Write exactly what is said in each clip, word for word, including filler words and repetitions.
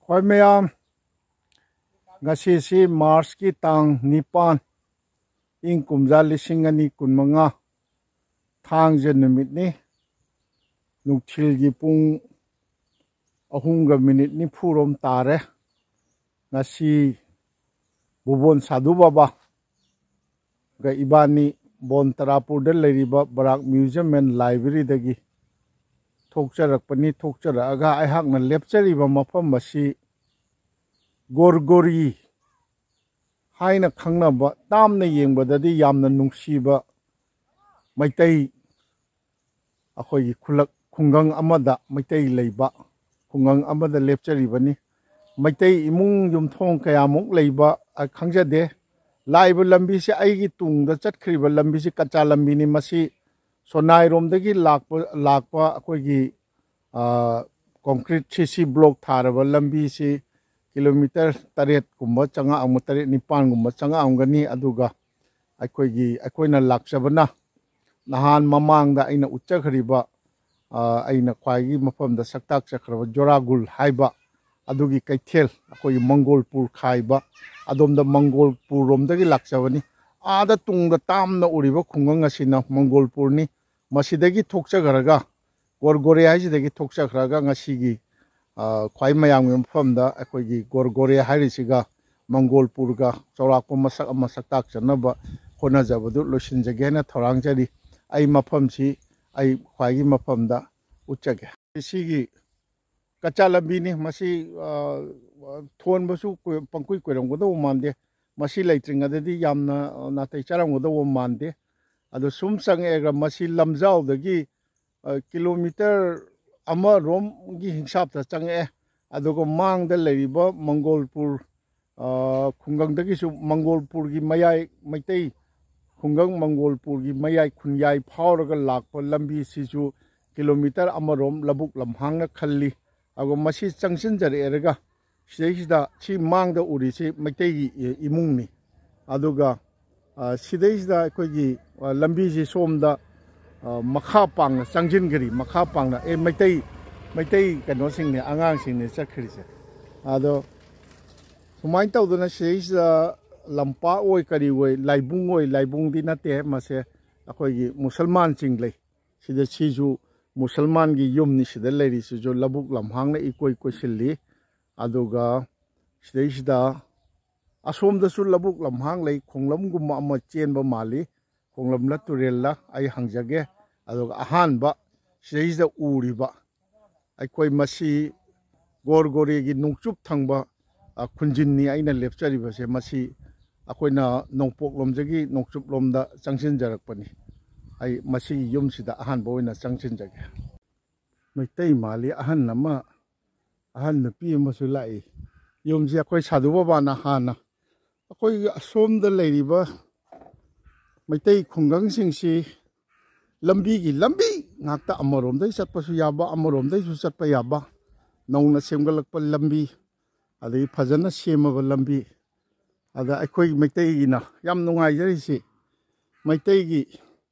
ꯑꯩꯈꯣꯏ ꯃꯌꯥꯝ, ꯉꯁꯤꯁꯤ ꯃꯥꯔꯆꯀꯤ ꯇꯥꯡ ꯅꯤꯄꯥꯟ, ꯏꯪ ꯀꯨꯝꯖꯥ ꯂꯤꯁꯤꯡ ꯑꯅꯤ ꯀꯨꯟꯃꯉꯥ, ꯊꯥꯡꯖ ꯅꯨꯃꯤꯠꯅꯤ꯫ ꯅꯨꯡꯊꯤꯜꯒꯤ ꯄꯨꯡ ꯑꯍꯨꯝꯒ ꯃꯤꯅꯤꯠ ꯅꯤꯐꯨꯔꯣꯝ ꯇꯥꯔꯦ꯫ ꯉꯁꯤ ꯕꯨꯕꯣꯟ ꯁꯥꯙꯨ ꯕꯥꯕꯥ ꯒ ꯏꯕꯥꯅꯤ ꯕꯣꯟ ꯇꯔꯥꯄꯨꯔꯗ ꯂꯩꯔꯤꯕ ꯕꯔꯥꯛ Museum and Library ꯗꯒꯤ ꯊꯣꯛꯆꯔꯛꯄꯅꯤ꯫ ꯊꯣꯛꯆꯔꯛꯑꯒ ꯑꯩꯍꯥꯛꯅ ꯂꯦꯞꯆꯔꯤꯕ ꯃꯐꯝ ꯑꯁꯤ ꯒꯣꯔꯒꯣꯔꯤ ꯍꯥꯏꯅ ꯈꯪꯅꯕ, ꯇꯥꯝꯅ ꯌꯦꯡꯕꯗꯗꯤ ꯌꯥꯝꯅ ꯅꯨꯡꯁꯤꯕ ꯃꯩꯇꯩ, ꯑꯩꯈꯣꯏꯒꯤ ꯈꯨꯂꯛ, ꯈꯨꯡꯒꯪ ꯑꯃꯗ, ꯃꯩꯇꯩ ꯂꯩꯕ ꯈꯨꯡꯒꯪ ꯑꯃꯗ ꯂꯦꯞꯆꯔꯤꯕꯅꯤ꯫ ꯃꯩꯇꯩ ꯏꯃꯨꯡ ꯌꯨꯝꯊꯣꯡ ꯀꯌꯥꯃꯨꯛ ꯂꯩꯕ, ꯑ, ꯈꯪꯖꯗꯦ꯫ ꯂꯥꯛꯏꯕ ꯂꯝꯕꯤꯁꯦ, ꯑꯩꯒꯤ ꯇꯨꯡꯗ ꯆꯠꯈ꯭ꯔꯤꯕ ꯂꯝꯕꯤꯁꯤ ꯀꯆꯥ ꯂꯝꯕꯤꯅꯤ꯫ ꯃꯁꯤ ꯁꯣꯅꯥꯏꯔꯣꯝꯗꯒꯤ ꯂꯥꯛꯄ, ꯂꯥꯛꯄ ꯑꯩꯈꯣꯏꯒꯤ, ꯑ, concrete C C block ꯊꯥꯔꯕ ꯂꯝꯕꯤꯁꯤ ꯀꯤꯂꯣꯃꯤꯇꯔ ꯇꯔꯦꯠꯀꯨꯝꯕ ꯆꯪꯉꯛꯑꯝꯒ-, ꯇꯔꯦꯠ ꯅꯤꯄꯥꯟꯒꯨꯝꯕ ꯆꯪꯉꯛꯑꯝꯒꯅꯤ꯫ ꯑꯗꯨꯒ ꯑꯩꯈꯣꯏꯒꯤ, ꯑꯩꯈꯣꯏꯅ ꯂꯥꯛꯆꯕꯅ, ꯅꯍꯥꯟ ꯃꯃꯥꯡꯗ ꯑꯩꯅ ꯎꯠꯆꯈ꯭ꯔꯤꯕ, ꯑ, ꯑꯩꯅ ꯈ꯭ꯋꯥꯏꯒꯤ ꯃꯐꯝꯗ ꯁꯛꯇꯥꯛ ꯆꯠꯈ꯭ꯔꯕ ꯖꯣꯔꯥꯒꯨꯜ ꯍꯥꯏꯕ ꯑꯗꯨꯒꯤ ꯀꯩꯊꯦꯜ, ꯑꯩꯈꯣꯏꯒꯤ ꯃꯪꯒꯣꯜꯄꯨꯔ ꯈꯥꯏꯕ, ꯑꯗꯣꯝꯗ ꯃꯪꯒꯣꯜꯄꯨꯔ ꯔꯣꯝꯗꯒꯤ ꯂꯥꯛꯆꯕꯅꯤ꯫ ꯑꯥꯗ ꯇꯨꯡꯗ ꯇꯥꯝꯅ ꯎꯔꯤꯕ ꯈꯨꯡꯒꯪ ꯑꯁꯤꯅ ꯃꯪꯒꯣꯜꯄꯨꯔꯅꯤ꯫ ꯃꯁꯤꯗꯒꯤ ꯊꯣꯛꯆꯈ꯭ꯔꯒ, ꯒꯣꯔꯒꯣꯔꯦ ꯍꯥꯏꯁꯤꯗꯒꯤ ꯊꯣꯛꯆꯈ꯭ꯔꯒ ꯉꯁꯤꯒꯤ, ꯑ, ꯈ꯭ꯋꯥꯏ ꯃꯌꯥꯝꯒꯤ ꯃꯐꯝꯗ ꯑꯩꯈꯣꯏꯒꯤ ꯒꯣꯔꯒꯣꯔꯦ ꯍꯥꯏꯔꯤꯁꯤꯒ ꯃꯪꯒꯣꯜꯄꯨꯔꯒ ꯆꯥꯎꯔꯥꯛꯄ ꯃꯁꯛ ꯑꯃ ꯁꯛꯇꯥꯛꯆꯅꯕ ꯍꯣꯠꯅꯖꯕꯗꯨ ꯂꯣꯏꯁꯤꯟꯖꯒꯦ ꯍꯥꯏꯅ ꯊꯧꯔꯥꯡꯖꯔꯤ꯫ ꯑꯩ ꯃꯐꯝꯁꯤ, ꯑꯩ ꯈ꯭ꯋꯥꯏꯒꯤ ꯃꯐꯝꯗ ꯎꯠꯆꯒꯦ꯫ ꯁꯤꯒꯤ ꯀꯆꯥ ꯂꯝꯕꯤꯅꯤ꯫ ꯃꯁꯤ, ꯑ, ꯊꯣꯟꯕꯁꯨ ꯀꯨꯏ-, ꯄꯪꯀꯨꯏ ꯀꯨꯏꯔꯝꯒꯗꯧꯕ ꯃꯥꯟꯗꯦ꯫ ꯃꯁꯤ ꯂꯩꯇ꯭ꯔꯤꯉꯩꯗꯗꯤ ꯌꯥꯝꯅ, ꯑ, ꯅꯥꯇꯩ ꯆꯥꯔꯝꯒꯗꯧꯕ ꯃꯥꯟꯗꯦ꯫ ꯑꯗꯣ ꯁꯨꯝ ꯆꯪꯉꯛꯑꯒ ꯃꯁꯤ ꯂꯝꯖꯥꯎꯗꯒꯤ, ꯑ, ꯀꯤꯂꯣꯃꯤꯇꯔ ꯑꯃꯔꯣꯝꯒꯤ ꯍꯤꯡꯁꯥꯞꯇ ꯆꯪꯉꯛꯑꯦ꯫ ꯑꯗꯨꯒ ꯃꯥꯡꯗ ꯂꯩꯔꯤꯕ ꯃꯪꯒꯣꯜꯄꯨꯔ, ꯑ, ꯈꯨꯡꯒꯪꯗꯒꯤꯁꯨ ꯃꯪꯒꯣꯜꯄꯨꯔꯒꯤ ꯃꯌꯥꯏ, ꯃꯩꯇꯩ ꯈꯨꯡꯒꯪ ꯃꯪꯒꯣꯜꯄꯨꯔꯒꯤ ꯃꯌꯥꯏ ꯈꯨꯟꯌꯥꯏ ꯐꯥꯎꯔꯒ ꯂꯥꯛꯄ ꯂꯝꯕꯤꯁꯤꯁꯨ ꯀꯤꯂꯣꯃꯤꯇꯔ ꯑꯃꯔꯣꯝ ꯂꯧꯕꯨꯛ ꯂꯝꯍꯥꯡꯅ ꯈꯜꯂꯤ꯫ ꯑꯗꯨꯒ ꯃꯁꯤ ꯆꯪꯁꯤꯟꯖꯔꯛꯑꯦꯔꯒ ꯁꯤꯗꯩꯁꯤꯗ ꯁꯤ ꯃꯥꯡꯗ ꯎꯔꯤꯁꯤ ꯃꯩꯇꯩꯒꯤ ꯏ-, ꯏꯃꯨꯡꯅꯤ꯫ ꯑꯗꯨꯒ, ꯑ, ꯁꯤꯗꯩꯁꯤꯗ ꯑꯩꯈꯣꯏꯒꯤ, ꯑ, ꯂꯝꯕꯤꯁꯤ ꯁꯣꯝꯗ, ꯑ, ꯃꯈꯥ ꯄꯥꯡꯅ ꯆꯪꯁꯤꯟꯈ꯭ꯔꯤ꯫ ꯃꯈꯥ ꯄꯥꯡꯅ, ꯑꯦ, ꯃꯩꯇꯩ, ꯃꯩꯇꯩ ꯀꯩꯅꯣꯁꯤꯡꯅꯦ, ꯑꯉꯥꯡꯁꯤꯡꯅꯦ ꯆꯠꯈ꯭ꯔꯤꯁꯦ꯫ ꯑꯗꯣ ꯁꯨꯃꯥꯏꯅ ꯇꯧꯗꯅ ꯁꯤꯗꯩꯁꯤꯗ ꯂꯝꯄꯥꯛ ꯑꯣꯏ ꯀꯔꯤ ꯑꯣꯏ, ꯂꯥꯏꯕꯨꯡ ꯑꯣꯏ, ꯂꯥꯏꯕꯨꯡꯗꯤ ꯅꯠꯇꯦ, ꯃꯁꯦ ꯑꯩꯈꯣꯏꯒꯤ ꯃꯨꯁꯜꯃꯥꯟꯁꯤꯡ ꯂꯩ꯫ ꯁꯤꯗ ꯁꯤꯁꯨ ꯃꯨꯁꯜꯃꯥꯟꯒꯤ ꯌꯨꯝꯅꯤ꯫ ꯁꯤꯗ ꯂꯩꯔꯤꯁꯤꯁꯨ ꯂꯧꯕꯨꯛ ꯂꯝꯍꯥꯡꯅ ꯏꯀꯣꯏ ꯀꯣꯏꯁꯤꯜꯂꯤ꯫ ꯑꯗꯨꯒ ꯁꯤꯗꯩꯁꯤꯗ ꯑꯁꯣꯝꯗꯁꯨ ꯂꯧꯕꯨꯛ ꯂꯝꯍꯥꯡ ꯂꯩ, ꯈꯣꯡꯂꯝꯒꯨꯝꯕ ꯑꯃ ꯆꯦꯟꯕ ꯃꯥꯜꯂꯤ꯫ ꯈꯣꯡꯂꯝꯂ ꯇꯨꯔꯦꯜꯂ ꯑꯩ ꯍꯪꯖꯒꯦ꯫ ꯑꯗꯨꯒ ꯑꯍꯥꯟꯕ ꯁꯤꯗꯩꯁꯤꯗ ꯎꯔꯤꯕ ꯑꯩꯈꯣꯏ ꯃꯁꯤ ꯒꯣꯔꯒꯣꯔꯤꯒꯤ ꯅꯣꯡꯆꯨꯞ ꯊꯪꯕ, ꯑ, ꯈꯨꯟꯖꯤꯟꯅꯤ ꯑꯩꯅ ꯂꯦꯞꯆꯔꯤꯕꯁꯦ꯫ ꯃꯁꯤ ꯑꯩꯈꯣꯏꯅ ꯅꯣꯡꯄꯣꯛꯂꯣꯝꯗꯒꯤ ꯅꯣꯡꯆꯨꯞꯂꯣꯝꯗ ꯆꯪꯁꯤꯟꯖꯔꯛꯄꯅꯤ꯫ ꯑꯩ ꯃꯁꯤꯒꯤ ꯌꯨꯝꯁꯤꯗ ꯑꯍꯥꯟꯕ ꯑꯣꯏꯅ ꯆꯪꯁꯤꯟꯖꯒꯦ꯫ ꯃꯩꯇꯩ ꯃꯥꯜꯂꯤ꯫ ꯑꯍꯟ ꯑꯃ, ꯑꯍꯟ ꯅꯨꯄꯤ ꯑꯃꯁꯨ ꯂꯥꯛꯏ꯫ ꯌꯨꯝꯁꯤ ꯑꯩꯈꯣꯏ ꯁꯥꯙꯨ ꯕꯕꯥꯅ ꯍꯥꯟꯅ ꯑꯩꯈꯣꯏꯒꯤ ꯑꯁꯣꯝꯗ ꯂꯩꯔꯤꯕ ꯃꯩꯇꯩ ꯈꯨꯡꯒꯪꯁꯤꯡꯁꯤ ꯂꯝꯕꯤꯒꯤ ꯂꯝꯕꯤ ꯉꯥꯛꯇ, ꯑꯃꯔꯣꯝꯗꯒꯤ ꯆꯠꯄꯁꯨ ꯌꯥꯕ, ꯑꯃꯔꯣꯝꯗꯒꯤꯁꯨ ꯆꯠꯄ ꯌꯥꯕ, ꯅꯧꯅ ꯁꯦꯝꯒꯠꯂꯛꯄ ꯂꯝꯕꯤ, ꯑꯗꯒꯤ ꯐꯖꯅ ꯁꯦꯝꯃꯕ ꯂꯝꯕꯤ꯫ ꯑꯗ ꯑꯩꯈꯣꯏ ꯃꯩꯇꯩꯒꯤꯅ ꯌꯥꯝ ꯅꯨꯡꯉꯥꯏꯖꯔꯤꯁꯤ, ꯃꯩꯇꯩꯒꯤ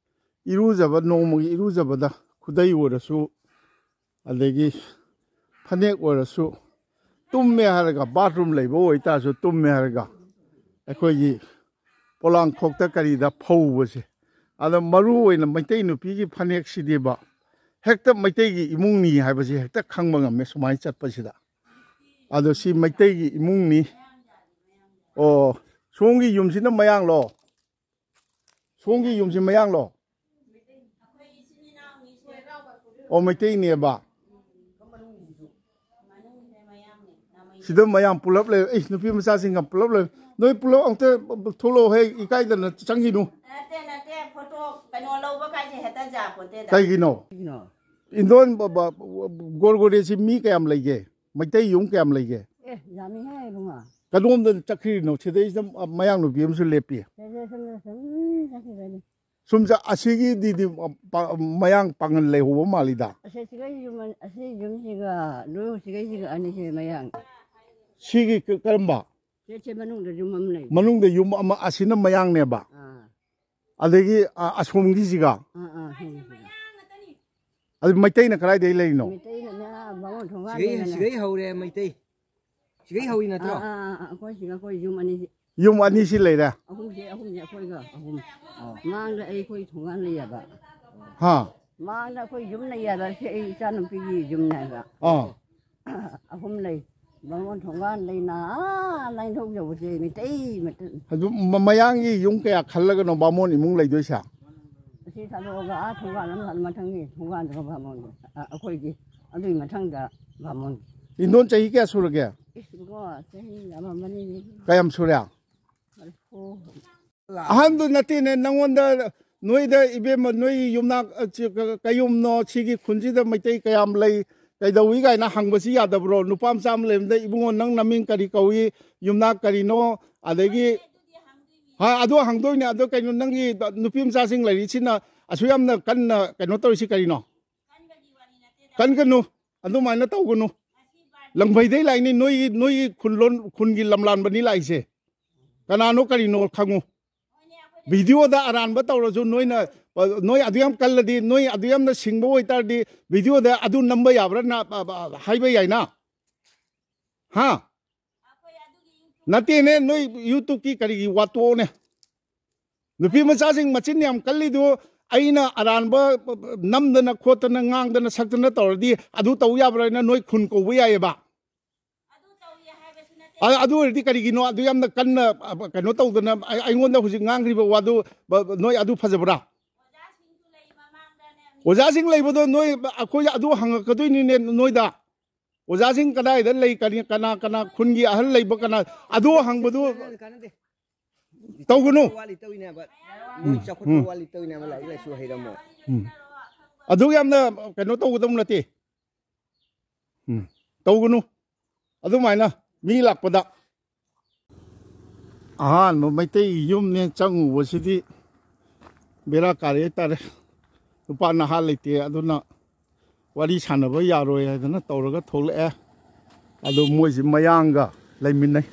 ꯏꯔꯨꯖꯕ, ꯅꯣꯡꯃꯒꯤ ꯏꯔꯨꯖꯕꯗ ꯈꯨꯗꯩ ꯑꯣꯏꯔꯁꯨ, ꯑꯗꯒꯤ ꯐꯅꯦꯛ ꯑꯣꯏꯔꯁꯨ, ꯇꯨꯝꯃꯦ ꯍꯥꯏꯔꯒ, ꯕꯥꯠꯔꯨꯝ ꯂꯩꯕ ꯑꯣꯏꯇꯥꯔꯁꯨ, ꯇꯨꯝꯃꯦ ꯍꯥꯏꯔꯒ ꯑꯩꯈꯣꯏꯒꯤ ꯄꯣꯂꯥꯡꯈꯣꯛꯇ ꯀꯔꯤꯗ ꯐꯧꯕꯁꯦ꯫ ꯑꯗ ꯃꯔꯨ ꯑꯣꯏꯅ ꯃꯩꯇꯩ ꯅꯨꯄꯤꯒꯤ ꯐꯅꯦꯛꯁꯤꯗꯤꯕ ꯍꯦꯛꯇ ꯃꯩꯇꯩꯒꯤ ꯏꯃꯨꯡꯅꯤ ꯍꯥꯏꯕꯁꯤ ꯍꯦꯛꯇ ꯈꯪꯕ ꯉꯝꯃꯦ ꯁꯨꯃꯥꯏꯅ ꯆꯠꯄꯁꯤꯗ꯫ ꯑꯗꯣ ꯁꯤ ꯃꯩꯇꯩꯒꯤ ꯏꯃꯨꯡꯅꯤ꯫ ꯑꯣ, ꯁꯣꯝꯒꯤ ꯌꯨꯝꯁꯤꯅ ꯃꯌꯥꯡꯂꯣ? ꯁꯣꯝꯒꯤ ꯌꯨꯝꯁꯤ ꯃꯌꯥꯡꯂꯣ? ꯑꯣ, ꯃꯩꯇꯩꯅꯦꯕ꯫ ꯁꯤꯗ ꯃꯌꯥꯝ ꯄꯨꯂꯞ ꯂꯩ꯫ ꯑꯩ ꯅꯨꯄꯤ ꯃꯆꯥꯁꯤꯡꯒ ꯄꯨꯂꯞ ꯂꯩ꯫ ꯅꯣꯏ ꯄꯨꯂꯞ ꯑꯝꯇ ꯊꯣꯛꯂꯛꯑꯣ ꯍꯦ, ꯏꯀꯥꯏꯗꯅ ꯆꯪꯈꯤꯅꯨ꯫ ꯅꯠꯇꯦ, ꯅꯠꯇꯦ, ꯐꯣꯇꯣ ꯀꯩꯅꯣ ꯂꯧꯕ ꯀꯥꯏꯁꯦ ꯍꯦꯛꯇ ꯌꯥꯄꯣꯠꯇꯦꯗ꯫ ꯀꯩꯒꯤꯅꯣ? ꯀꯩꯒꯤꯅꯣ? ꯏꯟꯗꯣꯟ ꯕ-, ꯕ-, ꯒꯣꯔꯒꯣꯔꯦꯁꯤ ꯃꯤ ꯀꯌꯥꯝ ꯂꯩꯒꯦ? ꯃꯩꯇꯩ ꯌꯨꯝ ꯀꯌꯥꯝ ꯂꯩꯒꯦ? ꯑꯦ, ꯌꯥꯝꯃꯤꯍꯦ ꯏꯕꯨꯡꯉꯣ꯫ ꯀꯗꯣꯝꯗ ꯆꯠꯈ꯭ꯔꯤꯅꯣ? ꯁꯤꯗꯩꯁꯤꯗ ꯃꯌꯥꯡ ꯅꯨꯄꯤ ꯑꯃꯁꯨ ꯂꯦꯞꯄꯤ꯫ ꯁꯤꯗꯩ ꯁꯨꯝ, ꯁꯨꯝ ꯆꯠꯈꯤꯕꯅꯤ꯫ ꯁꯨꯝ ꯆꯠ-, ꯑꯁꯤꯒꯤꯗꯤꯗꯤ ꯄꯥ-, ꯃꯌꯥꯡ ꯄꯥꯡꯒꯜ ꯂꯩꯍꯧꯕ ꯃꯥꯜꯂꯤꯗ꯫ ꯑꯁꯤ ꯁꯤꯒꯩ ꯌꯨꯝ ꯑꯅꯤ, ꯑꯁꯤ ꯌꯨꯝꯁꯤꯒ, ꯂꯣꯏ ꯁꯤꯒꯩꯁꯤꯒ ꯑꯅꯤꯁꯤ ꯃꯌꯥꯡ꯫ ꯁꯤꯒꯤ ꯀ-, ꯀꯔꯝꯕ? ꯁꯤ, ꯁꯤ ꯃꯅꯨꯡꯗ ꯌꯨꯝ ꯑꯃ ꯂꯩ꯫ ꯃꯅꯨꯡꯗ ꯌꯨꯝ ꯑꯃ, ꯑꯁꯤꯅ ꯃꯌꯥꯡꯅꯦꯕ꯫ ꯑꯥ꯫ ꯑꯗꯒꯤ, ꯑ, ꯑꯁꯣꯝꯒꯤꯁꯤꯒ? ꯑꯥ, ꯑꯥ, ꯁꯣꯝꯒꯤꯁꯤꯒ꯫ ꯑꯗꯨ ꯃꯩꯇꯩꯅ ꯀꯗꯥꯏꯗꯒꯤ ꯂꯩꯔꯤꯅꯣ? ꯃꯩꯇꯩꯅ ꯃꯌꯥ ꯕꯥꯃꯣꯟ ꯊꯣꯡꯒꯥꯟꯗꯩꯅ꯫ ꯁꯤꯒꯩ, ꯁꯤꯒꯩ ꯍꯧꯔꯦ ꯃꯩꯇꯩ꯫ ꯁꯤꯒꯩ ꯍꯧꯏ ꯅꯠꯇ꯭ꯔꯣ? ꯑꯥ, ꯑꯥ, ꯑꯥ, ꯑꯩꯈꯣꯏ ꯁꯤꯒ ꯑꯩꯈꯣꯏ ꯌꯨꯝ ꯑꯅꯤꯁꯤ, ꯌꯨꯝ ꯑꯅꯤꯁꯤ ꯂꯩꯔꯦ꯫ ꯑꯍꯨꯝꯁꯦ, ꯑꯍꯨꯝꯁꯦ ꯑꯩꯈꯣꯏꯒ ꯑꯍꯨꯝ꯫ ꯃꯥꯡꯗ ꯑꯩꯈꯣꯏ ꯊꯣꯡꯒꯥꯟ ꯂꯩꯌꯦꯕ꯫ ꯍꯥ꯫ ꯃꯥꯡꯗ ꯑꯩꯈꯣꯏ ꯌꯨꯝ ꯂꯩꯌꯦꯕ꯫ ꯁꯤ ꯑꯩ ꯏꯆꯥꯅꯨꯄꯤꯒꯤ ꯌꯨꯝꯅꯦꯕ꯫ ꯑꯥ꯫ ꯑꯍꯨꯝ ꯂꯩ꯫ ꯕꯥꯃꯣꯟ ꯊꯣꯡꯒꯥꯟ ꯂꯩꯅ, ꯑꯥ, ꯂꯥꯏꯟꯊꯧ ꯌꯧꯕꯁꯦ ꯃꯤꯇꯩ ꯃꯇꯟ꯫ ꯑꯗꯨ ꯃ- ꯃꯌꯥꯡꯒꯤ ꯌꯨꯝ ꯀꯌꯥ ꯈꯜꯂꯒꯅꯣ ꯕꯥꯃꯣꯟ ꯏꯃꯨꯡ ꯂꯩꯗꯣꯏꯁꯦ? ꯑꯁꯤ ꯊꯥꯗꯣꯛꯑꯒ ꯑꯥ ꯊꯣꯡꯒꯥꯟ ꯑꯃ ꯃꯊꯪꯒꯤ ꯊꯣꯡꯒꯥꯟꯗꯒ ꯕꯥꯃꯣꯟ꯫ ꯑ, ꯑꯩꯈꯣꯏꯒꯤ ꯑꯗꯨꯒꯤ ꯃꯊꯪꯗ ꯕꯥꯃꯣꯟ꯫ ꯏꯟꯗꯣꯟ ꯆꯍꯤ ꯀꯌꯥ ꯁꯨꯔꯒꯦ? ꯏꯁ, ꯏꯕꯨꯡꯉꯣ, ꯆꯍꯤ ꯑꯃ ꯑꯃꯅꯤ꯫ ꯀꯌꯥꯝ ꯁꯨꯔꯦ? ꯃꯔꯤꯐꯨ꯫ ꯑꯍꯟꯗꯨ ꯅꯠꯇꯦꯅꯦ, ꯅꯪꯉꯣꯟꯗ ꯅꯣꯏꯗ ꯏꯕꯦꯝꯃ ꯅꯣꯏ ꯌꯨꯝꯅꯥꯛ ꯑ, ꯆ- ꯀ- ꯀꯌꯨꯝꯅꯣ, ꯁꯤꯒꯤ ꯈꯨꯟꯁꯤꯗ ꯃꯩꯇꯩ ꯀꯌꯥꯝ ꯂꯩ, ꯀꯩꯗꯧꯏ ꯀꯥꯏꯅ ꯍꯪꯕꯁꯤ ꯌꯥꯗꯕ꯭ꯔꯣ? ꯅꯨꯄꯥ ꯃꯆꯥ ꯑꯃ ꯂꯩꯔꯝꯗ, "ꯏꯕꯨꯡꯉꯣ, ꯅꯪ ꯅꯃꯤꯡ ꯀꯔꯤ ꯀꯧꯏ? ꯌꯨꯝꯅꯥꯛ ꯀꯔꯤꯅꯣ?" ꯑꯗꯒꯤ, ꯍꯥ, ꯑꯗꯨ ꯍꯪꯗꯣꯏꯅꯦ꯫ ꯑꯗꯣ ꯀꯩꯅꯣ, ꯅꯪꯒꯤ ꯅꯨꯄꯤ ꯃꯆꯥꯁꯤꯡ ꯂꯩꯔꯤꯁꯤꯅ ꯑꯁꯨꯛ ꯌꯥꯝꯅ ꯀꯟꯅ ꯀꯩꯅꯣ ꯇꯧꯔꯤꯁꯤ ꯀꯔꯤꯅꯣ? ꯀꯟꯒꯅꯨ, ꯑꯗꯨꯃꯥꯏꯅ ꯇꯧꯒꯅꯨ꯫ ꯂꯪꯐꯩꯗꯩ ꯂꯥꯛꯏꯅꯤ꯫ ꯅꯣꯏꯒꯤ, ꯅꯣꯏꯒꯤ ꯈꯨꯜꯂꯣꯟ, ꯈꯨꯟꯒꯤ ꯂꯝꯂꯥꯟꯕꯅꯤ ꯂꯥꯛꯏꯁꯦ꯫ ꯀꯅꯥꯅꯣ ꯀꯔꯤꯅꯣ ꯈꯪꯉꯨ꯫ ꯚꯤꯗꯤꯑꯣꯗ ꯑꯔꯥꯟꯕ ꯇꯧꯔꯁꯨ ꯅꯣꯏꯅ, ꯅꯣꯏ ꯑꯗꯨ ꯌꯥꯝ ꯀꯜꯂꯗꯤ, ꯅꯣꯏ ꯑꯗꯨ ꯌꯥꯝꯅ ꯁꯤꯡꯕ ꯑꯣꯏꯇꯥꯔꯗꯤ, ꯚꯤꯗꯤꯑꯣꯗ ꯑꯗꯨ ꯅꯝꯕ ꯌꯥꯕ꯭ꯔꯥ ꯅ-, ꯑ-, ꯑ-, ꯍꯥꯏꯕ ꯌꯥꯏꯅ? ꯍꯥ? ꯅꯠꯇꯦꯅꯦ, ꯅꯣꯏ ꯌꯨꯇꯨꯕꯀꯤ ꯀꯔꯤꯒꯤ ꯋꯥꯇꯣꯛꯅꯦ? ꯅꯨꯄꯤ ꯃꯆꯥꯁꯤꯡ ꯃꯆꯤꯟ ꯌꯥꯝ ꯀꯜꯂꯤꯗꯨ, ꯑꯩꯅ ꯑꯔꯥꯟꯕ ꯅꯝꯗꯅ ꯈꯣꯠꯇꯅ ꯉꯥꯡꯗꯅ ꯁꯛꯇꯅ ꯇꯧꯔꯗꯤ ꯑꯗꯨ ꯇꯧ ꯌꯥꯕ꯭ꯔꯥ ꯍꯥꯏꯅ ꯅꯣꯏ ꯈꯨꯟ ꯀꯧꯕ ꯌꯥꯏꯑꯕ꯫ ꯑ-, ꯑꯗꯨ ꯑꯣꯏꯔꯗꯤ ꯀꯔꯤꯒꯤꯅꯣ ꯑꯗꯨ ꯌꯥꯝꯅ ꯀꯟꯅ, ꯑ, ꯀꯩꯅꯣ ꯇꯧꯗꯅ ꯑꯩ-, ꯑꯩꯉꯣꯟꯗ ꯍꯧꯖꯤꯛ ꯉꯥꯡꯈ꯭ꯔꯤꯕ ꯋꯥꯗꯨ, ꯕ-, ꯅꯣꯏ ꯑꯗꯨ ꯐꯖꯕ꯭ꯔꯥ? ꯑꯣꯖꯥꯁꯤꯡ ꯂꯩꯕꯗꯣ ꯅꯣꯏ, ꯑꯩꯈꯣꯏ ꯑꯗꯨ ꯍꯪꯉꯛꯀꯗꯣꯏꯅꯤꯅꯦ ꯅꯣꯏꯗ꯫ ꯑꯣꯖꯥꯁꯤꯡ ꯀꯗꯥꯏꯗ ꯂꯩ? ꯀꯔꯤ, ꯀꯅꯥ, ꯀꯅꯥ ꯈꯨꯟꯒꯤ ꯑꯍꯜ ꯂꯩꯕ, ꯀꯅꯥ? ꯑꯗꯨ ꯍꯪꯕꯗꯨ ꯇꯧꯒꯅꯨ꯫ ꯋꯥꯠꯂꯤ ꯇꯧꯏꯅꯦꯕ꯫ ꯃꯣꯏ ꯆꯥꯎꯈꯠꯄ ꯋꯥꯠꯂꯤ ꯇꯧꯏꯅꯦꯕ, ꯂꯥꯏꯔꯤꯛ ꯂꯥꯏꯁꯨ ꯍꯩꯔꯝꯃꯣꯏ꯫ ꯎꯝ꯫ ꯑꯗꯨ ꯌꯥꯝꯅ ꯀꯩꯅꯣ ꯇꯧꯒꯗꯧ ꯅꯠꯇꯦ꯫ ꯎꯝ꯫ ꯇꯧꯒꯅꯨ꯫ ꯑꯗꯨꯃꯥꯏꯅ ꯃꯤ ꯂꯥꯛꯄꯗ꯫ ꯑꯍꯥꯟꯕ ꯃꯩꯇꯩ ꯌꯨꯝꯅꯦ ꯆꯪꯉꯨꯕꯁꯤꯗꯤ ꯕꯦꯔꯥ ꯀꯥꯔꯦ ꯍꯥꯏꯇꯥꯔꯦ꯫ ꯅꯨꯄꯥ ꯅꯍꯥ ꯂꯩꯇꯦ, ꯑꯗꯨꯅ ꯋꯥꯔꯤ ꯁꯥꯟꯅꯕ ꯌꯥꯔꯣꯏ ꯍꯥꯏꯗꯅ ꯇꯧꯔꯒ ꯊꯣꯛꯂꯛꯑꯦ꯫ ꯑꯗꯣ ꯃꯣꯏꯁꯤ ꯃꯌꯥꯡꯒ ꯂꯩꯃꯤꯟꯅꯩ꯫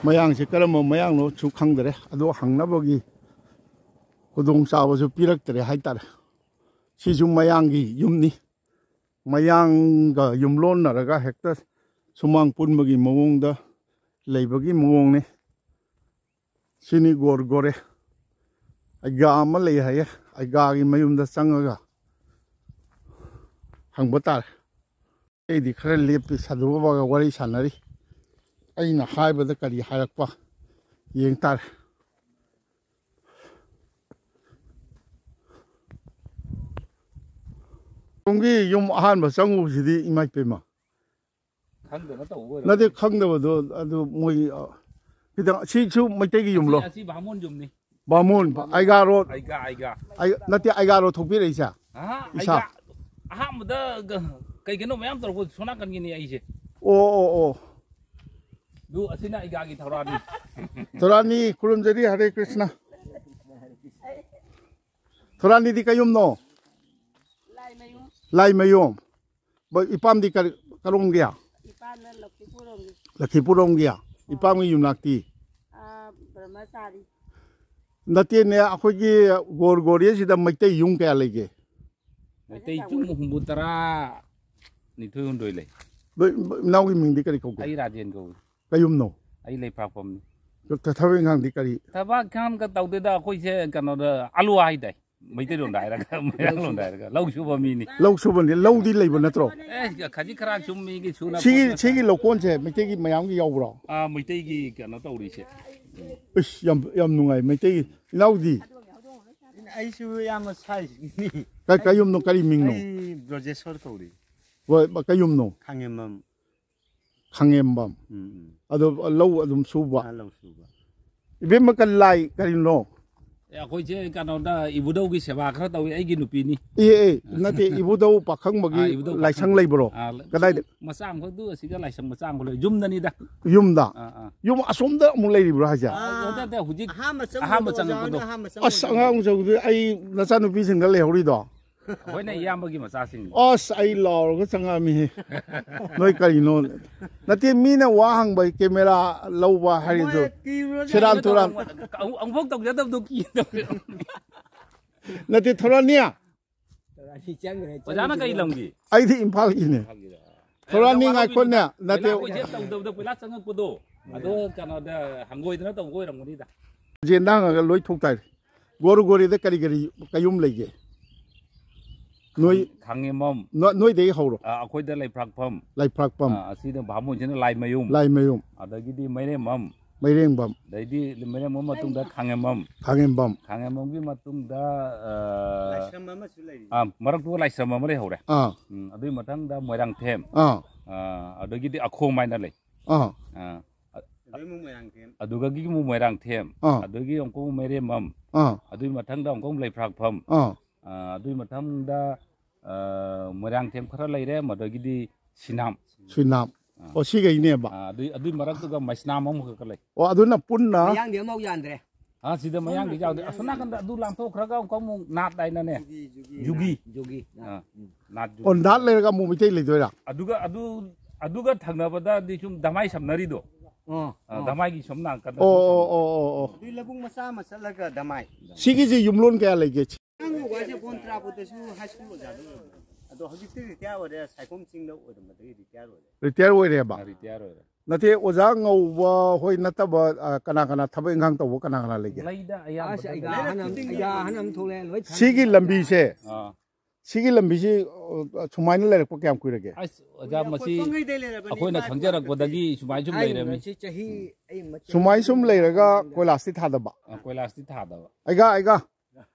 ꯃꯌꯥꯡꯁꯤ ꯀꯔꯝꯕ ꯃꯌꯥꯡꯅꯣꯁꯨ ꯈꯪꯗꯔꯦ꯫ ꯑꯗꯣ ꯍꯪꯅꯕꯒꯤ ꯈꯨꯗꯣꯡꯆꯥꯕꯁꯨ ꯄꯤꯔꯛꯇꯔꯦ ꯍꯥꯏꯇꯥꯔꯦ꯫ ꯁꯤꯁꯨ ꯃꯌꯥꯡꯒꯤ ꯌꯨꯝꯅꯤ꯫ ꯃꯌꯥꯡꯒ ꯌꯨꯝꯂꯣꯟꯅꯔꯒ ꯍꯦꯛꯇ ꯁꯨꯃꯥꯡ ꯄꯨꯟꯕꯒꯤ ꯃꯑꯣꯡꯗ ꯂꯩꯕꯒꯤ ꯃꯑꯣꯡꯅꯤ꯫ ꯁꯤꯅꯤ ꯒꯣꯔ ꯒꯣꯔꯦ꯫ ꯑꯩꯒꯥ ꯑꯃ ꯂꯩ ꯍꯥꯏꯌꯦ꯫ ꯑꯩꯒꯥꯒꯤ ꯃꯌꯨꯝꯗ ꯆꯪꯉꯒ ꯍꯪꯕ ꯇꯥꯔꯦ꯫ ꯑꯩꯗꯤ ꯈꯔ ꯂꯦꯞꯄꯤ, ꯁꯥꯗꯨ ꯕꯕꯥꯒ ꯋꯥꯔꯤ ꯁꯥꯟꯅꯔꯤ꯫ ꯑꯩꯅ ꯍꯥꯏꯕꯗ ꯀꯔꯤ ꯍꯥꯏꯔꯛꯄ ꯌꯦꯡ ꯇꯥꯔꯦ꯫ ꯁꯣꯝꯒꯤ ꯌꯨꯝ ꯑꯍꯥꯟꯕ ꯆꯪꯉꯨꯕꯁꯤꯗꯤ ꯏꯃꯥ ꯏꯄꯦꯝꯃ꯫ ꯈꯪꯗꯅ ꯇꯧꯕ ꯑꯣꯏꯔꯝꯒꯅꯤ꯫ ꯅꯠꯇꯦ, ꯈꯪꯗꯕꯗꯣ ꯑꯗꯨ ꯃꯣꯏ, ꯑ, ꯈꯤꯇꯪ, ꯁꯤꯁꯨ ꯃꯩꯇꯩꯒꯤ ꯌꯨꯝꯂꯣ? ꯑꯁꯤ, ꯑꯁꯤ ꯚꯥꯃꯣꯟ ꯌꯨꯝꯅꯤ꯫ ꯕꯥꯃꯣꯟ, ꯑꯩꯒꯥꯔꯣ? ꯑꯩꯒꯥ, ꯑꯩꯒꯥ꯫ ꯑꯩ-, ꯅꯠꯇꯦ, ꯑꯩꯒꯥꯔꯣ ꯊꯣꯛꯄꯤꯔꯛꯏꯁꯦ? ꯑꯍꯥ, ꯏꯁꯥ꯫ ꯑꯩꯒꯥ ꯑꯍꯥꯟꯕꯗ ꯒ-, ꯀꯩ ꯀꯩꯅꯣ ꯃꯌꯥꯝ ꯇꯧꯔꯛꯄ ꯁꯣꯝ ꯅꯥꯀꯟꯒꯤꯅꯤ ꯑꯩꯁꯦ꯫ ꯑꯣ, ꯑꯣ, ꯑꯣ꯫ ꯑꯗꯨ ꯑꯁꯤꯅ ꯑꯩꯒꯥꯒꯤ ꯊꯧꯔꯥꯅꯤ꯫ ꯊꯧꯔꯥꯅꯤ, ꯈꯨꯔꯨꯝꯖꯔꯤ, ꯍꯔꯦ ꯀ꯭ꯔꯤꯁꯅ꯫ ꯊꯧꯔꯥꯅꯤꯗꯤ ꯀꯩꯌꯨꯝꯅꯣ? ꯂꯥꯏꯃꯌꯨꯝ꯫ ꯂꯥꯏꯃꯌꯨꯝ꯫ ꯕ-, ꯏꯄꯥꯝꯗꯤ ꯀꯔꯤ, ꯀꯔꯣꯝꯒꯤ? ꯏꯄꯥꯝꯅ ꯂꯛꯈꯤꯄꯨꯔꯔꯣꯝꯒꯤ꯫ ꯂꯛꯈꯤꯄꯨꯔꯔꯣꯝꯒꯤ? ꯏꯄꯥꯝꯒꯤ ꯌꯨꯝꯅꯥꯛꯇꯤ? ꯑꯥ, ꯕ꯭ꯔꯍ꯭ꯃꯆꯥꯔꯤ꯫ ꯅꯠꯇꯦꯅꯦ, ꯑꯩꯈꯣꯏꯒꯤ ꯒꯣꯔ ꯒꯣꯔꯤꯁꯤꯗ ꯃꯩꯇꯩ ꯌꯨꯝ ꯀꯌꯥ ꯂꯩꯒꯦ? ꯃꯩꯇꯩ ꯌꯨꯝ ꯍꯨꯝꯐꯨ ꯇꯔꯥ ꯅꯤꯊꯣꯏ ꯍꯨꯝꯗꯣꯏ ꯂꯩ꯫ ꯅꯣꯏ ꯏꯅꯥꯎꯒꯤ ꯃꯤꯡꯗꯤ ꯀꯔꯤ ꯀꯧꯒꯦ? ꯑꯩ ꯔꯥꯖꯦꯟ ꯀꯧꯏ꯫ ꯀꯩꯌꯨꯝꯅꯣ? ꯑꯩ ꯂꯩꯄꯥꯛꯄꯝꯅꯤ꯫ ꯊ-, ꯊꯕꯛ ꯏꯪꯈꯥꯡꯗꯤ ꯀꯔꯤ? ꯊꯕꯛ ꯏꯪꯈꯥꯡꯒ ꯇꯧꯗꯦꯗ, ꯑꯩꯈꯣꯏꯁꯦ ꯀꯩꯅꯣꯗ ꯑꯂꯨ ꯍꯥꯏꯗꯥꯏ꯫ ꯃꯩꯇꯩꯂꯣꯟꯗ ꯍꯥꯏꯔꯒ, ꯃꯌꯥꯡꯂꯣꯟꯗ ꯍꯥꯏꯔꯒ, ꯂꯧ ꯁꯨꯕ ꯃꯤꯅꯤ꯫ ꯂꯧ ꯁꯨꯕꯅꯤ, ꯂꯧꯗꯤ ꯂꯩꯕ ꯅꯠꯇ꯭ꯔꯣ? ꯑꯦ, ꯈꯖꯤꯛ ꯈꯔꯥꯛ ꯁꯨꯝ ꯃꯤꯒꯤ ꯁꯨꯅ ꯁꯤꯒꯤ, ꯈꯣꯠꯅ ꯁꯤꯒꯤ ꯂꯧꯀꯣꯟꯁꯦ ꯃꯩꯇꯩꯒꯤ ꯃꯌꯥꯝꯒꯤ ꯌꯥꯎꯕ꯭ꯔꯣ? ꯑꯥ, ꯃꯩꯇꯩꯒꯤ ꯀꯩꯅꯣ ꯇꯧꯔꯤꯁꯦ꯫ ꯏꯁ, ꯌꯥꯝ, ꯌꯥꯝ ꯅꯨꯡꯉꯥꯏ꯫ ꯃꯩꯇꯩꯒꯤ ꯏꯅꯥꯎꯗꯤ? ꯑꯩꯁꯨ ꯏꯌꯥꯝꯕ ꯁꯥꯏꯁꯤꯅꯤ꯫ ꯀ-, ꯀꯩꯌꯨꯝꯅꯣ, ꯀꯔꯤ ꯃꯤꯡꯅꯣ? ꯑꯩ ꯕ꯭ꯔꯣꯖꯦꯁꯣꯔ ꯀꯧꯔꯤ꯫ ꯍꯣꯏ, ꯀꯩꯌꯨꯝꯅꯣ? ꯈꯥꯡꯉꯦꯝꯕꯝ꯫ ꯈꯥꯡꯉꯦꯝꯕꯝ꯫ ꯎꯝ, ꯎꯝ꯫ ꯑꯗꯣ ꯂꯧ ꯑꯗꯨꯝ ꯁꯨꯕ? ꯑꯥ, ꯂꯧ ꯁꯨꯕ꯫ ꯏꯕꯦꯝꯃ, ꯀꯔꯤ ꯂꯥꯏ, ꯀꯔꯤꯅꯣ? ꯑꯦ, ꯑꯩꯈꯣꯏꯁꯦ ꯀꯩꯅꯣꯗ ꯏꯕꯨꯙꯧꯒꯤ ꯁꯦꯕꯥ ꯈꯔ ꯇꯧꯏ, ꯑꯩꯒꯤ ꯅꯨꯄꯤꯅꯤ꯫ ꯑꯦ, ꯑꯦ, ꯅꯠꯇꯦ, ꯏꯕꯨꯙꯧ ꯄꯥꯈꯪꯕꯒꯤ ꯑꯥ, ꯏꯕꯨꯙꯧ ꯂꯥꯏꯁꯪ ꯄꯥꯈꯪꯕ꯫ ꯂꯩꯕ꯭ꯔꯣ? ꯑꯥ, ꯂ-, ꯀꯗꯥꯏꯗ? ꯁꯨꯝ ꯃꯆꯥ ꯑꯃꯈꯛꯇꯨ ꯑꯁꯤꯗ ꯂꯥꯏꯁꯪ ꯃꯆꯥ ꯑꯃꯈꯛ ꯂꯩ, ꯌꯨꯝꯗꯅꯤꯗ꯫ ꯌꯨꯝꯗ? ꯑꯥ, ꯑꯥ꯫ ꯌꯨꯝ ꯑꯁꯣꯝꯗ ꯑꯃꯨꯛ ꯂꯩꯔꯤꯕ꯭ꯔꯣ ꯍꯥꯏꯁꯦ? ꯑꯥ, ꯑꯗꯨꯗ ꯍꯧꯖꯤꯛ ꯑꯍꯥꯟꯕ ꯆꯪꯕꯗꯣ, ꯑꯍꯥꯟꯕ ꯆꯪꯕꯗꯣ, ꯑꯣꯖꯥ ꯍꯣꯏꯅ ꯑꯍꯥꯟꯕ ꯑꯁ, ꯆꯪꯕꯗꯣ꯫ ꯑꯉꯥꯡ ꯆꯪꯕꯗꯣ ꯑꯩ ꯅꯆꯥꯅꯨꯄꯤꯁꯤꯡꯗ ꯂꯩꯍꯧꯔꯤꯗꯣ꯫ ꯑꯩꯈꯣꯏꯅ ꯏꯌꯥꯝꯕꯒꯤ ꯃꯆꯥꯁꯤꯡꯅꯤ꯫ ꯑꯁ, ꯑꯩ ꯂꯥꯎꯔꯒ ꯆꯪꯉꯛꯑꯝꯃꯤꯍꯦ꯫ ꯅꯣꯏ ꯀꯔꯤꯅꯣ? ꯅꯠꯇꯦ, ꯃꯤꯅ ꯋꯥ ꯍꯪꯕ, ꯀꯦꯃꯦꯔꯥ ꯂꯧꯕ ꯍꯥꯏꯔꯤꯗꯣ ꯃꯣꯏ ꯀꯤꯕ꯭ꯔꯣ? ꯁꯦꯔꯥꯟ ꯇꯨꯔꯥꯟ꯫ ꯑꯃꯨꯛ-, ꯑꯃꯨꯛꯐꯥꯎ ꯇꯧꯖꯗꯕꯗꯣ ꯀꯤꯗꯕ꯭ꯔꯣ? ꯅꯠꯇꯦ, ꯊꯧꯔꯥꯅꯤ꯫ ꯊꯧꯔꯥꯅꯤ ꯆꯪꯈ꯭ꯔꯦ, ꯑꯣꯖꯥꯅ ꯀꯩ ꯆꯪꯈ꯭ꯔꯦ꯫ ꯂꯝꯒꯤ? ꯑꯩꯗꯤ ꯏꯝꯐꯥꯜꯒꯤꯅꯦ꯫ ꯏꯝꯐꯥꯜꯒꯤꯔ? ꯊꯣꯔꯛꯑꯅꯤ, ꯉꯥꯏꯈꯣꯅꯦ꯫ ꯅꯠꯇꯦ꯫ ꯀꯣꯏꯆꯦꯟ ꯇꯧꯗꯕꯗ ꯀꯣꯏꯂꯥ ꯆꯪꯉꯛꯄꯗꯣ, ꯑꯗꯣ ꯀꯩꯅꯣꯗ ꯍꯪꯒꯣꯏꯗꯅ ꯇꯧꯕ ꯑꯣꯏꯔꯝꯒꯅꯤꯗ꯫ ꯖꯦꯟꯗ ꯍꯪꯉꯒ ꯂꯣꯏ ꯊꯣꯛ ꯇꯥꯔꯦ꯫ ꯒꯣꯔ ꯒꯣꯔꯤꯗ ꯀꯔꯤ ꯀꯔꯤ ꯀꯌꯨꯝ ꯂꯩꯒꯦ? ꯅꯣꯏ ꯈꯥꯡꯉꯦꯝꯕꯝ꯫ ꯅꯣ-, ꯅꯣꯏꯗꯒꯤ ꯍꯧꯔꯣ꯫ ꯑ, ꯑꯩꯈꯣꯏꯗ ꯂꯩꯐ꯭ꯔꯥꯛꯐꯝ꯫ ꯂꯩꯐ꯭ꯔꯥꯛꯄꯝ꯫ ꯑ, ꯑꯁꯤꯗ ꯚꯥꯃꯣꯟꯁꯤꯅ ꯂꯥꯏꯃꯌꯨꯝ꯫ ꯂꯥꯏꯃꯌꯨꯝ꯫ ꯑꯗꯒꯤꯗꯤ ꯃꯩꯔꯦꯝꯕꯝ꯫ ꯃꯩꯔꯦꯝꯕꯝ꯫ ꯑꯗꯩꯗꯤ ꯃꯩꯔꯦꯝꯕꯝ ꯃꯇꯨꯡꯗ ꯈꯥꯡꯉꯦꯝꯕꯝ꯫ ꯈꯥꯡꯉꯦꯝꯕꯝ꯫ ꯈꯥꯡꯉꯦꯝꯕꯝꯒꯤ ꯃꯇꯨꯡꯗ, ꯑ, ꯂꯥꯏꯁ꯭ꯔꯝ ꯑꯃꯁꯨ ꯂꯩꯔꯤ꯫ ꯑ, ꯃꯔꯛꯇꯨꯗ ꯂꯥꯏꯁ꯭ꯔꯝ ꯑꯃ ꯂꯩꯍꯧꯔꯦ꯫ ꯑꯥ꯫ ꯎꯝ, ꯑꯗꯨꯒꯤ ꯃꯊꯪꯗ ꯃꯣꯏꯔꯥꯡꯊꯦꯝ꯫ ꯑꯥ꯫ ꯑ, ꯑꯗꯒꯤꯗꯤ ꯑꯈꯣꯝ ꯍꯥꯏꯅ ꯂꯩ꯫ ꯑꯥ꯫ ꯑ, ꯑꯗꯩ ꯑꯃꯨꯛ ꯃꯣꯏꯔꯥꯡꯊꯦꯝ꯫ ꯑꯗꯨꯗꯒꯤ ꯑꯃꯨꯛ ꯃꯣꯏꯔꯥꯡꯊꯦꯝ꯫ ꯑꯥ꯫ ꯑꯗꯨꯒꯤ ꯑꯃꯨꯛ ꯃꯩꯔꯦꯝꯕꯝ꯫ ꯑꯥ꯫ ꯑꯗꯨꯒꯤ ꯃꯊꯪꯗ ꯑꯃꯨꯛ ꯂꯩꯐ꯭ꯔꯥꯛꯐꯝ꯫ ꯑꯥ꯫ ꯑ, ꯑꯗꯨꯒꯤ ꯃꯊꯪꯗ, ꯑ, ꯃꯣꯏꯔꯥꯡꯊꯦꯝ ꯈꯔ ꯂꯩꯔꯦ, ꯃꯗꯒꯤꯗꯤ ꯁꯤꯅꯥꯝ꯫ ꯁꯤꯅꯥꯝ꯫ ꯑꯥ꯫ ꯑꯣ, ꯁꯤꯈꯩꯅꯦꯕ꯫ ꯑꯥ, ꯑꯗꯨꯏ, ꯑꯗꯨꯏ ꯃꯔꯛꯇꯨꯒ ꯃꯩꯁꯅꯥꯝ ꯑꯃꯈꯛꯀ ꯂꯩ꯫ ꯑꯣ, ꯑꯗꯨꯅ ꯄꯨꯟꯅ ꯃꯌꯥꯡꯗꯤ ꯑꯃꯐꯥꯎ ꯌꯥꯟꯗ꯭ꯔꯦ꯫ ꯑꯥ, ꯁꯤꯗ ꯃꯌꯥꯡꯗꯤ ꯌꯥꯎꯗꯦ꯫ ꯑꯁꯣꯝ ꯅꯥꯀꯟꯗ ꯑꯗꯨ ꯂꯥꯟꯊꯣꯛꯈ꯭ꯔꯒ ꯑꯃꯨꯛꯀ ꯑꯃꯨꯛ ꯅꯥꯠ ꯍꯥꯏꯅꯅꯦ꯫ ꯖꯨꯒꯤ, ꯖꯨꯒꯤ꯫ ꯖꯨꯒꯤ꯫ ꯖꯨꯒꯤ꯫ ꯑꯥ, ꯅꯥꯠ ꯖꯨꯒꯤ꯫ ꯑꯣ, ꯅꯥꯠ ꯂꯩꯔꯒ ꯑꯃꯨꯛ ꯃꯩꯇꯩ ꯂꯩꯗꯣꯏꯔꯥ? ꯑꯗꯨꯒ, ꯑꯗꯨ, ꯑꯗꯨꯒ ꯊꯪꯅꯕꯗꯗꯤ ꯁꯨꯝ ꯗꯃꯥꯏ ꯁꯝꯅꯔꯤꯗꯣ꯫ ꯑꯣ, ꯑꯥ, ꯑꯣ꯫ ꯗꯃꯥꯏꯒꯤ ꯁꯣꯝ ꯅꯥꯀꯟꯗ ꯑꯣ, ꯁꯨꯝ ꯑꯣ, ꯁꯝꯅꯔꯤ꯫ ꯑꯣ, ꯑꯣ, ꯑꯣ꯫ ꯑꯗꯨꯏ ꯂꯧꯕꯨꯛ ꯃꯆꯥ ꯑꯃ ꯆꯠꯂꯒ ꯗꯃꯥꯏ꯫ ꯁꯤꯒꯤꯁꯤ ꯌꯨꯝꯂꯣꯟ ꯀꯌꯥ ꯂꯩꯒꯦ? ꯑꯉꯥꯡ ꯑꯣꯏꯔꯤꯉꯩꯗ ꯕꯣꯟ ꯇ꯭ꯔꯥꯄꯣꯠꯇꯁꯨ ꯍꯥꯏ ꯁ꯭ꯀꯨꯜ ꯑꯣꯖꯥꯗ ꯑꯣꯏꯔꯝꯕꯅꯦ꯫ ꯑꯗꯣ ꯍꯧꯖꯤꯛꯇꯤ ꯔꯤꯇꯥꯌꯔ ꯑꯣꯏꯔꯦ, ꯁꯥꯏꯈꯣꯝ ꯆꯤꯡꯗ ꯑꯣꯏꯔꯝꯕꯗꯒꯤ ꯔꯤꯇꯥꯌꯔ ꯑꯣꯏꯔꯦ꯫ ꯔꯤꯇꯥꯌꯔ ꯑꯣꯏꯔꯦꯕ? ꯑꯥ, ꯔꯤꯇꯥꯌꯔ ꯑꯣꯏꯔꯦ꯫ ꯅꯠꯇꯦ, ꯑꯣꯖꯥ ꯉꯧꯕ ꯍꯣꯏ ꯅꯠꯇꯕ, ꯑ, ꯀꯅꯥ ꯀꯅꯥ ꯊꯕꯛ ꯏꯪꯈꯥꯡ ꯇꯧꯕ ꯀꯅꯥ ꯀꯅꯥ ꯂꯩꯒꯦ? ꯂꯩꯗ, ꯑꯌꯥꯝꯕ ꯑꯁ, ꯑꯩꯒ ꯑꯗꯨꯝ ꯑꯍꯟ ꯑꯃ, ꯂꯩ꯫ ꯑꯩꯒ ꯑꯍꯟ ꯑꯃ ꯊꯣꯛꯂꯛꯑꯦ, ꯂꯣꯏ ꯈꯪꯉꯦ꯫ ꯁꯤꯒꯤ ꯂꯝꯕꯤꯁꯦ, ꯑꯥ꯫ ꯁꯤꯒꯤ ꯂꯝꯕꯤꯁꯤ, ꯑ, ꯁꯨꯃꯥꯏꯅ ꯂꯩꯔꯛꯄ ꯀꯌꯥꯝ ꯀꯨꯏꯔꯒꯦ? ꯑꯁ, ꯑꯣꯖꯥ, ꯃꯁꯤ ꯄꯣꯛꯄꯉꯩꯗꯩ ꯂꯩꯔꯕꯅꯤ, ꯑꯩꯈꯣꯏꯅ ꯏꯃꯥ ꯏꯄꯥ ꯈꯪꯖꯔꯛꯄꯗꯒꯤ ꯁꯨꯃꯥꯏꯅ ꯁꯨꯝ ꯍꯥꯏꯔꯤꯕ ꯂꯩꯔꯝꯃꯤ꯫ ꯁꯤ ꯆꯍꯤ ꯑꯩ ꯃꯆꯤꯟ ꯁꯨꯃꯥꯏ ꯁꯨꯝ ꯂꯩꯔꯒ ꯀꯣꯏꯂꯥꯁꯇꯤ ꯊꯥꯗꯕ? ꯑ, ꯀꯣꯏꯂꯥꯁꯇꯤ ꯊꯥꯗꯕ꯫ ꯑꯩꯒ, ꯑꯩꯒ꯫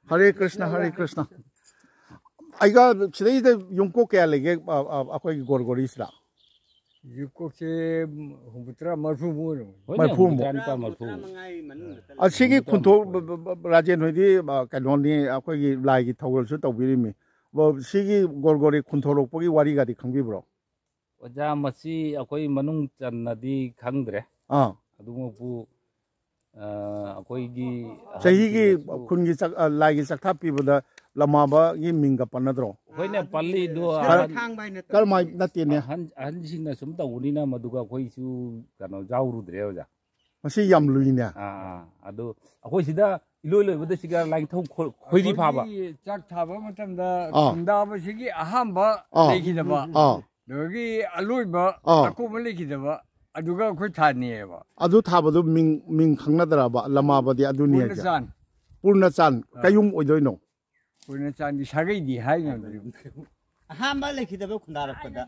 ꯍꯔꯦ ꯀ꯭ꯔꯤꯁꯅ, ꯍꯔꯦ ꯀ꯭ꯔꯤꯁꯅ꯫ ꯑꯩꯒ ꯁꯤꯗꯩꯁꯤꯗ ꯌꯨꯝꯀꯣꯛ ꯀꯌꯥ ꯂꯩꯒꯦ, ꯑ, ꯑ, ꯑꯩꯈꯣꯏꯒꯤ ꯒꯣꯔꯒꯣꯔꯤꯁꯤꯗ? ꯌꯨꯝꯀꯣꯛꯁꯦ ꯍꯨꯝꯐꯨꯇꯔꯥ, ꯃꯔꯐꯨꯃꯨꯛ ꯑꯣꯏꯔꯝꯒꯅꯤ꯫ ꯍꯣꯏꯅꯦ, ꯃꯔꯐꯨꯃꯨꯛ꯫ ꯍꯨꯝꯐꯨꯇꯔꯥ, ꯅꯤꯄꯥꯜ, ꯃꯔꯐꯨ꯫ ꯑꯁꯤꯒꯤ ꯈꯨꯟꯊꯣꯛ-, ꯕ-, ꯕ-, ꯕ-, ꯔꯥꯖꯦꯟ ꯍꯣꯏꯗꯤ, ꯑ, ꯀꯩꯅꯣꯅꯤ, ꯑꯩꯈꯣꯏꯒꯤ ꯂꯥꯏꯒꯤ ꯊꯧꯒꯜꯁꯨ ꯇꯧꯕꯤꯔꯤꯃꯤ꯫ ꯕ-, ꯁꯤꯒꯤ ꯒꯣꯔꯒꯣꯔꯤ ꯈꯨꯟꯊꯣꯔꯛꯄꯒꯤ ꯋꯥꯔꯤꯒꯗꯤ ꯈꯪꯕꯤꯕ꯭ꯔꯣ? ꯑꯣꯖꯥ, ꯃꯁꯤ ꯑꯩꯈꯣꯏ ꯃꯅꯨꯡ ꯆꯟꯅꯗꯤ ꯈꯪꯗ꯭ꯔꯦ꯫ ꯑꯥ꯫ ꯑꯗꯨꯃꯛꯄꯨ, ꯑ, ꯑꯩꯈꯣꯏꯒꯤ ꯆꯍꯤꯒꯤ ꯑꯍꯟꯁꯤꯡꯅꯁꯨ ꯈꯨꯟꯒꯤ ꯆꯥꯛ-, ꯑ, ꯂꯥꯏꯒꯤ ꯆꯥꯛꯊꯥ ꯄꯤꯕꯗ ꯂꯃꯥꯕꯒꯤ ꯃꯤꯡꯒ ꯄꯟꯅꯗ꯭ꯔꯣ? ꯍꯣꯏꯅꯦ, ꯄꯜꯂꯤꯗꯣ ꯁꯔꯨ ꯑꯍꯟ-, ꯊꯥꯡꯕ ꯍꯥꯏꯅ ꯇꯧꯕ꯫ ꯀꯔꯝꯍꯥꯏ-, ꯅꯠꯇꯦꯅꯦ꯫ ꯑꯍꯟ, ꯑꯍꯟꯁꯤꯡꯅ ꯁꯨꯝ ꯇꯧꯕꯅꯤꯅ ꯃꯗꯨꯒ ꯑꯩꯈꯣꯏꯁꯨ ꯀꯩꯅꯣ ꯌꯥꯎꯔꯨꯗ꯭ꯔꯦ, ꯑꯣꯖꯥ꯫ ꯃꯁꯤ ꯌꯥꯝ ꯂꯨꯏꯅꯦ꯫ ꯑꯥ, ꯑꯥ꯫ ꯑꯗꯨ ꯑꯩꯈꯣꯏ ꯁꯤꯗ ꯏꯂꯣꯏ ꯂꯣꯏꯕꯗ ꯁꯤꯒ ꯂꯥꯏꯅꯤꯡꯊꯧ ꯈꯣ-, ꯈꯣꯏꯔꯤ ꯐꯥꯕ꯫ ꯑꯩꯈꯣꯏꯒꯤ ꯆꯥꯛ ꯊꯥꯕ ꯃꯇꯝꯗ ꯑꯥ꯫ ꯈꯨꯟꯗꯥꯕꯁꯤꯒꯤ ꯑꯍꯥꯟꯕ ꯑꯥ꯫ ꯂꯩꯈꯤꯗꯕ꯫ ꯑꯥ꯫ ꯑꯗꯒꯤ ꯑꯂꯣꯏꯕ ꯑꯥ꯫ ꯑꯀꯣꯟꯕ ꯂꯩꯈꯤꯗꯕ ꯑꯗꯨꯒ ꯑꯩꯈꯣꯏ ꯊꯥꯅꯤꯌꯦꯕ꯫ ꯑꯗꯨ ꯊꯥꯕꯗꯨ ꯃꯤꯡ, ꯃꯤꯡ ꯈꯪꯅꯗ꯭ꯔꯕ? ꯂꯃꯥꯕꯗꯤ ꯑꯗꯨꯅꯤ ꯍꯥꯏꯁꯦ꯫ ꯄꯨꯔꯅꯆꯥꯟ꯫ ꯄꯨꯔꯅꯆꯥꯟ꯫ ꯑꯥ꯫ ꯀꯌꯨꯝ ꯑꯣꯏꯗꯣꯏꯅꯣ? ꯄꯨꯔꯅꯆꯥꯟꯗꯤ ꯁꯥꯒꯩꯗꯤ ꯍꯥꯏ ꯉꯝꯗ꯭ꯔꯤ꯫ ꯑꯍꯥꯟꯕ ꯂꯩꯈꯤꯗꯕ ꯈꯨꯟꯗꯥꯔꯛꯄꯗ꯫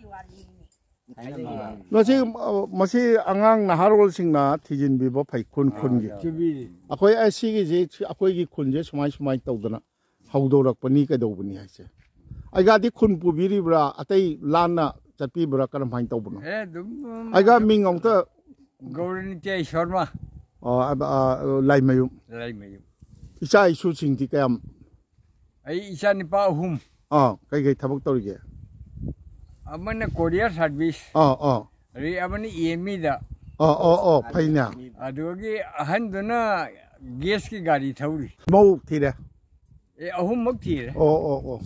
ꯃꯁꯤ, ꯃꯁꯤ ꯑꯉꯥꯡ ꯅꯍꯥꯔꯣꯜꯁꯤꯡꯅ ꯊꯤꯖꯤꯟꯕꯤꯕ ꯐꯩ, ꯈꯨꯟ ꯈꯨꯟꯒꯤ꯫ ꯆꯨꯝꯃꯤ꯫ ꯑꯩꯈꯣꯏ ꯑꯁꯤꯒꯤꯁꯤ ꯑꯩꯈꯣꯏꯒꯤ ꯈꯨꯟꯁꯦ ꯁꯨꯃꯥꯏ ꯁꯨꯃꯥꯏꯅ ꯇꯧꯗꯅ ꯍꯧꯗꯣꯔꯛꯄꯅꯤ ꯀꯩꯗꯧꯕꯅꯤ ꯍꯥꯏꯁꯦ꯫ ꯑꯩꯒꯥꯗꯤ ꯈꯨꯟ ꯄꯨꯕꯤꯔꯤꯕ꯭ꯔꯥ, ꯑꯇꯩ ꯂꯥꯟꯅ ꯆꯠꯄꯤꯕ꯭ꯔꯥ, ꯀꯔꯝꯍꯥꯏꯅ ꯇꯧꯕꯅꯣ? ꯑꯦ, ꯑꯗꯨꯝ ꯑꯩꯒꯥ ꯃꯤꯡ ꯑꯃꯨꯛꯇ ꯒꯧꯔꯅꯤꯇꯦ ꯁꯔꯃ꯫ ꯑꯣ, ꯑ, ꯑ, ꯂꯥꯏꯃꯌꯨꯝ꯫ ꯂꯥꯏꯃꯌꯨꯝ꯫ ꯏꯆꯥ ꯏꯁꯨꯁꯤꯡꯗꯤ ꯀꯌꯥꯝ? ꯑꯩ ꯏꯆꯥ ꯅꯨꯄꯥ ꯑꯍꯨꯝ꯫ ꯑꯥ, ꯀꯩ ꯀꯩ ꯊꯕꯛ ꯇꯧꯔꯤꯒꯦ? ꯑꯃꯅ courier service꯫ ꯑꯥ, ꯑꯥ꯫ ꯑꯗꯩ ꯑꯃꯅ ꯑꯦꯝ ꯏꯗ꯫ ꯑꯥ, ꯑꯥ, ꯑꯥ, ꯐꯩꯅꯦ꯫ ꯑꯗꯨꯒꯤ ꯑꯍꯟꯗꯨꯅ gas ꯀꯤ ꯒꯥꯔꯤ ꯊꯧꯔꯤ꯫ ꯃꯧ ꯊꯤꯔꯦ? ꯑꯦ, ꯑꯍꯨꯝꯃꯛ ꯊꯤꯔꯦ꯫ ꯑꯣ, ꯑꯣ, ꯑꯣ꯫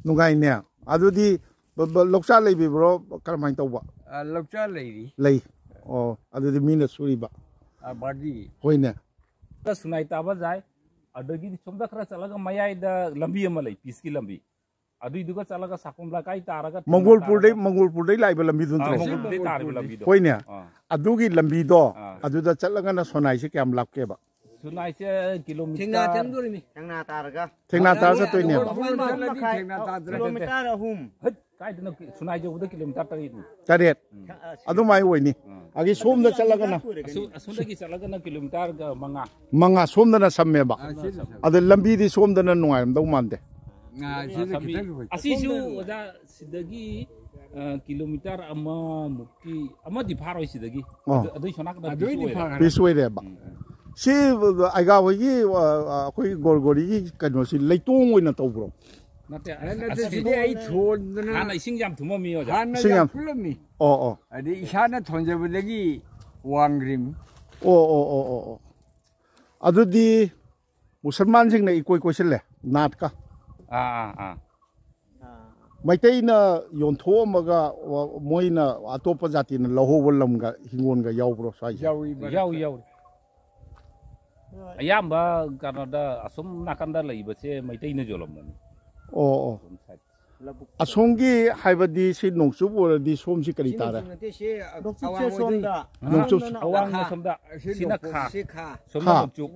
ꯅꯨꯡꯉꯥꯏꯅꯦ꯫ ꯑꯗꯨꯗꯤ ꯕ-, ꯕ-, ꯂꯧꯆꯥ ꯂꯩꯕꯤꯕ꯭ꯔꯣ? ꯀꯔꯝꯍꯥꯏꯅ ꯇꯧꯕ? ꯑ, ꯂꯧꯆꯥ ꯂꯩꯔꯤ꯫ ꯂꯩ꯫ ꯑꯣ, ꯑꯗꯨꯗꯤ ꯃꯤꯅ ꯁꯨꯔꯤꯕ꯫ ꯑ, ꯕꯥꯔꯗꯤ꯫ ꯍꯣꯏꯅꯦ꯫ ꯁꯨꯅꯥꯏ ꯇꯥꯕ ꯌꯥꯏ꯫ ꯑꯗꯒꯤꯗꯤ ꯁꯣꯝꯗ ꯈꯔ ꯆꯠꯂꯒ ꯃꯌꯥꯏꯗ ꯂꯝꯕꯤ ꯑꯃ ꯂꯩ, peace ꯀꯤ ꯂꯝꯕꯤ꯫ ꯑꯗꯨꯏꯗꯨꯒ ꯆꯠꯂꯒ ꯁꯥꯀꯣꯝ ꯂꯩꯀꯥꯏ ꯇꯥꯔꯒ ꯃꯪꯒꯣꯜꯄꯨꯔꯗꯩ, ꯇꯥꯔꯒ ꯃꯪꯒꯣꯜꯄꯨꯔꯗꯩ ꯂꯥꯛꯏꯕ ꯂꯝꯕꯤꯗꯨ ꯑꯥ, ꯅꯠꯇ꯭ꯔꯣ? ꯃꯪꯒꯣꯜꯄꯨꯔꯗꯩ ꯇꯥꯔꯤꯕ ꯂꯝꯕꯤꯗꯣ꯫ ꯍꯣꯏꯅꯦ꯫ ꯑꯥ꯫ ꯑꯗꯨꯒꯤ ꯂꯝꯕꯤꯗꯣ, ꯑꯥ꯫ ꯑꯗꯨꯗ ꯆꯠꯂꯒꯅ ꯁꯣꯅꯥꯏꯁꯦ ꯀꯌꯥꯝ ꯂꯥꯞꯀꯦꯕ? ꯁꯨꯅꯥꯏꯁꯦ ꯀꯤꯂꯣꯃꯤꯇꯔ ꯊꯦꯡꯅ ꯆꯪꯗꯣꯔꯤꯃꯤ꯫ ꯊꯦꯡꯅ ꯇꯥꯔꯒ꯫ ꯊꯦꯡꯅ ꯇꯥꯔ ꯆꯠꯇꯣꯏꯅꯦꯕ꯫ ꯃꯪꯒꯣꯜꯄꯨꯔ ꯆꯠꯂꯗꯤ ꯊꯦꯡꯅ ꯇꯥꯗ꯭ꯔꯦ꯫ ꯀꯤꯂꯣꯃꯤꯇꯔ ꯑꯍꯨꯝ꯫ ꯍꯠ, ꯀꯥꯏꯗꯅꯣ ꯁꯨꯅꯥꯏ ꯌꯧꯕꯗ ꯀꯤꯂꯣꯃꯤꯇꯔ ꯇꯔꯦꯠꯅꯤ꯫ ꯇꯔꯦꯠ꯫ ꯎꯝ꯫ ꯑꯗꯨꯃꯥꯏꯅ ꯑꯣꯏꯅꯤ꯫ ꯎꯝ꯫ ꯑꯗꯒꯤ ꯁꯣꯝꯗ ꯆꯠꯂꯒꯅ ꯑꯁꯣ-, ꯑꯁꯣꯝꯗꯒꯤ ꯆꯠꯂꯒꯅ ꯀꯤꯂꯣꯃꯤꯇꯔꯒ ꯃꯉꯥ꯫ ꯃꯉꯥ, ꯁꯣꯝꯗꯅ ꯁꯝꯃꯦꯕ꯫ ꯑꯥ, ꯁꯤꯅ ꯁꯝꯃꯦ꯫ ꯑꯗ ꯂꯝꯕꯤꯗꯤ ꯁꯣꯝꯗꯅ ꯅꯨꯡꯉꯥꯏꯔꯝꯗꯧ ꯃꯥꯟꯗꯦ꯫ ꯑꯥ, ꯁꯤꯅ ꯂꯝꯕꯤ ꯈꯤꯇꯪ ꯂꯨꯏ꯫ ꯑꯁꯤꯁꯨ ꯑꯣꯖꯥ ꯁꯤꯗꯒꯤ, ꯑ, ꯀꯤꯂꯣꯃꯤꯇꯔ ꯑꯃꯃꯨꯛꯀꯤ, ꯑꯃꯗꯤ ꯐꯥꯔꯣꯏ ꯁꯤꯗꯒꯤ꯫ ꯑꯣ꯫ ꯑꯗꯨ, ꯑꯗꯨꯏ ꯁꯣꯝ ꯅꯥꯀꯟꯗ ꯑꯗꯨꯏꯗꯤ peace ꯑꯣꯏꯔꯦ꯫ ꯐꯔꯦ꯫ Peace ꯑꯣꯏꯔꯦꯕ꯫ ꯎꯝ꯫ ꯁꯤ ꯑꯩꯒꯥ ꯍꯣꯏꯒꯤ, ꯑ, ꯑ, ꯑꯩꯈꯣꯏꯒꯤ ꯒꯣꯔꯒꯣꯔꯤꯒꯤ ꯀꯩꯅꯣꯁꯤ ꯂꯩꯇꯣꯡ ꯑꯣꯏꯅ ꯇꯧꯕ꯭ꯔꯣ? ꯅꯠꯇꯦ, ꯑꯦ, ꯅꯠꯇꯦ, ꯑꯁꯤꯗꯤ ꯁꯤꯗꯤ ꯑꯩ ꯊꯣꯟꯗꯅ ꯍꯥꯟꯅ ꯏꯁꯤꯡ ꯌꯥꯝ ꯊꯨꯝꯃꯝꯃꯤ, ꯑꯣꯖꯥ꯫ ꯍꯥꯟꯅ ꯏꯁꯤꯡ ꯌꯥꯝ ꯌꯥꯝ ꯐꯨꯜꯂꯝꯃꯤ꯫ ꯑꯣ, ꯑꯣ꯫ ꯑꯗꯩ ꯏꯁꯥꯅ ꯊꯣꯟꯖꯕꯗꯒꯤ ꯋꯥꯡꯈ꯭ꯔꯤꯝꯅꯤ꯫ ꯑꯣ, ꯑꯣ, ꯑꯣ, ꯑꯣ, ꯑꯣ꯫ ꯑꯗꯨꯗꯤ ꯃꯨꯁꯜꯃꯥꯟꯁꯤꯡꯅ ꯏꯀꯣꯏ ꯀꯣꯏꯁꯤꯜꯂꯦ, ꯅꯥꯠꯀ꯫ ꯑꯥ, ꯑꯥ, ꯑꯥ꯫ ꯃꯩꯇꯩꯅ ꯌꯣꯟꯊꯣꯛꯑꯝꯃꯒ, ꯋ-, ꯃꯣꯏꯅ ꯑꯇꯣꯞꯄ ꯖꯥꯇꯤꯅ ꯂꯧꯍꯧꯕ ꯂꯝꯒ ꯍꯤꯡꯒꯣꯜꯒ ꯌꯥꯎꯕ꯭ꯔꯣ ꯁ꯭ꯋꯥꯏꯁꯦ? ꯌꯥꯎꯏ, ꯃꯔꯛꯇ꯫ ꯌꯥꯎꯏ, ꯌꯥꯎꯏ꯫ ꯑꯌꯥꯝꯕ ꯀꯩꯅꯣꯗ, ꯑꯁꯨꯝ ꯅꯥꯀꯟꯗ ꯂꯩꯕꯁꯦ ꯃꯩꯇꯩꯅ ꯌꯣꯜꯂꯝꯕꯅꯤ꯫ ꯑꯣ, ꯑꯣ꯫ ꯑꯁꯨꯝ side꯫ ꯑꯁꯣꯝꯒꯤ ꯍꯥꯏꯕꯗꯤ ꯁꯤ ꯅꯣꯡꯆꯨꯞ ꯑꯣꯏꯔꯗꯤ ꯁꯣꯝꯁꯤ ꯀꯔꯤ ꯇꯥꯔꯦ? ꯅꯣꯡꯆꯨꯞꯁꯦ ꯁꯣꯝꯗ꯫ ꯅꯣꯡꯆꯨꯞ ꯑꯋꯥꯡꯅ ꯁꯣꯝꯗ꯫ ꯁꯤꯅ ꯈꯥ꯫ ꯁꯣꯝꯗ ꯈꯥ꯫ ꯅꯣꯡꯆꯨꯞ꯫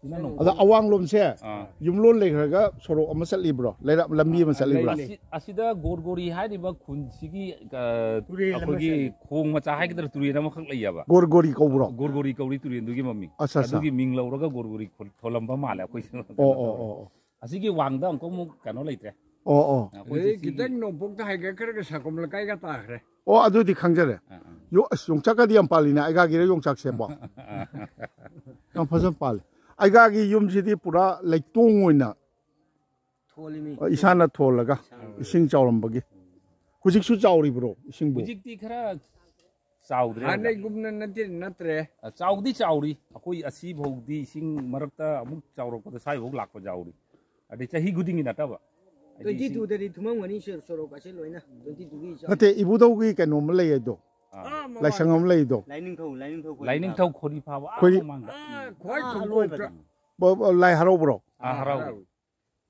ꯁꯤꯅ ꯅꯣꯡꯆꯨꯞ꯫ ꯑꯗ ꯑꯋꯥꯡꯂꯣꯝꯁꯦ ꯌꯨꯝꯂꯣꯟ ꯂꯩꯈ꯭ꯔꯒ ꯁꯣꯔꯣꯛ ꯑꯃ ꯆꯠꯂꯤꯕ꯭ꯔꯣ? ꯂꯩꯔꯛ ꯂꯝꯕꯤ ꯑꯃ ꯆꯠꯂꯤꯕ꯭ꯔꯣ? ꯂꯩ, ꯂꯩ꯫ ꯑꯁꯤ-, ꯑꯁꯤꯗ ꯒꯣꯔꯒꯣꯔꯤ ꯍꯥꯏꯔꯤꯕ ꯈꯨꯟꯁꯤꯒꯤ, ꯑ, ꯇꯨꯔꯦꯜ ꯑꯃ ꯑꯩꯈꯣꯏꯒꯤ ꯆꯠꯂꯤ꯫ ꯈꯣꯡ ꯃꯆꯥ ꯍꯥꯏꯒꯗ꯭ꯔꯥ, ꯇꯨꯔꯦꯜ ꯑꯃꯈꯛ ꯂꯩꯌꯦꯕ꯫ ꯒꯣꯔꯒꯣꯔꯤ ꯀꯧꯕ꯭ꯔꯣ? ꯒꯣꯔꯒꯣꯔꯤ ꯀꯧꯔꯤ ꯇꯨꯔꯦꯜꯗꯨꯒꯤ ꯃꯃꯤꯡ꯫ ꯑꯠꯆꯥ, ꯑꯠꯆꯥ꯫ ꯑꯗꯨꯒꯤ ꯃꯤꯡ ꯂꯧꯔꯒ ꯒꯣꯔꯒꯣꯔꯤ ꯈꯣꯜ-, ꯊꯣꯜꯂꯝꯕ ꯃꯥꯜꯂꯦ ꯑꯩꯈꯣꯏꯁꯨ꯫ ꯑꯣ, ꯀꯩꯅꯣ ꯑꯣ, ꯇꯧꯔꯒ꯫ ꯑꯣ, ꯑꯣ꯫ ꯑꯁꯤꯒꯤ ꯋꯥꯡꯗ ꯑꯃꯨꯛꯀ ꯑꯃꯨꯛ ꯀꯩꯅꯣ ꯂꯩꯇ꯭ꯔꯦ꯫ ꯑꯣ, ꯑꯣ꯫ ꯑꯩꯈꯣꯏ ꯑꯦ, ꯁꯤꯒꯤ ꯈꯤꯇꯪ ꯅꯣꯡꯄꯣꯛꯇ ꯍꯥꯏꯒꯠꯈ꯭ꯔꯒ ꯁꯥꯀꯣꯝ ꯂꯩꯀꯥꯏꯒ ꯇꯥꯈ꯭ꯔꯦ꯫ ꯑꯣ, ꯑꯗꯨꯗꯤ ꯈꯪꯖꯔꯦ꯫ ꯑꯥ, ꯑꯥ꯫ ꯌꯣ-, ꯑꯁ, ꯌꯣꯡꯆꯥꯛꯀꯗꯤ ꯌꯥꯝ ꯄꯥꯜꯂꯤꯅꯦ, ꯑꯩꯒꯥꯒꯤꯔ ꯌꯣꯡꯆꯥꯛꯁꯦꯕꯣ? ꯌꯥꯝ ꯐꯖꯅ ꯄꯥꯜꯂꯤ꯫ ꯑꯩꯒꯥꯒꯤ ꯌꯨꯝꯁꯤꯗꯤ ꯄꯨꯔꯥ ꯂꯩꯇꯣꯡ ꯑꯣꯏꯅ ꯊꯣꯜꯂꯤꯃꯤ꯫ ꯏꯁꯥꯅ ꯊꯣꯜꯂꯒ ꯏꯁꯥꯅ꯫ ꯏꯁꯤꯡ ꯆꯥꯎꯔꯝꯕꯒꯤ꯫ ꯍꯧꯖꯤꯛꯁꯨ ꯆꯥꯎꯔꯤꯕ꯭ꯔꯣ ꯏꯁꯤꯡꯕꯨ? ꯍꯧꯖꯤꯛꯇꯤ ꯈꯔ ꯆꯥꯎꯗ꯭ꯔꯦ ꯑꯣꯖꯥ꯫ ꯍꯥꯟꯅꯩꯒꯨꯝꯅ ꯅꯠꯇꯦ, ꯅꯠꯇ꯭ꯔꯦ꯫ ꯑ, ꯆꯥꯎꯗꯤ ꯆꯥꯎꯔꯤ꯫ ꯑꯩꯈꯣꯏ ꯑꯁꯤꯐꯥꯎꯗꯤ ꯏꯁꯤꯡ ꯃꯔꯛꯇ ꯑꯃꯨꯛ ꯆꯥꯎꯔꯛꯄꯗ ꯁ꯭ꯋꯥꯏꯐꯥꯎ ꯂꯥꯛꯄ ꯌꯥꯎꯔꯤ꯫ ꯑꯗꯩ ꯆꯍꯤ ꯈꯨꯗꯤꯡꯒꯤ ꯅꯠꯇꯕ꯫ ꯍꯥꯏꯗꯤ ꯇ꯭ꯋꯦꯟꯇꯤ ꯏꯁꯤꯡ ꯇꯨꯗꯗꯤ ꯊꯨꯝꯃꯝꯒꯅꯤ ꯁꯣ-, ꯁꯣꯔꯣꯛ ꯑꯁꯤ ꯂꯣꯏꯅ꯫ ꯇ꯭ꯋꯦꯟꯇꯤ ꯇꯨꯒꯤ ꯏꯆꯥꯎ꯫ ꯅꯠꯇꯦ, ꯏꯕꯨꯙꯧꯒꯤ ꯀꯩꯅꯣꯝꯃ ꯂꯩ ꯍꯥꯏꯗꯣ꯫ ꯑꯥ꯫ ꯑꯥ, ꯃꯃꯥꯡꯗ꯫ ꯂꯥꯏꯁꯪ ꯑꯃ ꯂꯩꯗꯣ꯫ ꯂꯥꯏꯅꯤꯡꯊꯧ, ꯂꯥꯏꯅꯤꯡꯊꯧ ꯈꯣꯏꯔꯤ ꯂꯥꯏꯅꯤꯡꯊꯧ ꯐꯥꯕ꯫ ꯈꯣꯏꯔꯤ ꯐꯥꯕ ꯑꯥ, ꯈ꯭ꯋꯥꯏ ꯑꯥ, ꯈꯣꯡꯄꯣꯛꯇ꯫ ꯑꯂꯣꯏꯕꯗ꯫ ꯕ-, ꯕ-, ꯂꯥꯏ ꯍꯔꯥꯎꯕ꯭ꯔꯣ? ꯑꯥ, ꯍꯔꯥꯎ꯫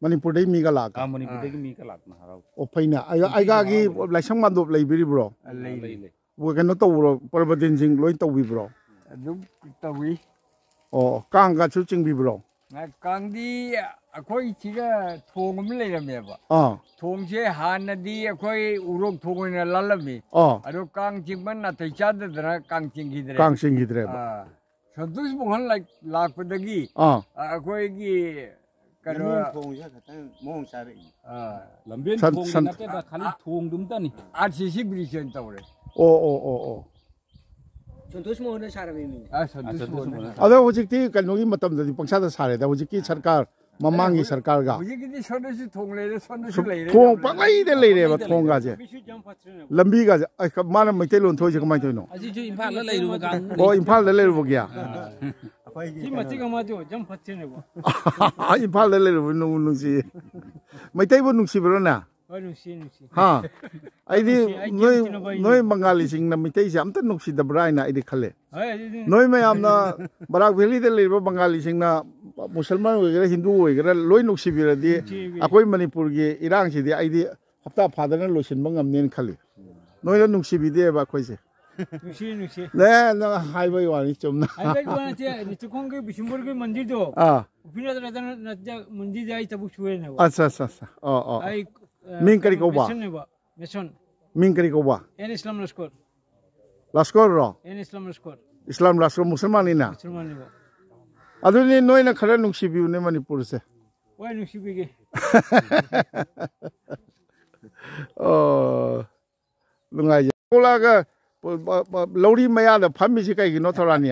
ꯃꯅꯤꯄꯨꯔꯗꯒꯤ ꯃꯤꯒ ꯂꯥꯛꯑꯒ? ꯑꯥ, ꯃꯅꯤꯄꯨꯔꯗꯒꯤ ꯑꯥ꯫ ꯃꯤꯒ ꯂꯥꯛꯇꯅ ꯍꯔꯥꯎ꯫ ꯑꯣ, ꯐꯩꯅꯦ꯫ ꯑꯩ-, ꯁꯤꯒꯤ ꯑꯩꯒꯥꯒꯤ ꯍꯔꯥꯎ꯫ ꯂꯥꯏꯁꯪ ꯃꯥꯟꯗꯣꯞ ꯂꯩꯕꯤꯔꯤꯕ꯭ꯔꯣ? ꯑꯥ, ꯂꯩ, ꯂꯩ꯫ ꯂꯩ꯫ ꯀꯩꯅꯣ ꯇꯧꯕ꯭ꯔꯣ? ꯄ꯭ꯔꯕꯗꯤꯟꯁꯤꯡ ꯂꯣꯏ ꯇꯧꯕꯤꯕ꯭ꯔꯣ? ꯑꯗꯨꯝ ꯇꯧꯏ꯫ ꯑꯣ, ꯀꯥꯡꯒꯁꯨ ꯆꯤꯡꯕꯤꯕ꯭ꯔꯣ? ꯉ-, ꯀꯥꯡꯗꯤ ꯑꯩꯈꯣꯏ ꯁꯤꯒ ꯊꯣꯡ ꯑꯃ ꯂꯩꯔꯝꯃꯦꯕ꯫ ꯑꯥ꯫ ꯊꯣꯡꯁꯦ ꯍꯥꯟꯅꯗꯤ ꯑꯩꯈꯣꯏ ꯎꯔꯣꯛ ꯊꯣꯡ ꯑꯣꯏꯅ ꯂꯥꯜꯂꯝꯃꯤ꯫ ꯑꯥ꯫ ꯑꯗꯣ ꯀꯥꯡ ꯆꯤꯡꯕ ꯅꯥꯇꯩ ꯆꯥꯗꯗꯅ ꯀꯥꯡ ꯆꯤꯡꯈꯤꯗ꯭ꯔꯦꯕ꯫ ꯀꯥꯡ ꯆꯤꯡꯈꯤꯗ꯭ꯔꯦꯕ꯫ ꯑꯥ꯫ ꯁꯟꯇꯣꯁ ꯃꯣꯍꯟ ꯂꯥꯛ-, ꯂꯥꯛꯄꯗꯒꯤ, ꯑꯥ꯫ ꯑ, ꯑꯩꯈꯣꯏꯒꯤ ꯀꯩꯅꯣ, ꯂꯝꯕꯦꯟ ꯊꯣꯡꯁꯦ ꯈꯛꯇꯪ ꯃꯑꯣꯡ ꯆꯥꯔꯛꯏ꯫ ꯑꯥ꯫ ꯂꯝꯕꯦꯟ ꯁꯟ-, ꯊꯣꯡꯒꯤ ꯁꯟ-, ꯅꯠꯇꯦꯗ, ꯈꯥꯂꯤ ꯊꯣꯡꯗꯨꯝꯇꯅꯤ꯫ ꯑꯥꯔ ꯁꯤ ꯁꯤ ꯕ꯭ꯔꯤꯖ ꯑꯣꯏꯅ ꯇꯧꯔꯦ꯫ ꯑꯣ, ꯑꯣ, ꯑꯣ, ꯑꯣ꯫ ꯁꯟꯇꯣꯁ ꯃꯣꯍꯟꯅ ꯁꯥꯔꯝꯃꯤꯅꯦ꯫ ꯑꯥ, ꯁꯟꯇꯣꯁ ꯑꯥ, ꯁꯟꯇꯣꯁ ꯃꯣꯍꯟꯅ꯫ ꯃꯣꯍꯟꯅ꯫ ꯑꯗꯣ ꯍꯧꯖꯤꯛꯇꯤ ꯀꯩꯅꯣꯒꯤ ꯃꯇꯝꯗꯗꯤ ꯄꯪꯁꯥꯗ ꯁꯥꯔꯦꯗ, ꯍꯧꯖꯤꯛꯀꯤ ꯁꯔꯀꯥꯔ, ꯃꯃꯥꯡꯒꯤ ꯍꯧꯖꯤꯛ-, ꯁꯔꯀꯥꯔꯒ꯫ ꯍꯧꯖꯤꯛꯀꯤꯗꯤ ꯁꯣꯝꯗꯁꯨ ꯊꯣꯡ ꯂꯩꯔꯦ, ꯁꯣꯝꯗꯁꯨ ꯁꯨꯝ ꯂꯩꯔꯦ, ꯊꯣꯡ ꯇꯧꯔꯦ꯫ ꯄꯪꯂꯩꯗ ꯂꯩꯔꯦꯕ, ꯄꯪꯂꯩꯗ ꯊꯣꯡꯒꯥꯁꯦ꯫ ꯂꯩꯔꯦ꯫ ꯂꯝꯕꯤꯒꯁꯦ꯫ ꯑꯩ ꯀ-, ꯃꯥꯅ ꯃꯩꯇꯩꯂꯣꯟ ꯊꯣꯛꯏꯁꯦ ꯀꯃꯥꯏꯅ ꯇꯧꯔꯤꯅꯣ? ꯑꯁꯤꯁꯨ ꯏꯝꯐꯥꯜꯗ ꯂꯩꯔꯨꯕ ꯀꯥꯡꯕꯨꯅꯤ꯫ ꯑꯣ, ꯏꯝꯐꯥꯜꯗ ꯂꯩꯔꯨꯕꯒꯤ? ꯑꯥ꯫ ꯑꯩꯈꯣꯏꯒꯤ ꯁꯤ ꯃꯆꯤꯟ ꯀꯩꯅꯣ ꯑꯃꯁꯨ ꯌꯥꯝ ꯐꯠꯇ꯭ꯔꯤꯅꯦꯀꯣ꯫ ꯏꯝꯐꯥꯜꯗ ꯂꯩꯔꯨꯕ ꯅꯨꯡꯕꯨ ꯅꯨꯡꯁꯤꯌꯦ꯫ ꯃꯩꯇꯩꯕꯨ ꯅꯨꯡꯁꯤꯕ꯭ꯔꯣ ꯅꯪ? ꯍꯣꯏ, ꯅꯨꯡꯁꯤ, ꯅꯨꯡꯁꯤ꯫ ꯍꯥ? ꯑꯩꯗꯤ ꯅꯨꯡꯁꯤ, ꯑꯩ ꯅꯣꯏ, ꯀꯦꯝ ꯇꯤꯟꯅꯕ ꯍꯥꯏꯁꯦ꯫ ꯅꯣꯏ ꯕꯪꯒꯥꯂꯤꯁꯤꯡꯅ ꯃꯩꯇꯩꯁꯦ ꯑꯝꯇ ꯅꯨꯡꯁꯤꯗꯕ꯭ꯔꯥ ꯍꯥꯏꯅ ꯑꯩꯗꯤ ꯈꯜꯂꯦ꯫ ꯍꯣꯏ, ꯑꯗꯨꯗꯤ ꯅꯣꯏ ꯃꯌꯥꯝꯅ ꯕꯔꯥꯛ ꯚꯦꯂꯤꯗ ꯂꯩꯔꯤꯕ ꯕꯪꯒꯥꯂꯤꯁꯤꯡꯅ ꯃꯨꯁꯜꯃꯥꯟ ꯑꯣꯏꯒꯦꯔꯥ, ꯍꯤꯟꯗꯨ ꯑꯣꯏꯒꯦꯔꯥ, ꯂꯣꯏ ꯅꯨꯡꯁꯤꯕꯤꯔꯗꯤ ꯅꯨꯡꯁꯤꯕꯤ꯫ ꯑꯩꯈꯣꯏ ꯃꯅꯤꯄꯨꯔꯒꯤ ꯏꯔꯥꯡꯁꯤꯗꯤ ꯑꯩꯗꯤ ꯍꯞꯇꯥ ꯐꯥꯗꯅ ꯂꯣꯏꯁꯤꯟꯕ ꯉꯝꯅꯦꯅ ꯈꯜꯂꯤ꯫ ꯅꯣꯏꯅ ꯅꯨꯡꯁꯤꯕꯤꯗꯦꯕ ꯑꯩꯈꯣꯏꯁꯦ꯫ ꯅꯨꯡꯁꯤ, ꯅꯨꯡꯁꯤ꯫ ꯅꯦ, ꯅꯪ ꯍꯥꯏꯕꯩ ꯋꯥꯅꯤ, ꯆꯨꯝꯅ꯫ ꯍꯥꯏꯕꯩ ꯋꯥ ꯅꯠꯇꯦ, ꯅꯤꯇꯨꯈꯣꯡꯒꯤ ꯕꯤꯁꯨꯝꯕꯨꯔꯒꯤ ꯃꯟꯗꯤꯔꯗꯣ, ꯑꯥ꯫ ꯎꯄꯤꯅꯗ ꯅꯠꯇꯦ, ꯃꯟꯗꯤꯔꯗ ꯑꯩ ꯊꯕꯛ ꯁꯨꯔꯦꯅꯦꯕ꯫ ꯑꯠꯆꯥ, ꯑꯠꯆꯥ, ꯑꯠꯆꯥ꯫ ꯑꯣ, ꯑꯣ꯫ ꯑꯩ, ꯑ, ꯃꯤꯡ ꯀꯔꯤ ꯀꯧꯕ? ꯃꯦꯁꯟꯅꯦꯕ, ꯃꯦꯁꯟ꯫ ꯃꯤꯡ ꯀꯔꯤ ꯀꯧꯕ? ꯑꯦꯟ ꯏꯁꯂꯥꯝ ꯂꯁꯀꯣꯔ꯫ ꯂꯁꯀꯣꯔꯔꯣ? ꯑꯦꯟ ꯏꯁꯂꯥꯝ ꯂꯁꯀꯣꯔ꯫ ꯏꯁꯂꯥꯝ ꯂꯁꯀꯣꯔ, ꯃꯨꯁꯜꯃꯥꯟꯅꯤꯅ? ꯃꯨꯁꯜꯃꯥꯟꯅꯦꯕ꯫ ꯑꯗꯨꯅꯤ ꯅꯣꯏꯅ ꯈꯔ ꯅꯨꯡꯁꯤꯕꯤꯌꯨꯅꯦ ꯃꯅꯤꯄꯨꯔꯁꯦ꯫ ꯍꯣꯏ, ꯅꯨꯡꯁꯤꯕꯤꯒꯦ꯫ ꯑꯣ, ꯅꯨꯡꯉꯥꯏꯖꯩ꯫ ꯊꯣꯛꯂꯛꯑꯒ ꯄ-, ꯄ-, ꯄ-, ꯂꯧꯔꯤ ꯃꯌꯥꯗ ꯐꯝꯃꯤꯁꯤ ꯀꯩꯒꯤꯅꯣ, ꯊꯧꯔꯥꯅꯤ?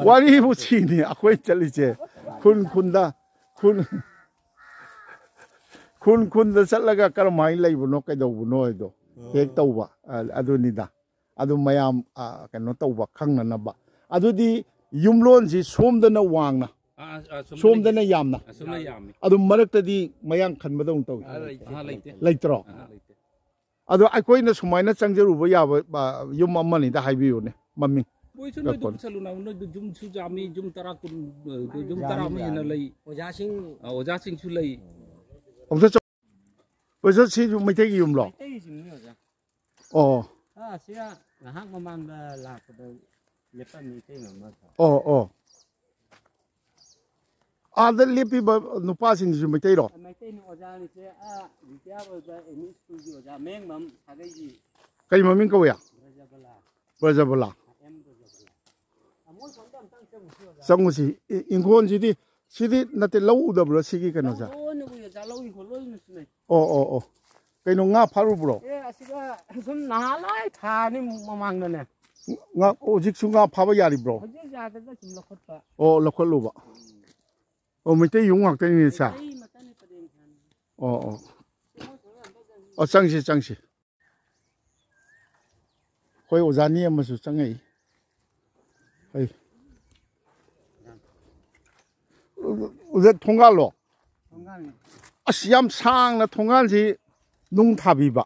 ꯋꯥꯔꯤꯕꯨ ꯁꯤꯅꯤ ꯑꯩꯈꯣꯏ ꯆꯠꯂꯤꯁꯦ꯫ ꯈꯨꯟ ꯈꯨꯟꯗ, ꯈꯨꯟ, ꯈꯨꯟ ꯈꯨꯟꯗ ꯆꯠꯂꯒ ꯀꯔꯝꯍꯥꯏꯅ ꯂꯩꯕꯅꯣ, ꯀꯩꯗꯧꯕꯅꯣ ꯍꯥꯏꯗꯣ ꯍꯦꯛ ꯇꯧꯕ, ꯑ-, ꯑꯗꯨꯅꯤꯗ꯫ ꯑꯗꯨ ꯃꯌꯥꯝ, ꯑ, ꯀꯩꯅꯣ ꯇꯧꯕ, ꯈꯪꯅꯅꯕ꯫ ꯑꯗꯨꯗꯤ ꯌꯨꯝꯂꯣꯟꯁꯤ ꯁꯣꯝꯗꯅ ꯋꯥꯡꯅ, ꯑꯥ, ꯑꯥ, ꯁꯣꯝꯗꯅ ꯁꯣꯝꯗꯅ ꯌꯥꯝꯅ꯫ ꯑꯁꯣꯝꯅ ꯌꯥꯝꯃꯤ꯫ ꯑꯗꯨꯝ ꯃꯔꯛꯇꯗꯤ ꯃꯌꯥꯡ ꯈꯟꯕꯗꯧꯅ ꯇꯧꯏ꯫ ꯑꯥ, ꯂꯩꯇꯦ꯫ ꯑꯥ, ꯂꯩꯇꯦ꯫ ꯂꯩꯇ꯭ꯔꯣ? ꯑꯥ, ꯂꯩꯇꯦ꯫ ꯑꯗꯣ ꯑꯩꯈꯣꯏꯅ ꯁꯨꯃꯥꯏꯅ ꯆꯪꯖꯔꯨꯕ ꯌꯥꯕ, ꯑ, ꯌꯨꯝ ꯑꯃꯅꯤꯗ ꯍꯥꯏꯕꯤꯌꯨꯅꯦ, ꯃꯃꯤꯡ꯫ ꯃꯣꯏꯁꯨ ꯅꯣꯏꯗ ꯀꯛꯄꯅꯦ꯫ ꯄꯨꯁꯜꯂꯨ ꯅꯥꯎ, ꯅꯣꯏꯗꯨ ꯌꯨꯝꯁꯨ ꯌꯥꯝꯃꯤ, ꯌꯨꯝ ꯇꯔꯥ, ꯀꯨꯟ, ꯑ, ꯌꯨꯝ ꯇꯔꯥ ꯑꯃ ꯍꯦꯟꯅ ꯂꯩ꯫ ꯑꯣꯖꯥꯁꯤꯡ꯫ ꯑ, ꯑꯣꯖꯥꯁꯤꯡꯁꯨ ꯂꯩ꯫ ꯑꯝꯇ ꯆꯠ-, ꯑꯣꯖꯥ, ꯁꯤꯁꯨ ꯃꯩꯇꯩꯒꯤ ꯌꯨꯝꯂꯣ? ꯃꯩꯇꯩꯒꯤ ꯌꯨꯝꯅꯤ, ꯑꯣꯖꯥ꯫ ꯑꯣ꯫ ꯑꯥ, ꯁꯤꯗ ꯉꯥꯏꯍꯥꯛ ꯃꯃꯥꯡꯗ ꯂꯥꯛꯄꯗ ꯂꯦꯞꯄꯝꯃꯤ ꯏꯇꯩꯃ ꯑꯃ꯫ ꯑꯣ, ꯑꯣ꯫ ꯑꯥꯗ ꯂꯦꯞꯄꯤꯕ ꯅꯨꯄꯥꯁꯤꯡꯁꯤꯁꯨ ꯃꯩꯇꯩꯔꯣ? ꯃꯩꯇꯩꯅꯤ, ꯑꯣꯖꯥꯅꯤꯁꯦ, ꯑꯥ, ꯔꯤꯇꯤꯌꯥꯔ ꯑꯣꯏꯕ ꯑꯦꯝ ꯏ ꯁ꯭ꯀꯨꯜꯒꯤ ꯑꯣꯖꯥ ꯃꯌꯥꯡꯕꯝ ꯁꯥꯒꯩꯒꯤ꯫ ꯀꯩ ꯃꯃꯤꯡ ꯀꯧꯏ? ꯕ꯭ꯔꯖꯕꯂꯥ꯫ ꯕ꯭ꯔꯖꯕꯂꯥ꯫ ꯑꯦꯝ ꯕ꯭ꯔꯖꯕꯂꯥ꯫ ꯑ, ꯃꯣꯏ ꯁꯣꯝꯗ ꯑꯝꯇꯪ ꯆꯪꯉꯨꯁꯤ, ꯑꯣꯖꯥ꯫ ꯆꯪꯉꯨꯁꯤ꯫ ꯏ-, ꯏꯪꯈꯣꯜꯁꯤꯗꯤ, ꯁꯤꯗꯤ ꯅꯠꯇꯦ, ꯂꯧ ꯎꯗꯕ꯭ꯔꯣ ꯁꯤꯒꯤ ꯀꯩꯅꯣꯁꯦ? ꯂꯧ ꯂꯣꯏꯅ ꯎꯏ, ꯑꯣꯖꯥ, ꯂꯧ ꯏꯪꯈꯣꯜ ꯂꯣꯏꯅ ꯁꯤꯟꯅꯩ꯫ ꯑꯣ, ꯑꯣ, ꯑꯣ꯫ ꯀꯩꯅꯣ, ꯉꯥ ꯐꯥꯔꯨꯕ꯭ꯔꯣ? ꯑꯦ, ꯑꯁꯤꯗ ꯁꯨꯝ ꯅꯍꯥꯟꯋꯥꯏ ꯊꯥ ꯑꯅꯤ ꯃꯃꯥꯡꯗꯅꯦ꯫ ꯉꯥ, ꯍꯧꯖꯤꯛꯁꯨ ꯉꯥ ꯐꯥꯕ ꯌꯥꯔꯤꯕ꯭ꯔꯣ? ꯍꯧꯖꯤꯛ ꯌꯥꯗꯗꯅ ꯁꯨꯝ ꯂꯧꯈꯠꯄ꯫ ꯑꯣ, ꯂꯧꯈꯠꯂꯨꯕ꯫ ꯑꯣ, ꯃꯩꯇꯩ ꯌꯨꯝ ꯉꯥꯛꯇꯅꯤꯅꯦ, ꯁꯥ꯫ ꯃꯩꯇꯩ ꯃꯆꯥꯅꯤ ꯄꯔꯦꯡ ꯁꯥꯅꯤ꯫ ꯑꯣ, ꯑꯣ꯫ ꯑꯣ, ꯆꯪꯁꯤ, ꯆꯪꯁꯤ꯫ ꯑꯩꯈꯣꯏ ꯑꯣꯖꯥꯅꯤ ꯑꯃꯁꯨ ꯆꯪꯉꯛꯏ꯫ ꯑꯩ, ꯑꯣꯖꯥ, ꯊꯣꯡꯒꯥꯜꯂꯣ? ꯊꯣꯡꯒꯥꯜꯅꯤ꯫ ꯑꯁ, ꯌꯥꯝ ꯁꯥꯡꯅ ꯊꯣꯡꯒꯥꯜꯁꯤ ꯅꯨꯡ ꯊꯥꯕꯤꯕ꯫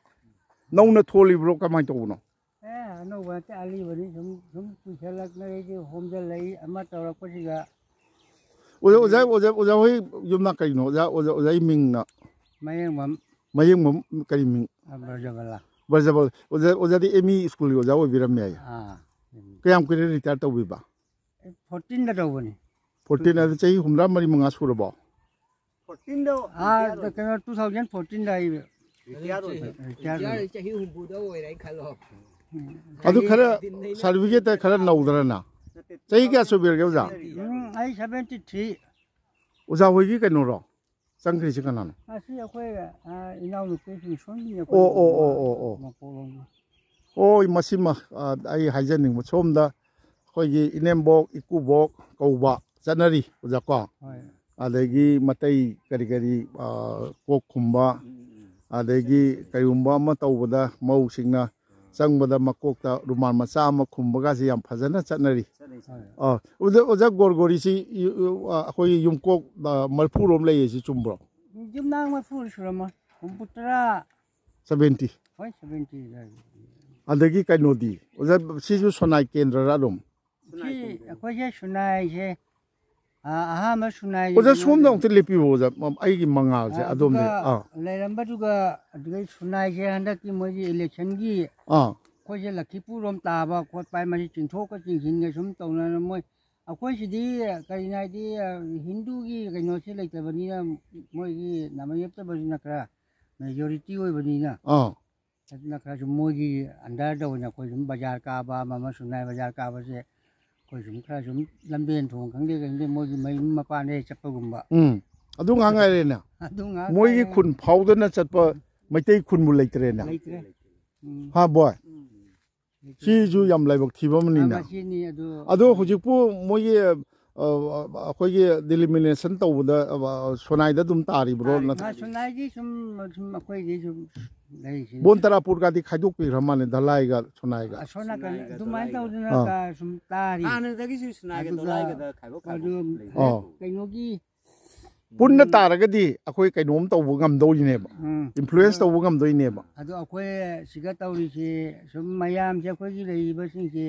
ꯅꯧꯅ ꯊꯣꯜꯂꯤꯕ꯭ꯔꯣ? ꯀꯃꯥꯏꯅ ꯇꯧꯕꯅꯣ? ꯑꯦ, ꯑꯅꯧꯕ ꯅꯠꯇꯦ, ꯑꯔꯤꯕꯅꯤ꯫ ꯁꯨꯝ, ꯁꯨꯝ ꯀꯨꯏꯁꯜꯂꯛꯅꯔꯤꯗꯤ ꯍꯣꯝꯖꯜꯂꯛꯏ, ꯑꯃ ꯇꯧꯔꯛꯄꯁꯤꯒ ꯑꯣꯖꯥ ꯑꯣꯖꯥ ꯑꯣꯖꯥ ꯑꯣꯖꯥ ꯍꯣꯏ ꯌꯨꯝꯅꯥꯛ ꯀꯔꯤꯅꯣ? ꯑꯣꯖꯥ ꯑꯣꯖꯥ ꯑꯣꯖꯥꯒꯤ ꯃꯤꯡꯅ? ꯃꯌꯦꯡꯕꯝ꯫ ꯃꯌꯦꯡꯕꯝ ꯀꯔꯤ ꯃꯤꯡ? ꯑ, ꯕ꯭ꯔꯖꯕꯂꯥ꯫ ꯕ꯭ꯔꯖꯕꯜ꯫ ꯑꯣꯖꯥ ꯑꯣꯖꯥꯗꯤ ꯑꯦꯝ ꯏ ꯁ꯭ꯀꯨꯜꯒꯤ ꯑꯣꯖꯥ ꯑꯣꯏꯕꯤꯔꯝꯃꯦ ꯍꯥꯏꯌꯦ꯫ ꯑꯥ꯫ ꯀꯌꯥꯝ ꯀꯨꯏꯔꯦ ꯔꯤꯇꯥꯌꯔ ꯇꯧꯕꯤꯕ? ꯐꯣꯔꯇꯤꯟꯗ ꯇꯧꯕꯅꯤ꯫ ꯐꯣꯔꯇꯤꯟ ꯑꯗꯨ ꯆꯍꯤ ꯍꯨꯝꯗ꯭ꯔꯥ ꯃꯔꯤ ꯃꯉꯥ ꯁꯨꯔꯕꯣ? ꯐꯣꯔꯇꯤꯟꯗ ꯑꯥ, ꯀꯩꯅꯣ, ꯇꯨ ꯊꯥꯎꯖꯟ ꯐꯣꯔꯇꯤꯟꯗ ꯑꯩ ꯔꯤꯇꯥꯌꯔ ꯑꯣꯏꯕ꯫ ꯔꯤꯇꯥꯌꯔ ꯑꯣꯏꯕ꯫ ꯆꯍꯤ ꯍꯨꯝꯐꯨꯗ ꯑꯣꯏꯔꯦ ꯑꯩ ꯈꯜꯂꯣ꯫ ꯎꯝ꯫ ꯑꯗꯨ ꯈꯔ ꯁꯥꯔꯇꯤꯐꯤꯀꯦꯠꯇ ꯈꯔ ꯅꯧꯗ꯭ꯔꯅ? ꯆꯍꯤ ꯀꯌꯥ ꯁꯨꯕꯤꯔꯒꯦ ꯑꯣꯖꯥ? ꯎꯝ, ꯑꯩ ꯁꯚꯦꯟꯇꯤ ꯊ꯭ꯔꯤ꯫ ꯑꯣꯖꯥ ꯍꯣꯏꯒꯤ ꯀꯩꯅꯣꯔꯣ? ꯆꯪꯈ꯭ꯔꯤꯁꯤ ꯀꯅꯥꯅꯣ? ꯑꯁꯤ ꯑꯩꯈꯣꯏ, ꯑ, ꯏꯅꯥꯎꯅꯨꯄꯤꯁꯤꯡ ꯁꯣꯝꯒꯤ ꯑꯣ, ꯑꯣ, ꯑꯣ, ꯑꯣ, ꯑꯣ꯫ ꯃꯄꯣꯛꯂꯣꯝꯒꯤ꯫ ꯑꯣ, ꯃꯁꯤꯃ, ꯑ, ꯑꯩ ꯍꯥꯏꯖꯅꯤꯡꯕ, ꯁꯣꯝꯗ ꯑꯩꯈꯣꯏꯒꯤ ꯏꯅꯦꯝꯕꯣꯛ, ꯏꯀꯨꯕꯣꯛ ꯀꯧꯕ ꯆꯠꯅꯔꯤ, ꯑꯣꯖꯥ ꯀꯣ? ꯍꯣꯏ꯫ ꯑꯗꯒꯤ ꯃꯇꯩ ꯀꯔꯤ ꯀꯔꯤ, ꯑ, ꯀꯣꯛ ꯈꯨꯝꯕ, ꯑꯗꯒꯤ ꯀꯔꯤꯒꯨꯝꯕ ꯑꯃ ꯇꯧꯕꯗ ꯃꯧꯁꯤꯡꯅ ꯆꯪꯕꯗ ꯃꯀꯣꯛꯇ ꯔꯨꯃꯥꯜ ꯃꯆꯥ ꯑꯃ ꯈꯨꯝꯕꯒꯁꯦ ꯌꯥꯝ ꯐꯖꯅ ꯆꯠꯅꯔꯤ꯫ ꯆꯠꯅꯩ, ꯆꯠꯅꯩ꯫ ꯑ, ꯑꯣꯖꯥ, ꯑꯣꯖꯥ ꯒꯣꯔꯒꯣꯔꯤꯁꯤ, ꯏ-, ꯏ-, ꯑ, ꯑꯩꯈꯣꯏꯒꯤ ꯌꯨꯝꯀꯣꯛ, ꯑ, ꯃꯔꯤꯐꯨꯔꯣꯝ ꯂꯩꯌꯦ, ꯁꯤ ꯆꯨꯝꯕ꯭ꯔꯣ? ꯌꯨꯝꯅꯥꯛ ꯃꯔꯤꯐꯨ ꯁꯨꯔꯝꯃꯣꯏ, ꯍꯨꯝꯐꯨꯇꯔꯥ꯫ ꯁꯚꯦꯟꯇꯤ꯫ ꯍꯣꯏ, ꯁꯚꯦꯟꯇꯤ ꯑꯗꯥꯏꯗ꯫ ꯑꯗꯒꯤ ꯀꯩꯅꯣꯗꯤ, ꯑꯣꯖꯥ, ꯁꯤꯁꯨ ꯁꯣꯅꯥꯏ ꯀꯦꯟꯗ꯭ꯔꯔ ꯑꯗꯨꯝ? ꯁꯤ ꯑꯩꯈꯣꯏꯁꯦ ꯁꯨꯅꯥꯏꯁꯦ, ꯑ, ꯑꯍꯥꯟꯕ ꯁꯨꯅꯥꯏꯁꯦ ꯑꯣꯖꯥ, ꯀꯩꯅꯣ ꯁꯣꯝꯗ ꯑꯃꯨꯛꯇ ꯂꯦꯞꯄꯤꯌꯣ, ꯑꯣꯖꯥ, ꯑꯩꯒꯤ ꯃꯉꯥꯜꯁꯦ ꯑ, ꯑꯗꯣꯝꯗ, ꯑꯗꯨꯒ ꯑꯥ꯫ ꯂꯩꯔꯝꯕꯗꯨꯒ, ꯑꯗꯨꯗꯩ ꯁꯨꯅꯥꯏꯁꯦ ꯍꯟꯗꯛꯀꯤ ꯃꯣꯏꯒꯤ ꯏꯂꯦꯛꯁꯟꯒꯤ ꯑꯥ꯫ ꯑꯩꯈꯣꯏꯁꯦ ꯂꯛꯈꯤꯄꯨꯔ ꯔꯣꯝ ꯇꯥꯕ ꯈꯣꯠꯄ ꯍꯥꯏ, ꯃꯁꯤ ꯆꯤꯡꯊꯣꯛꯀ ꯆꯤꯡꯁꯤꯟꯒ ꯁꯨꯝ ꯇꯧꯅꯗꯅ ꯃꯣꯏ, ꯑꯩꯈꯣꯏ ꯁꯤꯗꯤ ꯀꯔꯤꯅꯣ ꯍꯥꯏꯗꯤ, ꯑ, ꯍꯤꯟꯗꯨꯒꯤ ꯀꯩꯅꯣꯁꯤ ꯂꯩꯇꯕꯅꯤꯅ, ꯃꯣꯏꯒꯤ ꯅꯥꯃ ꯌꯦꯞꯇꯕꯁꯤꯅ ꯈꯔ ꯃꯦꯖꯣꯔꯤꯇꯤ ꯑꯣꯏꯕꯅꯤꯅ, ꯑꯥ꯫ ꯑꯗꯨꯅ ꯈꯔꯁꯨ ꯃꯣꯏꯒꯤ ꯑꯟꯗꯔꯗ ꯑꯣꯏꯅ ꯑꯩꯈꯣꯏ ꯁꯨꯝ ꯕꯖꯥꯔ ꯀꯥꯕ ꯑꯃ ꯑꯃ ꯁꯨꯝ ꯅꯥꯏ, ꯕꯖꯥꯔ ꯀꯥꯕꯁꯦ ꯑꯩꯈꯣꯏ ꯁꯨꯝ ꯈꯔ ꯁꯨꯝ ꯂꯝꯕꯦꯟ ꯊꯣꯡ ꯈꯪꯗꯦ ꯈꯪꯗꯦ ꯃꯣꯏꯒꯤ ꯃꯌꯨꯝ ꯃꯄꯥꯟꯗ ꯍꯦꯛ ꯆꯠꯄꯒꯨꯝꯕ꯫ ꯎꯝ꯫ ꯑꯗꯨ ꯉꯥꯏ ꯉꯥꯏꯔꯦꯅꯦ꯫ ꯑꯗꯨ ꯉꯥꯏ ꯃꯣꯏꯒꯤ ꯉꯥꯏꯔꯦ꯫ ꯈꯨꯟ ꯐꯥꯎꯗꯅ ꯆꯠꯄ ꯃꯩꯇꯩ ꯈꯨꯟꯕꯨ ꯂꯩꯇ꯭ꯔꯦꯅꯦ꯫ ꯂꯩꯇ꯭ꯔꯦ꯫ ꯎꯝ꯫ ꯍꯥ, ꯕꯣꯏ? ꯎꯝ꯫ ꯁꯤꯁꯨ ꯌꯥꯝ ꯂꯥꯏꯕꯛ ꯊꯤꯕ ꯑꯃꯅꯤꯅꯦ꯫ ꯑꯥ, ꯃꯁꯤꯅꯤ ꯑꯗꯨ꯫ ꯑꯗꯣ ꯍꯧꯖꯤꯛꯄꯨ ꯃꯣꯏꯒꯤ, ꯑ, ꯑꯩꯈꯣꯏꯒꯤ ꯗꯤꯂꯤꯃꯤꯅꯦꯁꯟ ꯇꯧꯕꯗ, ꯑ, ꯁꯣꯅꯥꯏꯗ ꯑꯗꯨꯝ ꯇꯥꯔꯤꯕ꯭ꯔꯣ? ꯇꯥꯔꯤ꯫ ꯅꯠꯇ꯭ꯔ-, ꯑꯥ, ꯁꯣꯅꯥꯏꯒꯤ ꯁꯨꯝ, ꯁꯨꯝ ꯑꯩꯈꯣꯏꯒꯤ ꯁꯨꯝ ꯂꯩꯔꯤꯁꯤꯅꯤ꯫ ꯕꯣꯟꯇꯔꯥꯄꯨꯔꯒꯗꯤ ꯈꯥꯏꯗꯣꯛꯄꯤꯈ꯭ꯔ ꯃꯥꯜꯂꯦ, ꯙꯂꯥꯏꯒ ꯁꯣꯅꯥꯏꯒ꯫ ꯑꯁꯣꯝ ꯅꯥꯀꯟ ꯁꯣꯅꯥꯏꯒ ꯑꯗꯨꯃꯥꯏꯅ ꯙꯂꯥꯏꯒ꯫ ꯇꯧꯗꯅ ꯑꯥ꯫ ꯁꯨꯝ ꯇꯥꯔꯤ꯫ ꯍꯥꯟꯅꯗꯒꯤꯁꯨ ꯁꯣꯅꯥꯏꯒ ꯑꯗꯨꯒ ꯙꯂꯥꯏꯒꯗ ꯈꯥꯏꯗꯣꯛ ꯈꯥꯏꯗꯣꯛ ꯑꯗꯨ ꯂꯩ꯫ ꯑꯥ꯫ ꯀꯩꯅꯣꯒꯤ ꯄꯨꯟꯅ ꯎꯝ꯫ ꯇꯥꯔꯒꯗꯤ ꯑꯩꯈꯣꯏ ꯀꯩꯅꯣꯝ ꯇꯧꯕ ꯉꯝꯗꯧꯔꯤꯅꯦꯕ, ꯎꯝ꯫ ꯏꯟꯐ꯭ꯂꯨꯌꯦꯟꯁ ꯇꯧꯕ ꯉꯝꯗꯣꯏꯅꯦꯕ꯫ ꯑꯗꯣ ꯑꯩꯈꯣꯏ ꯁꯤꯒ ꯇꯧꯔꯤꯁꯤ ꯁꯨꯝ ꯃꯌꯥꯝꯁꯦ ꯑꯩꯈꯣꯏꯒꯤ ꯂꯩꯔꯤꯕꯁꯤꯡꯁꯤ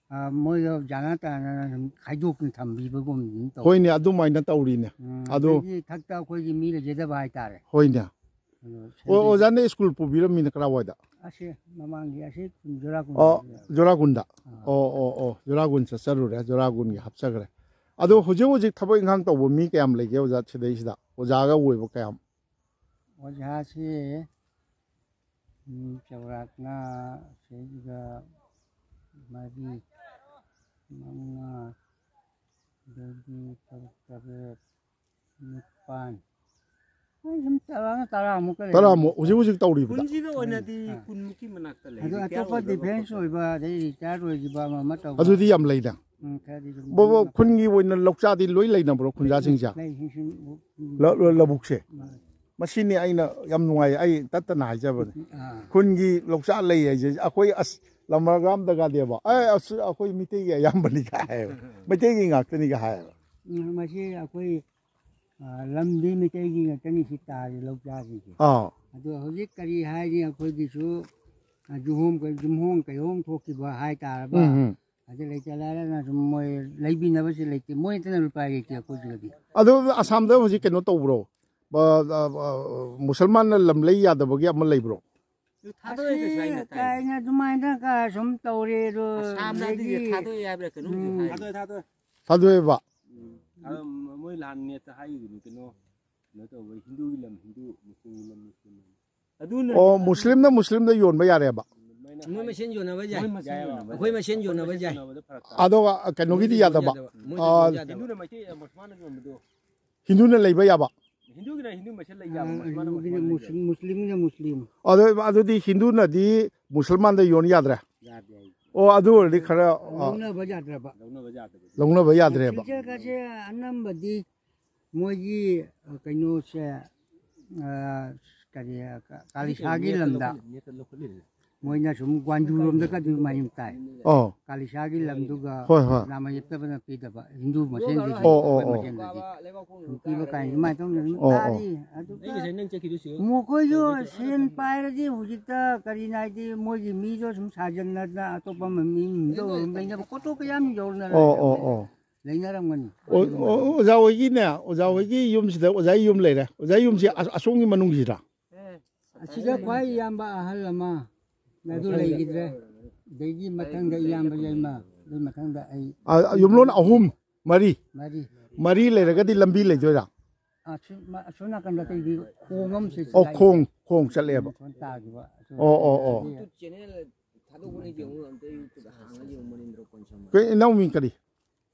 ꯑ, ꯃꯣꯏꯒ ꯖꯥꯅꯥ ꯇꯥꯅꯅ ꯁꯨꯝ ꯈꯥꯏꯗꯣꯛꯇꯅ ꯊꯝꯕꯤꯕꯒꯨꯝ ꯑꯗꯨꯝ ꯇꯧꯋꯦ꯫ ꯍꯣꯏꯅꯦ, ꯑꯗꯨꯃꯥꯏꯅ ꯇꯧꯔꯤꯅꯦ꯫ ꯎꯝ, ꯑꯗꯣ ꯑꯗꯒꯤ ꯊꯛꯇ ꯑꯩꯈꯣꯏꯒꯤ ꯃꯤ ꯂꯩꯖꯗꯕ ꯍꯥꯏꯇꯥꯔꯦ꯫ ꯍꯣꯏꯅꯦ꯫ ꯑꯗꯣ ꯑꯣ, ꯁꯟꯗꯦ ꯑꯣꯖꯥꯅ ꯁ꯭ꯀꯨꯜ ꯄꯨꯕꯤꯔꯝꯃꯤꯅ ꯀꯔꯥꯏꯋꯥꯏꯗ? ꯑꯁꯦ ꯃꯃꯥꯡꯒꯤ ꯑꯁꯦ ꯖꯣꯔꯥꯀꯨꯟ ꯑꯣ, ꯂꯩꯕꯗ꯫ ꯖꯣꯔꯥꯀꯨꯟꯗ꯫ ꯑꯥ꯫ ꯑꯣ, ꯑꯣ, ꯑꯣ, ꯖꯣꯔꯥꯀꯨꯟ ꯆꯠꯆꯔꯨꯔꯦ, ꯖꯣꯔꯥꯀꯨꯟꯒꯤ ꯍꯥꯞꯆꯈ꯭ꯔꯦ꯫ ꯑꯗꯣ ꯍꯧꯖꯤꯛ ꯍꯧꯖꯤꯛ ꯊꯕꯛ ꯏꯪꯈꯥꯡ ꯇꯧꯕ ꯃꯤ ꯀꯌꯥꯝ ꯂꯩꯒꯦ ꯑꯣꯖꯥ ꯁꯤꯗꯩꯁꯤꯗ? ꯑꯣꯖꯥꯒ ꯑꯣꯏꯕ ꯀꯌꯥꯝ? ꯑꯣꯖꯥꯁꯤ, ꯎꯝ, ꯆꯥꯎꯔꯥꯛꯅ ꯁꯤꯗꯩꯁꯤꯗ ꯃꯔꯤ, ꯃꯉꯥ, ꯑꯗꯩꯗꯤ ꯇꯔꯨꯛ, ꯇꯔꯦꯠ, ꯅꯤꯄꯥꯟ꯫ ꯍꯣꯏ, ꯁꯨꯝ ꯇꯔꯥ, ꯇꯔꯥꯃꯨꯛꯀ ꯂꯩꯔꯝꯒꯅꯤ꯫ ꯇꯔꯥꯃꯨꯛ ꯍꯧꯖꯤꯛ ꯍꯧꯖꯤꯛ ꯇꯧꯔꯤꯕꯗ? ꯈꯨꯟꯁꯤꯒ ꯑꯣꯏꯅꯗꯤ ꯑꯥ꯫ ꯀꯨꯟꯃꯨꯛꯀꯤ ꯃꯅꯥꯛꯇ ꯂꯩ꯫ ꯑꯗꯨ ꯔꯤꯇꯥꯌꯔ ꯑꯇꯣꯞꯄ ꯑꯣꯏꯈ꯭ꯔꯕ ꯗꯤꯐꯦꯟꯁ ꯈꯣꯠꯈ꯭ꯔꯕ꯫ ꯑꯣꯏꯕ, ꯑꯗꯩ ꯔꯤꯇꯥꯌꯔ ꯑꯣꯏꯈꯤꯕ ꯑꯃ ꯑꯃ ꯇꯧꯕ꯫ ꯑꯗꯨꯗꯤ ꯌꯥꯝ ꯂꯩꯅ꯫ ꯎꯝ, ꯈꯔꯗꯤ ꯑꯗꯨꯝ ꯕꯣ-, ꯕꯣ-, ꯂꯩ꯫ ꯈꯨꯟꯒꯤ ꯑꯣꯏꯅ ꯂꯧꯆꯥꯗꯤ ꯂꯣꯏ ꯂꯩꯅꯕ꯭ꯔꯣ, ꯈꯨꯟꯖꯥꯁꯤꯡꯁꯦ? ꯂꯩ, ꯂꯩ, ꯂꯩ, ꯂꯩ꯫ ꯂ-, ꯂ-, ꯂꯧꯕꯨꯛꯁꯦ? ꯎꯝ꯫ ꯃꯁꯤꯅꯤ ꯑꯩꯅ ꯌꯥꯝ ꯅꯨꯡꯉꯥꯏ, ꯑꯩ ꯇꯠꯇꯅ ꯍꯥꯏꯖꯕꯅꯤ꯫ ꯑꯥ꯫ ꯈꯨꯟꯒꯤ ꯂꯧꯆꯥ ꯂꯩ ꯍꯥꯏꯁꯦ ꯑꯩꯈꯣꯏ ꯑꯁ ꯂꯝꯃꯔꯒ꯭ꯔꯥꯝꯗꯒꯗꯤꯕ, "ꯑꯦ, ꯑꯁ, ꯑꯩꯈꯣꯏ ꯃꯤꯇꯩꯒꯤ ꯑꯌꯥꯝꯕꯅꯤ" ꯀꯥꯏ ꯍꯥꯏꯌꯦꯕ꯫ ꯃꯩꯇꯩꯒꯤ ꯉꯥꯛꯇꯅꯤꯒ ꯍꯥꯏꯌꯦꯕ꯫ ꯎꯝ, ꯃꯁꯤ ꯑꯩꯈꯣꯏ, ꯑ, ꯂꯝꯗꯤ ꯃꯩꯇꯩꯒꯤ ꯉꯥꯛꯇꯅꯤ ꯁꯤ ꯇꯥꯔꯤ ꯂꯧꯆꯥꯁꯤꯡꯁꯦ꯫ ꯑꯥ꯫ ꯑꯗꯣ ꯍꯧꯖꯤꯛ ꯀꯔꯤ ꯍꯥꯏꯅꯤ, ꯑꯩꯈꯣꯏꯒꯤꯁꯨ, ꯑ, ꯖꯨꯍꯣꯝ ꯀꯩ-, ꯌꯨꯝꯍꯣꯡ ꯀꯩꯍꯣꯡ ꯊꯣꯛꯈꯤꯕ ꯍꯥꯏꯇꯥꯔꯕ꯫ ꯎꯝ, ꯎꯝ꯫ ꯑꯗꯨ ꯂꯩꯇ ꯂꯥꯏꯔꯅ ꯁꯨꯝ ꯃꯣꯏ ꯂꯩꯕꯤꯅꯕꯁꯨ ꯂꯩꯇꯦ, ꯃꯣꯏ ꯅꯠꯇꯅ ꯎꯄꯥꯏ ꯂꯩꯇꯦ ꯑꯩꯈꯣꯏꯁꯤꯒꯗꯤ꯫ ꯑꯗꯣ ꯑꯁꯥꯝꯗ ꯍꯧꯖꯤꯛ ꯀꯩꯅꯣ ꯇꯧꯕ꯭ꯔꯣ? ꯑ, ꯑ, ꯑ, ꯃꯨꯁꯜꯃꯥꯟꯅ ꯂꯝ ꯂꯩ ꯌꯥꯗꯕꯒꯤ ꯑꯃ ꯂꯩꯕ꯭ꯔꯣ? ꯑꯗꯨ ꯊꯥꯗꯣꯛꯑꯦ ꯀꯩꯁꯨ ꯍꯥꯏꯅ ꯑꯁꯤ ꯇꯥꯏ꯫ ꯀꯥꯏꯅ ꯑꯗꯨꯃꯥꯏꯅ ꯀ ꯁꯨꯝ ꯇꯧꯔꯦ ꯑꯗꯣ, ꯑꯁꯥꯝꯗ ꯑꯗꯨꯗꯤ ꯑꯗꯒꯤ ꯊꯥꯗꯣꯛꯑꯦ ꯍꯥꯏꯕ꯭ꯔꯥ ꯀꯩꯅꯣꯝꯁꯨ ꯎꯝ꯫ ꯍꯥꯏ꯫ ꯊꯥꯗꯣꯛꯑꯦ, ꯊꯥꯗꯣꯛꯑꯦ꯫ ꯊꯥꯗꯣꯛꯑꯦꯕ? ꯎꯝ꯫ ꯑꯗꯣ ꯃꯣꯏ ꯂꯥꯟ ꯅꯦꯠꯇ ꯍꯥꯏꯈꯤꯕꯅꯤ ꯀꯩꯅꯣ, ꯀꯩꯅꯣ ꯇꯧꯕ, ꯍꯤꯟꯗꯨꯒꯤ ꯂꯝ ꯍꯤꯟꯗꯨ, ꯃꯨꯁꯂꯤꯝꯒꯤ ꯂꯝ ꯃꯨꯁꯂꯤꯝ ꯍꯥꯏꯅ꯫ ꯑꯗꯨꯅ ꯑꯣ, ꯃꯨꯁꯂꯤꯝꯅ ꯃꯨꯁꯂꯤꯝꯗ ꯌꯣꯟꯕ ꯌꯥꯔꯦꯕ? ꯃꯣꯏ ꯃꯁꯦꯟ ꯌꯣꯟꯅꯕ ꯌꯥꯏ꯫ ꯌꯥꯏꯌꯦꯕ꯫ ꯑꯩꯈꯣꯏ ꯃꯁꯦꯟ ꯌꯣꯟꯅꯕ ꯌꯥꯏ꯫ ꯑꯗꯣ, ꯑ, ꯀꯩꯅꯣꯒꯤꯗꯤ ꯃꯣꯏ ꯌꯥꯗꯕ? ꯌꯥꯗꯕ꯫ ꯃꯣꯏ ꯑ, ꯌꯥꯗꯕ꯫ ꯍꯤꯟꯗꯨꯅ ꯃꯩꯇꯩ, ꯑ, ꯃꯨꯁꯂꯤꯝꯅ ꯌꯣꯟꯕꯗꯣ꯫ ꯍꯤꯟꯗꯨꯅ ꯂꯩꯕ ꯌꯥꯕ? ꯍꯤꯟꯗꯨꯒꯤꯅ ꯍꯤꯟꯗꯨ ꯃꯁꯦꯟ ꯂꯩ ꯌꯥꯕ, ꯑ, ꯃꯨꯁꯂꯤꯝꯅ ꯍꯤꯟꯗꯨꯒꯤꯅ ꯃꯨꯁꯂꯤꯝ ꯂꯩ꯫ ꯃꯨꯁꯂꯤꯝ-, ꯃꯨꯁꯂꯤꯝꯒꯤꯅ ꯃꯨꯁꯂꯤꯝ꯫ ꯑꯗꯣ, ꯑꯗꯨꯗꯤ ꯍꯤꯟꯗꯨꯅꯗꯤ ꯃꯨꯁꯜꯃꯥꯟꯗ ꯌꯣꯟ ꯌꯥꯗ꯭ꯔꯦ? ꯌꯥꯗꯦ ꯍꯥꯏ꯫ ꯑꯣ, ꯑꯗꯨ ꯑꯣꯏꯔꯗꯤ ꯈꯔ, ꯑ, ꯂꯧꯅꯕ ꯌꯥꯗ꯭ꯔꯕ? ꯂꯧꯅꯕ ꯌꯥꯗꯕ꯫ ꯂꯧꯅꯕ ꯌꯥꯗ꯭ꯔꯦꯕ? ꯐꯤꯆꯔꯒꯁꯦ ꯑꯅꯝꯕꯗꯤ ꯃꯣꯏꯒꯤ, ꯑ, ꯀꯩꯅꯣꯁꯦ, ꯑ, ꯀꯔꯤ, ꯑ, ꯀ-, ꯀꯥꯂꯤꯁꯥꯒꯤ ꯅꯦꯠꯇ ꯂꯝꯗ꯫ ꯂꯧꯈꯠꯂꯤ-, ꯅꯦꯠꯇ ꯂꯧꯈꯠꯂꯤꯅꯦ꯫ ꯃꯣꯏꯅ ꯁꯨꯝ ꯒ꯭ꯋꯥꯟꯖꯨꯔꯣꯝꯗꯒꯗꯤ ꯃꯌꯨꯝ ꯇꯥꯏ꯫ ꯑꯣ꯫ ꯀꯥꯂꯤꯁꯥꯒꯤ ꯂꯝꯗꯨꯒ ꯍꯣꯏ, ꯍꯣꯏ꯫ ꯅꯥꯃ ꯌꯦꯞꯇꯕꯅ ꯄꯤꯗꯕ ꯍꯤꯟꯗꯨ ꯃꯁꯦꯟꯗꯒꯤ ꯑꯣ, ꯑꯣ, ꯑꯩꯈꯣꯏ ꯑꯣ꯫ ꯃꯁꯦꯟꯗꯒꯤ ꯁꯨꯝ ꯄꯤꯕ ꯀꯥꯏꯅ ꯑꯗꯨꯃꯥꯏꯅ ꯇꯧꯅ ꯑꯗꯨꯝ ꯑꯣ, ꯑꯣ꯫ ꯇꯥꯔꯤ꯫ ꯑꯗꯨꯒ ꯑꯩ ꯉꯁꯥꯏ ꯅꯪ ꯆꯠꯈꯤꯗꯣꯏꯁꯦ꯫ ꯃꯈꯣꯏꯁꯨ ꯁꯦꯟ ꯄꯥꯏꯔꯗꯤ ꯍꯧꯖꯤꯛꯇ ꯀꯔꯤꯅ ꯍꯥꯏꯗꯤ ꯃꯣꯏꯒꯤ ꯃꯤꯗꯣ ꯁꯨꯝ ꯁꯥꯖꯟꯅꯗꯅ ꯑꯇꯣꯞꯄ ꯑꯃ ꯃꯤ ꯑꯃꯗ ꯑꯗꯨꯝ ꯂꯩꯅꯕ ꯈꯣꯠꯇꯣꯛꯄ ꯌꯥꯝ ꯌꯧꯅꯔꯦ꯫ ꯑꯣ, ꯑꯣ, ꯑꯣ꯫ ꯂꯩꯅꯔꯝꯒꯅꯤ꯫ ꯑꯣ, ꯑꯣ, ꯑꯣꯖꯥ ꯍꯣꯏꯒꯤꯅꯦ, ꯑꯣꯖꯥ ꯍꯣꯏꯒꯤ ꯌꯨꯝꯁꯤꯗ ꯑꯣꯖꯥꯒꯤ ꯌꯨꯝ ꯂꯩꯔꯦ꯫ ꯑꯣꯖꯥꯒꯤ ꯌꯨꯝꯁꯤ ꯑ-, ꯑꯁꯣꯝꯒꯤ ꯃꯅꯨꯡꯁꯤꯔꯥ? ꯑꯁꯤꯗ ꯈ꯭ꯋꯥꯏ ꯏꯌꯥꯝꯕ ꯑꯍꯜ ꯑꯃ ꯑꯗꯨ ꯂꯩꯈꯤꯗ꯭ꯔꯦ꯫ ꯑꯗꯒꯤ ꯃꯊꯪꯗ ꯏꯌꯥꯝꯕ ꯌꯥꯏꯃ, ꯑꯗꯨꯒꯤ ꯃꯊꯪꯗ ꯑꯩ꯫ ꯑ, ꯌꯨꯝꯂꯣꯟ ꯑꯍꯨꯝ, ꯃꯔꯤ? ꯃꯔꯤ꯫ ꯃꯔꯤ ꯂꯩꯔꯒꯗꯤ ꯂꯝꯕꯤ ꯂꯩꯗꯣꯏꯔꯥ? ꯑꯁꯨ-, ꯃ-, ꯑꯁꯣꯝ ꯅꯥꯀꯟꯗ ꯑꯇꯩꯗꯤ ꯈꯣꯡ ꯑꯃꯁꯨ ꯑꯣ, ꯆꯠꯂꯤ꯫ ꯈꯣꯡ, ꯈꯣꯡ ꯆꯠꯂꯦꯕ꯫ ꯑꯁꯣꯝ ꯇꯥꯈꯤꯕ꯫ ꯑꯁꯣꯝ ꯑꯣ, ꯑꯣ, ꯑꯣ꯫ ꯑꯗꯒꯤ ꯆꯦꯅꯦꯜ ꯊꯥꯗꯣꯛꯄꯅꯦ ꯌꯦꯡꯉꯨ, ꯑꯝꯇ YouTube ꯍꯥꯡꯉ ꯌꯦꯡꯉꯨ, ꯃꯅꯤꯟꯗ꯭ꯔꯣ ꯀꯣꯟꯁꯝ꯫ ꯀꯩ, ꯏꯅꯥꯎꯃꯤ ꯀꯔꯤ?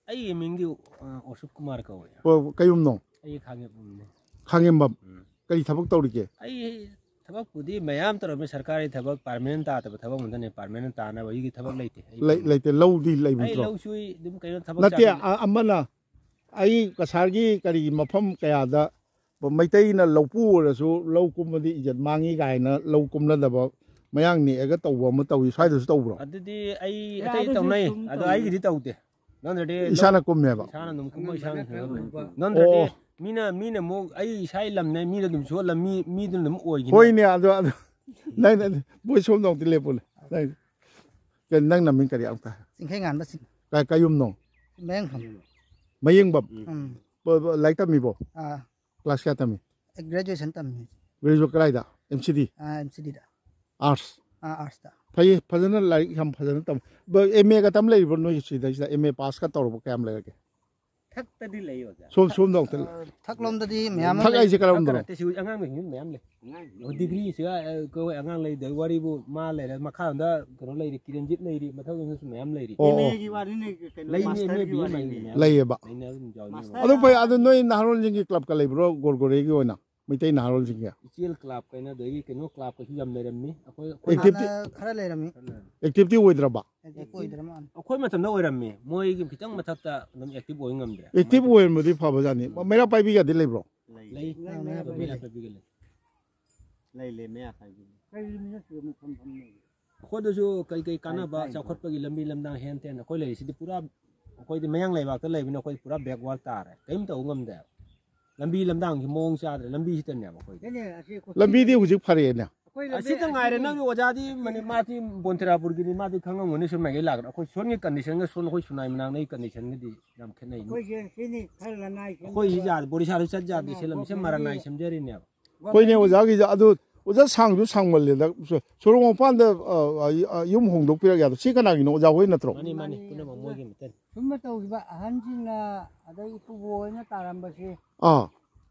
ꯑꯩꯒꯤ ꯃꯤꯡꯗꯤ, ꯑ, ꯑꯣꯁꯨꯞ ꯀꯨꯃꯥꯔ ꯀꯧꯋꯦ꯫ ꯑꯣ, ꯀꯩꯌꯨꯝꯅꯣ? ꯑꯩ ꯈꯥꯡꯉꯦꯝꯕꯝꯅꯦ꯫ ꯈꯥꯡꯉꯦꯝꯕꯝ꯫ ꯎꯝ꯫ ꯀꯔꯤ ꯊꯕꯛ ꯇꯧꯔꯤꯒꯦ? ꯑꯩ ꯊꯕꯛꯄꯨꯗꯤ ꯃꯌꯥꯝ ꯇꯧꯔꯝꯃꯤ, ꯁꯔꯀꯥꯔꯒꯤ ꯊꯕꯛ permanent ꯇꯥꯗꯕ ꯊꯕꯛ ꯉꯥꯛꯇꯅꯦ, permanent ꯇꯥꯅꯕ ꯑꯩꯒꯤ ꯊꯕꯛ ꯂꯩꯇꯦ꯫ ꯑꯩ ꯂꯩ-, ꯂꯩꯇꯦ, ꯂꯧꯗꯤ ꯂꯩꯕ ꯑꯩ ꯅꯠꯇ꯭ꯔꯣ? ꯂꯧ ꯁꯨꯏ, ꯑꯗꯨꯝ ꯀꯩꯅꯣ ꯊꯕꯛ ꯅꯠꯇꯦ, ꯆꯥꯠꯅꯤ꯫ ꯑ-, ꯑꯃꯅ ꯑꯩ ꯀꯁꯥꯔꯒꯤ ꯀꯔꯤꯒꯤ ꯃꯐꯝ ꯀꯌꯥꯗ ꯃꯩꯇꯩꯅ ꯂꯧꯄꯨ ꯑꯣꯏꯔꯁꯨ ꯂꯧ ꯀꯨꯝꯕꯗꯤ ꯏꯖꯠ ꯃꯥꯡꯉꯤ ꯀꯥꯏꯅ ꯂꯧ ꯀꯨꯝꯅꯗꯕ ꯃꯌꯥꯡ ꯅꯦꯛꯑꯒ ꯇꯧꯕ ꯑꯃ ꯇꯧꯏ, ꯁ꯭ꯋꯥꯏꯗꯁꯨ ꯇꯧꯕ꯭ꯔꯣ? ꯑꯗꯨꯗꯤ ꯑꯩ ꯑꯦ, ꯑꯇꯩ ꯑꯗꯨꯁꯨ ꯇꯧꯅꯩ, ꯁꯨꯝ ꯑꯗꯣ ꯇꯧꯅꯩ꯫ ꯑꯩꯒꯤꯗꯤ ꯇꯧꯗꯦ꯫ ꯅꯠꯇ꯭ꯔꯗꯤ ꯏꯁꯥꯅ ꯀꯨꯝꯃꯦꯕ? ꯏꯁꯥꯅ ꯑꯗꯨꯝ ꯀꯨꯝꯕ, ꯏꯁꯥꯅ ꯁꯦꯟꯅꯕ꯫ ꯅꯠꯇ꯭ꯔꯗꯤ ꯑꯣ꯫ ꯃꯤꯅ, ꯃꯤꯅ ꯑꯃꯨꯛ ꯑꯩ ꯏꯁꯥꯒꯤ ꯂꯝꯅꯦ, ꯃꯤꯅ ꯑꯗꯨꯝ ꯁꯨꯍꯜꯂ, ꯃꯤ, ꯃꯤꯗꯨꯅ ꯑꯗꯨꯝ ꯑꯣꯏꯈꯤꯅꯤ꯫ ꯍꯣꯏꯅꯦ, ꯑꯗꯣ, ꯑꯗꯣ, ꯅꯪ, ꯅꯪ, ꯃꯣꯏ ꯁꯣꯝꯗ ꯑꯃꯨꯛꯇ ꯂꯦꯞꯄꯨꯅꯦ꯫ ꯅꯪ, ꯀꯩ, ꯅꯪ ꯅꯃꯤꯡ ꯀꯔꯤ ꯑꯃꯨꯛꯇ? ꯆꯤꯡꯈꯩ ꯉꯥꯟꯕ ꯁꯤꯡ꯫ ꯀꯥꯏ, ꯀꯥꯏꯌꯨꯝꯅꯣ? ꯃꯌꯥꯡꯐꯝ꯫ ꯃꯌꯦꯡꯕꯝ? ꯎꯝ꯫ ꯕ-, ꯕ-, ꯂꯥꯏꯔꯤꯛ ꯇꯝꯃꯤꯕꯣ? ꯑꯥ꯫ Class ꯀꯌꯥ ꯇꯝꯃꯤ? ꯑꯩ graduation ꯇꯝꯃꯤ꯫ Graduation ꯀꯗꯥꯏꯗ? M C D? ꯑꯥ, M C D ꯗ꯫ Arts? ꯑꯥ, arts ꯇ꯫ ꯐꯩꯌꯦ, ꯐꯖꯅ ꯂꯥꯏꯔꯤꯛ ꯌꯥꯝ ꯐꯖꯅ ꯇꯝ-, ꯕ-, M A ꯒ ꯇꯝ ꯂꯩꯔꯤꯕ꯭ꯔꯣ ꯅꯣꯏ ꯁꯤꯗꯩꯁꯤꯗ? M A pass ꯀ ꯇꯧꯔꯕ ꯀꯌꯥꯝ ꯂꯩꯔꯒꯦ? ꯊꯛꯇꯗꯤ ꯂꯩ, ꯑꯣꯖꯥ꯫ ꯁꯣꯝ-, ꯁꯣꯝꯗ ꯑꯃꯨꯛꯇ ꯂꯩ꯫ ꯑꯥ, ꯊꯛꯂꯣꯝꯗꯗꯤ ꯃꯌꯥꯝ ꯑꯃ ꯊꯛ ꯂꯩ꯫ ꯍꯥꯏꯁꯦ ꯀꯔꯝꯕꯅꯣ? ꯊꯛ ꯅꯠꯇꯦ, ꯁꯤ ꯑꯉꯥꯡꯁꯤꯡ ꯃꯌꯥꯝ ꯂꯩ꯫ ꯑꯉꯥꯡ ꯑꯣ, degree ꯁꯤꯒ, ꯑ, ꯑꯩꯈꯣꯏ ꯑꯉꯥꯡ ꯂꯩꯗ ꯋꯥꯔꯤꯕꯨ ꯃꯥ ꯂꯩꯔꯦ, ꯃꯈꯥꯔꯣꯝꯗ ꯀꯩꯅꯣ ꯂꯩꯔꯤ, ꯀꯤꯔꯟꯖꯤꯠ ꯂꯩꯔꯤ, ꯃꯊꯛꯂꯣꯝꯗꯁꯨ ꯃꯌꯥꯝ ꯂꯩꯔꯤ꯫ ꯑꯣ, ꯑꯣ꯫ M A ꯒꯤ ꯋꯥꯔꯤꯅꯦ, ꯀꯩꯅꯣ, ꯂꯩꯅꯤ, master ꯒꯤ M A ꯕꯤ ꯑꯦ ꯋꯥꯔꯤꯅꯦ꯫ ꯃꯌꯥꯝ ꯂꯩꯌꯦꯕ꯫ ꯂꯩꯅꯕ ꯑꯗꯨꯝ ꯌꯥꯎꯅꯤ꯫ Master ꯑꯗꯨ ꯐꯩ, ꯑꯗꯨ ꯅꯣꯏ ꯅꯍꯥꯔꯣꯜꯁꯤꯡꯒꯤ club ꯀ ꯂꯩꯕ꯭ꯔꯣ ꯒꯣꯔꯒꯣꯔꯦꯒꯤ ꯑꯣꯏꯅ? ꯃꯩꯇꯩ ꯅꯍꯥꯔꯣꯜꯁꯤꯡꯒꯤ? ꯏꯆꯦꯜ club ꯀꯩꯅ, ꯑꯗꯒꯤ ꯀꯩꯅꯣ club ꯀꯁꯨ ꯌꯥꯝ ꯂꯩꯔꯝꯃꯤ꯫ ꯑꯩꯈꯣꯏ, ꯑꯩꯈꯣꯏ activity ꯍꯥꯟꯅ ꯈꯔ ꯂꯩꯔꯝꯃꯤ꯫ Activity ꯑꯣꯏꯗ꯭ꯔꯕ? Active ꯑꯣꯏꯗ꯭ꯔ ꯃꯥꯜꯂꯦ꯫ ꯑꯩꯈꯣꯏ ꯃꯇꯝꯗ ꯑꯣꯏꯔꯝꯃꯤ꯫ ꯃꯣꯏꯒꯤ ꯈꯤꯇꯪ ꯃꯊꯛꯇ ꯑꯗꯨꯝ active ꯑꯣꯏ ꯉꯝꯗ꯭ꯔꯦ꯫ Active ꯑꯣꯏꯔꯝꯕꯗꯤ ꯐꯕꯖꯥꯠꯅꯤ꯫ ꯃꯩꯔꯥ ꯄꯥꯏꯕꯤꯒꯗꯤ ꯂꯩꯕ꯭ꯔꯣ? ꯂꯩ꯫ ꯂꯩ꯫ ꯃꯩꯔꯥ ꯄꯥꯏꯕꯤ ꯂꯩ꯫ ꯂꯩ, ꯂꯩ, ꯃꯩꯔꯥ ꯄꯥꯏꯕꯤ꯫ ꯀꯩ ꯃꯤꯅ ꯁꯨꯔ ꯃꯐꯝ ꯐꯝ ꯂꯩ? ꯑꯩꯈꯣꯏꯗꯁꯨ ꯀꯩ ꯀꯩ ꯀꯥꯟꯅꯕ, ꯆꯥꯎꯈꯠꯄꯒꯤ ꯂꯝꯕꯤ ꯂꯝꯗꯥꯡ ꯍꯦꯟ ꯇꯦꯟ? ꯑꯩꯈꯣꯏ ꯂꯩꯔꯤꯁꯤꯗꯤ ꯄꯨꯔꯥ, ꯑꯩꯈꯣꯏꯗꯤ ꯃꯌꯥꯡ ꯂꯩꯕꯥꯛꯇ ꯂꯩꯕꯅꯤꯅ ꯑꯩꯈꯣꯏ ꯄꯨꯔꯥ backward ꯇꯥꯔꯦ, ꯀꯔꯤꯝ ꯇꯧꯕ ꯉꯝꯗꯦꯕ꯫ ꯂꯝꯕꯤ ꯂꯝꯗꯥꯡꯁꯤ ꯃꯑꯣꯡ ꯆꯥꯗ꯭ꯔꯦ, ꯂꯝꯕꯤꯁꯤꯗꯅꯦꯕ ꯑꯩꯈꯣꯏꯗꯤ꯫ ꯂꯝꯕꯤꯗꯤ ꯍꯧꯖꯤꯛ ꯐꯔꯦꯅꯦ꯫ ꯑꯁꯤꯗ ꯉꯥꯏꯔꯦ꯫ ꯅꯪꯒꯤ ꯑꯣꯖꯥꯗꯤ ꯃꯅꯤ-, ꯃꯥꯗꯤ ꯕꯣꯟꯊꯤꯔꯥꯄꯨꯔꯒꯤꯅꯤ, ꯃꯥꯗꯤ ꯈꯪꯉꯝꯒꯅꯤ꯫ ꯁꯨꯝ ꯃꯥꯏꯀꯩ ꯂꯥꯛꯀꯗ꯭ꯔꯥ? ꯑꯩꯈꯣꯏ ꯁꯣꯟꯒꯤ ꯀꯟꯗꯤꯁꯟꯒ ꯁꯣꯟ ꯑꯩꯈꯣꯏ ꯁꯨꯅꯥꯏ ꯃꯅꯥꯛꯅꯩ ꯀꯟꯗꯤꯁꯟꯒꯗꯤ ꯌꯥꯝ ꯈꯦꯠꯅꯩ꯫ ꯑꯩꯈꯣꯏꯁꯦ ꯁꯤꯅꯤ ꯈꯔ ꯂꯅꯥꯏ ꯁꯦꯝꯖꯕ꯫ ꯑꯩꯈꯣꯏ ꯁꯤ ꯌꯥꯗꯦ, ꯕꯣꯔꯤꯁꯥꯗ ꯆꯠ ꯌꯥꯗꯦ, ꯁꯤ ꯂꯝ-, ꯁꯤ ꯃꯔꯥꯅꯥꯏ ꯁꯦꯝꯖꯔꯤꯅꯦꯕ꯫ ꯍꯣꯏꯅꯦ, ꯑꯣꯖꯥꯒꯤꯁꯦ ꯑꯗꯨ, ꯑꯣꯖꯥ ꯁꯥꯡꯁꯨ ꯁꯥꯡꯃꯜꯂꯦꯗ꯫ ꯁꯣ-, ꯁꯣꯔꯣꯛ ꯃꯄꯥꯟꯗ, ꯑ, ꯑ, ꯌꯨꯝ ꯍꯣꯡꯗꯣꯛꯄꯤꯔꯛ ꯌꯥꯗ꯭ꯔꯣ? ꯁꯤ ꯀꯅꯥꯒꯤꯅꯣ? ꯑꯣꯖꯥ ꯍꯣꯏ ꯅꯠꯇ꯭ꯔꯣ? ꯃꯥꯅꯤ, ꯃꯥꯅꯤ, ꯄꯨꯝꯅꯃꯛ ꯃꯣꯏꯒꯤ ꯃꯇꯦꯡ꯫ ꯁꯨꯝꯕ ꯇꯧꯈꯤꯕ ꯑꯍꯟꯁꯤꯡꯅ, ꯑꯗꯩ ꯏꯄꯨꯕꯣ ꯍꯣꯏꯅ ꯇꯥꯔꯝꯕꯁꯦ꯫ ꯑꯥ꯫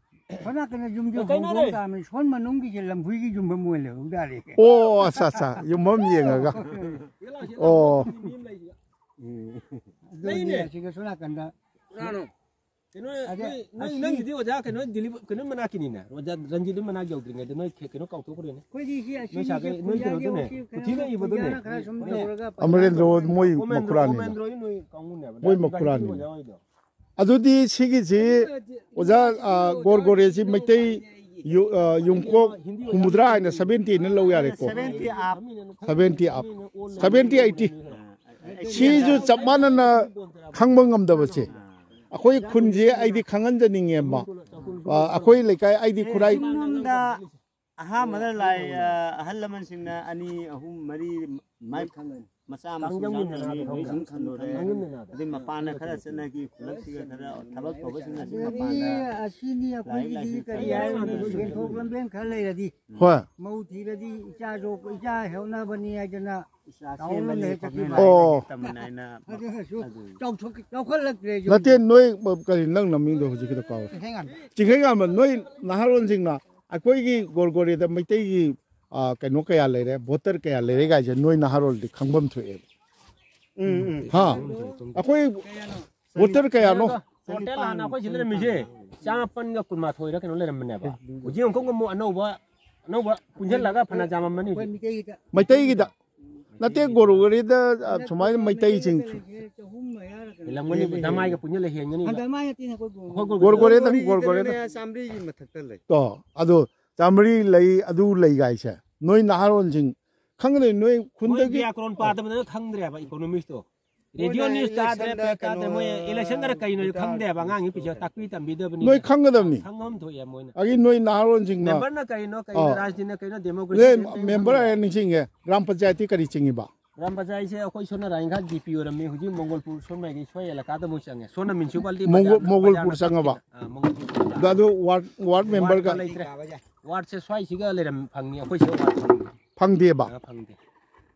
ꯁꯣꯝ ꯅꯥꯀꯟꯗ ꯌꯨꯝꯁꯦ ꯀꯩꯅꯣ ꯍꯣꯡꯗꯣꯛ ꯂꯩ꯫ ꯇꯥꯔꯝꯃꯤ, ꯁꯣꯝ ꯃꯅꯨꯡꯒꯤꯁꯦ ꯂꯝꯐꯨꯏꯒꯤ ꯌꯨꯝꯐꯝ ꯑꯣꯏꯅ ꯂꯩꯍꯧ ꯇꯥꯔꯦ꯫ ꯑꯣ, ꯑꯠꯆꯥ, ꯑꯠꯆꯥ꯫ ꯌꯨꯝꯐꯝ ꯌꯦꯡꯉꯒ꯫ ꯑꯣ꯫ ꯑꯗꯨꯅꯤ ꯂꯩꯅꯦ꯫ ꯑꯁꯤꯒ ꯁꯣꯝ ꯅꯥꯀꯟꯗ꯫ ꯀꯅꯥꯅꯣ? ꯀꯩꯅꯣ, ꯑꯗ ꯅꯣꯏ, ꯅꯣꯏ, ꯑꯁꯤ ꯅꯪꯒꯤꯗꯤ ꯑꯣꯖꯥ ꯀꯩꯅꯣ ꯗꯤꯂꯤ-, ꯀꯩꯅꯣ ꯃꯅꯥꯛꯀꯤꯅꯤꯅꯦ꯫ ꯑꯣꯖꯥ ꯔꯟꯖꯤꯠ ꯃꯅꯥꯛ ꯌꯧꯗ꯭ꯔꯤꯉꯩꯗ ꯅꯣꯏ ꯈꯦ-, ꯀꯩꯅꯣ ꯀꯥꯎꯊꯣꯛꯈ꯭ꯔꯦꯅꯦ꯫ ꯑꯩꯈꯣꯏꯗꯤ ꯁꯤ ꯑꯁꯤ ꯅꯣꯏ ꯁꯥꯒꯩ, ꯅꯣꯏ ꯈꯨꯟꯖꯥꯒꯤ ꯀꯩꯅꯣꯗꯨꯅꯦ, ꯑꯣꯏꯁꯤ ꯀꯩꯅꯣ ꯄꯨꯊꯤꯅ ꯏꯕꯗꯨꯅꯦ꯫ ꯈꯨꯟꯖꯥꯅ ꯈꯔ ꯁꯨꯝ ꯇꯧꯔꯒ ꯑꯃꯔꯦꯟꯗ꯭ꯔꯣ ꯃꯣꯏ ꯑꯣꯃꯦꯟꯗ꯭ꯔꯣ, ꯃꯈꯨꯔꯥꯅꯤ꯫ ꯑꯣꯃꯦꯟꯗ꯭ꯔꯣꯒꯤ ꯅꯣꯏ ꯀꯥꯡꯕꯨꯅꯦꯕ꯫ ꯃꯣꯏ ꯅꯣꯏ ꯃꯈꯨꯔꯥꯅꯤ꯫ ꯑꯣꯖꯥ ꯍꯣꯏꯗꯣ꯫ ꯑꯗꯨꯗꯤ ꯁꯤꯒꯤꯁꯤ ꯑꯣꯖꯥ, ꯑ, ꯒꯣꯔꯒꯣꯔꯦꯁꯤ ꯃꯩꯇꯩ ꯌꯨ-, ꯑ, ꯌꯨꯝꯀꯣꯛ ꯍꯨꯝꯐꯨꯇꯔꯥ ꯍꯥꯏꯅ seventy ꯅ ꯂꯧ ꯌꯥꯔꯦꯀꯣ꯫ Seventy up꯫ Seventy up꯫ Seventy, eighty꯫ ꯁꯤꯁꯨ ꯆꯞ ꯃꯥꯟꯅꯅ ꯈꯪꯕ ꯉꯝꯗꯕꯁꯦ꯫ ꯑꯩꯈꯣꯏ ꯈꯨꯟꯁꯦ ꯑꯩꯗꯤ ꯈꯪꯍꯟꯖꯅꯤꯡꯉꯦꯕ꯫ ꯑ, ꯑꯩꯈꯣꯏ ꯂꯩꯀꯥꯏ ꯑꯩꯗꯤ ꯈꯨꯔꯥꯏ ꯌꯨꯝꯂꯣꯝꯗ ꯑꯍꯥꯟꯕꯗ ꯂꯥꯏ, ꯑ, ꯑꯍꯜ ꯂꯃꯟꯁꯤꯡꯅ ꯑꯅꯤ, ꯑꯍꯨꯝ, ꯃꯔꯤ, ꯃꯥꯏ ꯃꯆꯥ ꯃꯁꯨ ꯌꯥꯎꯅꯔꯅꯤ, ꯃꯣꯏ ꯁꯨꯝ ꯈꯟꯗꯣꯔꯦ꯫ ꯑꯗꯩ ꯃꯄꯥꯟꯗ ꯈꯔ ꯆꯠꯅꯈꯤ, ꯈꯨꯂꯛꯁꯤꯒ ꯈꯔ ꯊꯕꯛ ꯐꯕꯁꯤꯡꯅ ꯁꯤ ꯑꯗꯒꯤ ꯃꯄꯥꯟꯗ ꯑꯁꯤꯅꯤ, ꯑꯩꯈꯣꯏꯒꯤꯗꯤ ꯂꯥꯏꯔꯤꯛ ꯂꯥꯏꯁꯨ ꯀꯔꯤ ꯇꯝꯕ ꯍꯥꯏꯔꯨꯅꯤ, ꯁꯪꯗꯕ ꯁꯦꯟꯊꯣꯛ ꯂꯝꯕꯦꯟ ꯈꯔ ꯂꯩꯔꯗꯤ꯫ ꯍꯣꯏ꯫ ꯃꯧ ꯊꯤꯔꯗꯤ ꯏꯆꯥꯁꯨ, ꯏꯆꯥ ꯍꯧꯅꯕꯅꯤ ꯍꯥꯏꯗꯅ ꯏꯆꯥ ꯇꯥꯎꯟ ꯂꯣꯝꯗ ꯁꯦꯝꯃꯅꯤ, ꯍꯦꯛ ꯆꯠꯈꯤꯕ꯫ ꯈꯣꯠꯃꯅꯤ, ꯑꯣ꯫ ꯂꯥꯏꯔꯤꯛ ꯇꯝꯃꯅꯤ ꯍꯥꯏꯅ꯫ ꯑꯗꯨꯅꯁꯨ ꯑꯗꯨ꯫ ꯆꯥꯎꯊꯣꯛ-, ꯆꯥꯎꯈꯠꯂꯛꯇ꯭ꯔꯦ ꯌꯨꯝ꯫ ꯅꯠꯇꯦ, ꯅꯣꯏ ꯀꯔꯤ, ꯅꯪ ꯅꯃꯤꯡꯗꯣ ꯍꯧꯖꯤꯛꯀꯤꯗꯣ ꯀꯥꯎꯔꯦ꯫ ꯆꯤꯡꯈꯩꯉꯥꯟꯕ꯫ ꯆꯤꯡꯈꯩꯉꯥꯟꯕ, ꯅꯣꯏ ꯅꯍꯥꯔꯣꯜꯁꯤꯡꯅ ꯑꯩꯈꯣꯏꯒꯤ ꯒꯣꯔꯒꯣꯔꯤꯗ ꯃꯩꯇꯩꯒꯤ, ꯑ, ꯀꯩꯅꯣ ꯀꯌꯥ ꯂꯩꯔꯦ, ꯚꯣꯇꯔ ꯀꯌꯥ ꯂꯩꯔꯦ ꯀꯥꯏꯁꯦ ꯅꯣꯏ ꯅꯍꯥꯔꯣꯜꯗꯤ ꯈꯪꯐꯝ ꯊꯣꯛꯑꯦꯕ꯫ ꯎꯝ, ꯎꯝ꯫ ꯍꯥ? ꯑꯩꯈꯣꯏ ꯚꯣꯇꯔ ꯀꯌꯥꯅꯣ? ꯇꯣꯇꯦꯜ ꯍꯥꯟꯅ ꯑꯩꯈꯣꯏ ꯁꯤꯗ ꯂꯩꯔꯝꯃꯤꯁꯦ ꯆꯥꯃꯥꯄꯟꯒ ꯀꯨꯟꯃꯥꯊꯣꯏꯔ ꯀꯩꯅꯣ ꯂꯩꯔꯝꯕꯅꯦꯕ꯫ ꯍꯧꯖꯤꯛ ꯑꯃꯨꯛꯀ ꯑꯃꯨꯛ ꯑꯅꯧꯕ, ꯑꯅꯧꯕ ꯄꯨꯟꯁꯤꯜꯂꯒ ꯐꯅ ꯌꯥꯝꯃꯝꯃꯅꯤ ꯍꯧꯖꯤꯛ꯫ ꯃꯩꯇꯩꯒꯤꯗ꯫ ꯅꯠꯇꯦ, ꯒꯣꯔꯒꯣꯔꯤꯗ, ꯑ, ꯁꯨꯃꯥꯏꯅ ꯃꯩꯇꯩꯁꯤꯡ꯫ ꯍꯦꯜꯂꯝꯒꯅꯤ, ꯙꯃꯥꯏꯒ ꯄꯨꯟꯁꯤꯜꯂ ꯍꯦꯟꯒꯅꯤ꯫ ꯍꯟꯗꯛ ꯃꯥꯏ ꯅꯠꯇꯦꯅꯦ ꯑꯩꯈꯣꯏ ꯒꯣꯔꯒꯣꯔꯤ꯫ ꯒꯣꯔꯒꯣꯔꯤꯗꯪ, ꯒꯣꯔꯒꯣꯔꯤꯗꯪ꯫ ꯆꯥꯝꯃꯔꯤꯒꯤ ꯃꯊꯛꯇ ꯂꯩ꯫ ꯇꯣ, ꯑꯗꯣ ꯆꯥꯝꯃꯔꯤ ꯂꯩ, ꯑꯗꯨ ꯂꯩ ꯀꯥꯏꯁꯦ꯫ ꯅꯣꯏ ꯅꯍꯥꯔꯣꯜꯁꯤꯡ ꯈꯪꯒꯗꯕꯅꯤ ꯅꯣꯏ ꯃꯣꯏ ꯈꯨꯟꯗꯒꯤ꯫ ꯕ꯭ꯌꯥꯀꯔꯣꯟ ꯄꯥꯗꯕꯗꯅ ꯈꯪꯗ꯭ꯔꯦꯕ ꯏꯀꯣꯅꯣꯃꯤꯛꯁꯇꯣ꯫ ꯔꯦꯗꯤꯑꯣ ꯃꯣꯏꯅ ꯅ꯭ꯌꯨꯁ ꯇꯥꯗ꯭ꯔꯦ, ꯏꯂꯦꯛꯁꯟꯗ ꯄꯦꯄꯔ ꯇꯥꯗ꯭ꯔꯦ, ꯃꯣꯏ ꯀꯩꯅꯣ ꯏꯂꯦꯛꯁꯟꯗ ꯀꯔꯤꯅꯣ ꯇꯥꯗ꯭ꯔꯦ꯫ ꯈꯪꯗꯦꯕ, ꯑꯉꯥꯡꯒꯤ ꯄꯩꯁꯥ ꯇꯥꯛꯄꯤ ꯇꯝꯕꯤꯗꯕꯅꯤ꯫ ꯅꯣꯏ ꯈꯪꯒꯗꯕꯅꯤ꯫ ꯈꯪꯐꯝ ꯊꯣꯛꯑꯦ ꯃꯣꯏꯅ꯫ ꯑꯒꯤ ꯅꯣꯏ ꯅꯍꯥꯔꯣꯜꯁꯤꯡꯅ꯫ ꯃꯦꯝꯕꯔꯅ ꯀꯔꯤꯅꯣ, ꯀꯩꯅꯣ ꯑꯥ꯫ ꯔꯥꯖꯅꯤꯇꯤꯅ ꯀꯩꯅꯣ, ꯅꯣꯏ ꯗꯦꯃꯣꯀ꯭ꯔꯦꯁꯤ ꯃꯦꯝꯕꯔ ꯍꯥꯏꯔ ꯅꯤꯡꯁꯤꯡꯉꯦ, ꯒ꯭ꯔꯥꯝ ꯄꯟꯆꯥꯌꯠꯇꯤ ꯀꯔꯤ ꯆꯤꯡꯉꯤꯕ? ꯒ꯭ꯔꯥꯝ ꯄꯟꯆꯥꯌꯠꯁꯦ ꯑꯩꯈꯣꯏ ꯁꯣꯝꯅ ꯔꯥꯏꯟꯒꯥꯠ ꯗꯤ ꯄꯤ ꯑꯣꯏꯔꯝꯃꯤ, ꯍꯧꯖꯤꯛ ꯃꯪꯒꯣꯜꯄꯨꯔ ꯁꯣꯝꯅꯒꯤ ꯁ꯭ꯋꯥꯏ ꯑꯦꯂꯥꯀꯥꯗ ꯑꯃꯨꯛ ꯆꯪꯉꯦ꯫ ꯁꯣꯝꯅ ꯃ꯭ꯌꯨꯅꯤꯁꯤꯄꯥꯂꯤꯇꯤ ꯃꯪꯒꯣꯜ-, ꯕꯖꯥꯔꯅ, ꯃꯪꯒꯣꯜꯄꯨꯔ ꯕꯖꯥꯔꯅ ꯆꯪꯉꯕ? ꯐꯠꯇꯦꯅ꯫ ꯑꯥ, ꯃꯪꯒꯣꯜꯄꯨꯔ ꯆꯪꯉꯕ꯫ ꯑꯗꯨ ꯋꯥꯔꯗ, ꯋꯥꯔꯗ ꯋꯥꯔꯗ ꯃꯦꯝꯕꯔꯒ ꯂꯩꯇ꯭ꯔꯦ꯫ ꯋꯥꯔꯗꯁꯦ ꯁ꯭ꯋꯥꯏꯁꯤꯒ ꯂꯩꯔꯝ ꯐꯪꯉꯤ, ꯑꯩꯈꯣꯏ ꯁꯤꯗ ꯋꯥꯔꯗ ꯐꯪꯉꯤ꯫ ꯐꯪꯗꯦꯕ? ꯑꯥ, ꯐꯪꯗꯦ꯫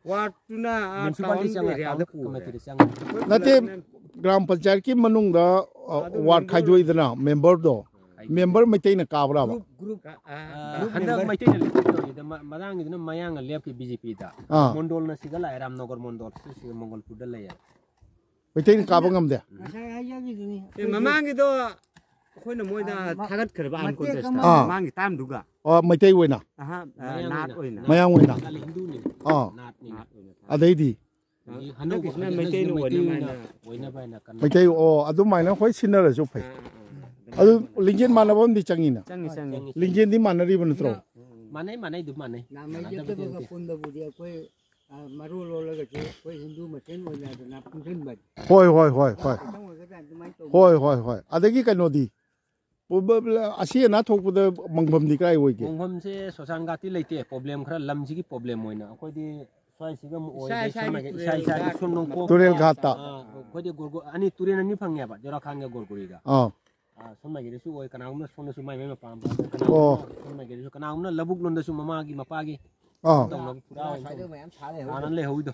ꯋꯥꯔꯗꯇꯨꯅ, ꯑꯥ, ꯃ꯭ꯌꯨꯅꯤꯁꯤꯄꯥꯂꯤꯇꯤ ꯇꯥꯎꯟ ꯆꯪꯉꯦ, ꯑꯦꯔꯤꯌꯥꯗ ꯇꯥꯎꯟ ꯄꯨꯈ꯭ꯔꯦ꯫ ꯀꯃꯤꯇꯤꯗ ꯆꯪꯉꯦ꯫ ꯅꯠꯇꯦ, ꯒ꯭ꯔꯥꯝ ꯄꯟꯆꯥꯌꯠꯀꯤ ꯃꯅꯨꯡꯗ, ꯑ, ꯑꯗꯨ ꯋꯥꯔꯗ ꯃꯦꯝꯕꯔ ꯈꯥꯏꯗꯣꯛꯏꯗꯅ, ꯃꯦꯝꯕꯔꯗꯣ꯫ ꯈꯥꯏꯗꯣꯛꯏ꯫ ꯃꯦꯝꯕꯔ ꯃꯩꯇꯩꯅ ꯀꯥꯕ꯭ꯔꯥꯕ? ꯒ꯭ꯔꯨꯞ, ꯒ꯭ꯔꯨꯞ, ꯑꯥ, ꯑꯥ, ꯒ꯭ꯔꯨꯞ ꯍꯟꯗꯛ ꯃꯦꯝꯕꯔ꯫ ꯃꯩꯇꯩꯅ ꯂꯦꯞꯄꯤ ꯇꯧꯔꯤꯗ, ꯃ-, ꯃꯃꯥꯡꯒꯤꯗꯨꯅ ꯃꯌꯥꯡꯅ ꯂꯦꯞꯈꯤ ꯕꯤ ꯖꯦ ꯄꯤꯗ꯫ ꯑꯥ꯫ ꯃꯣꯟꯗꯣꯜꯅ ꯁꯤꯒ ꯂꯥꯛꯑꯦ, ꯔꯥꯝꯅꯒꯔ ꯃꯣꯟꯗꯣꯜ ꯁꯤꯒ ꯃꯪꯒꯣꯜꯄꯨꯔꯗ ꯂꯩꯌꯦ꯫ ꯃꯩꯇꯩꯅ ꯀꯥꯕ ꯉꯝꯗꯦ꯫ ꯉꯁꯥꯏ ꯍꯥꯏꯖꯈꯤꯗꯨꯅꯤ꯫ ꯑꯦ, ꯃꯃꯥꯡꯒꯤꯗꯣ ꯑꯩꯈꯣꯏꯅ ꯃꯣꯏꯗ ꯑꯥ, ꯃ-, ꯊꯥꯒꯠꯈ꯭ꯔꯦꯕ ꯑꯥꯔꯝ ꯃꯇꯦꯛ ꯀꯣꯟꯇꯦꯁꯇ꯫ ꯑꯃ ꯑꯥ꯫ ꯃꯃꯥꯡꯒꯤ ꯇꯥꯝꯗꯨꯒ꯫ ꯑꯣ, ꯃꯩꯇꯩ ꯑꯣꯏꯅ꯫ ꯑꯍꯥ, ꯑ, ꯃꯌꯥꯡ ꯅꯥꯠ ꯑꯣꯏꯅ꯫ ꯑꯣꯏꯅ꯫ ꯃꯌꯥꯡ ꯑꯣꯏꯅ꯫ ꯀꯜꯂꯤ ꯍꯤꯟꯗꯨꯅꯤ꯫ ꯑꯥ꯫ ꯅꯥꯠꯅꯤ꯫ ꯅꯥꯠ ꯑꯣꯏꯅ ꯊꯥꯒꯠ-, ꯑꯗꯩꯗꯤ ꯍꯟꯗꯛ ꯍꯟꯗꯛꯀꯤꯁꯤꯅ ꯍꯟꯗꯛꯁꯤꯅ ꯃꯩꯇꯩꯅ ꯃꯩꯇꯩ ꯑꯣꯏꯅꯕ ꯑꯣꯏꯅ ꯍꯥꯏꯅ꯫ ꯑꯣꯏꯅꯕ ꯍꯥꯏꯅ ꯀꯟꯅ ꯃꯩꯇꯩ, ꯑꯣ, ꯑꯗꯨꯃꯥꯏꯅ ꯑꯩꯈꯣꯏ ꯁꯤꯟꯅꯔꯁꯨ ꯐꯩ꯫ ꯑꯥ, ꯑꯥ, ꯑꯥ꯫ ꯑꯗꯨ ꯂꯤꯡꯖꯦꯜ ꯃꯥꯟꯅꯕ ꯑꯃꯗꯤ ꯆꯪꯉꯤꯅ꯫ ꯆꯪꯉꯤ, ꯆꯪꯉꯤ꯫ ꯂꯤꯡꯖꯦꯜꯗꯤ ꯃꯥꯟꯅꯔꯤꯕ ꯅꯠꯇ꯭ꯔꯣ? ꯃꯥꯟꯅꯩ, ꯃꯥꯟꯅꯩ, ꯑꯗꯨꯝ ꯃꯥꯟꯅꯩ꯫ ꯅꯥꯃꯩ ꯃꯥꯟꯅꯗꯕꯗꯤ ꯆꯠꯇꯕꯒ ꯅꯠꯇꯦ꯫ ꯄꯨꯟꯕꯕꯨꯗꯤ ꯑꯩꯈꯣꯏ, ꯑ, ꯃꯔꯨ ꯂꯣꯜꯂꯒꯁꯨ ꯑꯩꯈꯣꯏ ꯍꯤꯟꯗꯨ ꯃꯁꯦꯟ ꯑꯣꯏꯅꯗꯅ ꯄꯨꯟꯁꯤꯟꯕꯅꯤ꯫ ꯍꯣꯏ, ꯍꯣꯏ, ꯍꯣꯏ, ꯍꯣꯏ꯫ ꯈꯤꯇꯪ ꯑꯣꯏꯒꯗ꯭ꯔꯥ ꯑꯗꯨꯃꯥꯏꯅ ꯇꯧꯕ꯫ ꯍꯣꯏ, ꯍꯣꯏ, ꯍꯣꯏ꯫ ꯑꯗꯒꯤ ꯀꯩꯅꯣꯗꯤ, ꯄꯨ-, ꯕ-, ꯕ-, ꯑꯁꯤ ꯑꯅꯥ ꯊꯣꯛꯄꯗ ꯃꯪꯐꯝꯗꯤ ꯀꯗꯥꯏ ꯑꯣꯏꯒꯦ? ꯃꯣꯡꯐꯝꯁꯦ ꯁꯣꯁꯥꯟꯒꯥꯠꯇꯤ ꯂꯩꯇꯦ, ꯄ꯭ꯔꯣꯕ꯭ꯂꯦꯝ ꯈꯔ, ꯂꯝꯁꯤꯒꯤ ꯄ꯭ꯔꯣꯕ꯭ꯂꯦꯝ ꯑꯣꯏꯅ ꯑꯩꯈꯣꯏꯗꯤ ꯁ꯭ꯋꯥꯏꯁꯤꯒ ꯑꯃꯨꯛ ꯏꯁꯥ ꯑꯣꯏꯗꯦ, ꯏꯁꯥꯒꯤ ꯁꯝꯅꯒꯤ ꯇꯨꯔꯦꯜ ꯏꯁꯥ ꯏꯁꯥꯒꯤ ꯉꯥꯛ ꯁꯣꯝ ꯅꯣꯡꯄꯣꯛ ꯇꯨꯔꯦꯜ ꯉꯥꯛꯇ꯫ ꯑꯥ, ꯑꯩꯈꯣꯏꯗꯤ ꯒꯣꯔꯒꯣ-, ꯑꯅꯤ ꯇꯨꯔꯦꯜ ꯑꯅꯤ ꯐꯪꯉꯦꯕ, ꯖꯣꯔꯥꯈꯥꯟꯒ ꯒꯣꯔꯒꯣꯔꯤꯒ꯫ ꯑꯥ꯫ ꯑꯥ, ꯁꯣꯝꯅꯒꯤꯗꯁꯨ ꯑꯣꯏ, ꯀꯅꯥꯒꯨꯝꯕꯅ ꯁꯣꯝꯗꯁꯨ ꯃꯥꯏ ꯃꯥꯏ ꯃꯄꯥꯝ ꯄꯥꯝꯕ, ꯑꯣ꯫ ꯀꯅꯥꯒꯨꯝꯕꯅ ꯁꯣꯝꯅꯒꯤꯗꯁꯨ, ꯀꯅꯥꯒꯨꯝꯅ ꯂꯧꯕꯨꯛ ꯂꯣꯝꯗꯁꯨ ꯃꯃꯥꯒꯤ ꯃꯄꯥꯒꯤ ꯑꯥ꯫ ꯇꯧꯅꯕ ꯄꯨꯔꯥ ꯑꯣꯏꯅ ꯁ꯭ꯋꯥꯏꯗ ꯃꯌꯥꯝ ꯁꯥ ꯂꯩꯍꯧ꯫ ꯍꯥꯟꯅ ꯂꯩꯍꯧꯋꯤꯗꯣ꯫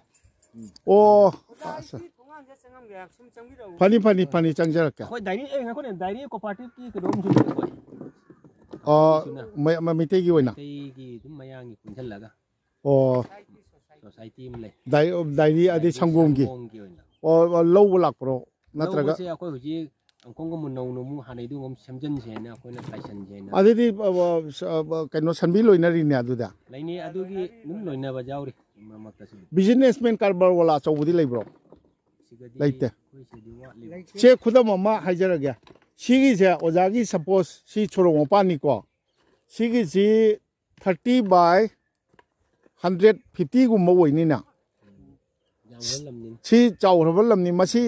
ꯑꯣ꯫ ꯑꯣꯖꯥ, ꯑꯩ ꯁꯤ ꯊꯣꯡꯒꯥꯟꯁꯦ ꯆꯪꯉꯝꯒꯦ, ꯁꯨꯝ ꯆꯪꯕꯤꯔꯛꯎ꯫ ꯐꯅꯤ, ꯐꯅꯤ, ꯐꯅꯤ, ꯆꯪꯖꯔꯛꯀꯦ꯫ ꯑꯩꯈꯣꯏ ꯗꯥꯏꯔꯤ, ꯑꯦ, ꯉꯥꯏꯈꯣꯅꯦ, ꯗꯥꯏꯔꯤ ꯀꯣꯑꯣꯄꯔꯦꯇꯤꯚꯀꯤ ꯀꯩꯅꯣꯝꯁꯨ ꯂꯩ ꯑꯩꯈꯣꯏ꯫ ꯑꯣ, ꯁꯤꯅ꯫ ꯃꯩ-, ꯃ-, ꯃꯩꯇꯩꯒꯤ ꯑꯣꯏꯅ꯫ ꯃꯩꯇꯩꯒꯤ ꯑꯗꯨꯝ ꯃꯌꯥꯡꯒꯤ ꯄꯨꯟꯁꯤꯜꯂꯒ꯫ ꯑꯣ, ꯁꯣꯁꯥꯏꯇꯤ ꯑꯃ ꯂꯩ꯫ ꯗꯥꯏ-, ꯗꯥꯏꯔꯤ ꯑꯗꯩ ꯗꯥꯏꯔꯤ ꯁꯪꯒꯣꯝꯒꯤ꯫ ꯁꯪꯒꯣꯝꯒꯤ ꯑꯣꯏꯅ꯫ ꯑꯣ, ꯑꯣ, ꯂꯧꯕ ꯂꯥꯛꯄ꯭ꯔꯣ? ꯅꯠꯇ꯭ꯔꯒ? ꯂꯧꯕꯁꯦ ꯑꯩꯈꯣꯏ ꯍꯧꯖꯤꯛ ꯑꯃꯨꯛꯀ ꯑꯃꯨꯛ ꯅꯧꯅ ꯑꯃꯨꯛ ꯍꯥꯟꯅꯩꯗꯨ ꯑꯃꯨꯛ ꯁꯦꯝꯖꯤꯟꯁꯦꯅ ꯑꯩꯈꯣꯏꯅ ꯂꯥꯏꯁꯟꯁꯦꯅ꯫ ꯑꯗꯨꯗꯤ, ꯑ, ꯑ, ꯁ-, ꯑ, ꯀꯩꯅꯣ, ꯁꯟꯕꯤ ꯂꯣꯏꯅꯔꯤꯅꯦ ꯑꯗꯨꯗ? ꯂꯩꯅꯤ, ꯑꯗꯨꯒꯤ ꯑꯗꯨꯝ ꯂꯣꯏꯅꯕ ꯌꯥꯎꯔꯤ ꯃꯔꯛ ꯃꯔꯛꯇꯁꯨ꯫ ꯕꯤꯖꯤꯅꯦꯁꯃꯦꯟ ꯀꯔꯕꯥꯔ ꯋꯥꯂꯥ ꯑꯆꯧꯕꯗꯤ ꯂꯩꯕ꯭ꯔꯣ? ꯁꯤꯒꯗꯤ ꯂꯩꯇꯦ꯫ ꯑꯩꯈꯣꯏ ꯁꯤꯗꯤ ꯋꯥꯠꯂꯤꯕ꯫ ꯁꯦ, ꯈꯨꯗꯝ ꯑꯃ ꯍꯥꯏꯖꯔꯒꯦ꯫ ꯁꯤꯒꯤꯁꯦ ꯑꯣꯖꯥꯒꯤ, ꯁꯄꯣꯁ, ꯁꯤ ꯁꯣꯔꯣꯛ ꯃꯄꯥꯟꯅꯤꯀꯣ꯫ ꯁꯤꯒꯤꯁꯤ thirty by ꯍꯟꯗ꯭ꯔꯦꯠ ꯐꯤꯐꯇꯤꯒꯨꯝꯕ ꯑꯣꯏꯅꯤꯅ꯫ ꯌꯥꯝꯈ꯭ꯔꯕ ꯂꯝꯅꯤꯅꯦ꯫ ꯁꯤ ꯆꯥꯎꯈ꯭ꯔꯕ ꯂꯝꯅꯤ꯫ ꯃꯁꯤ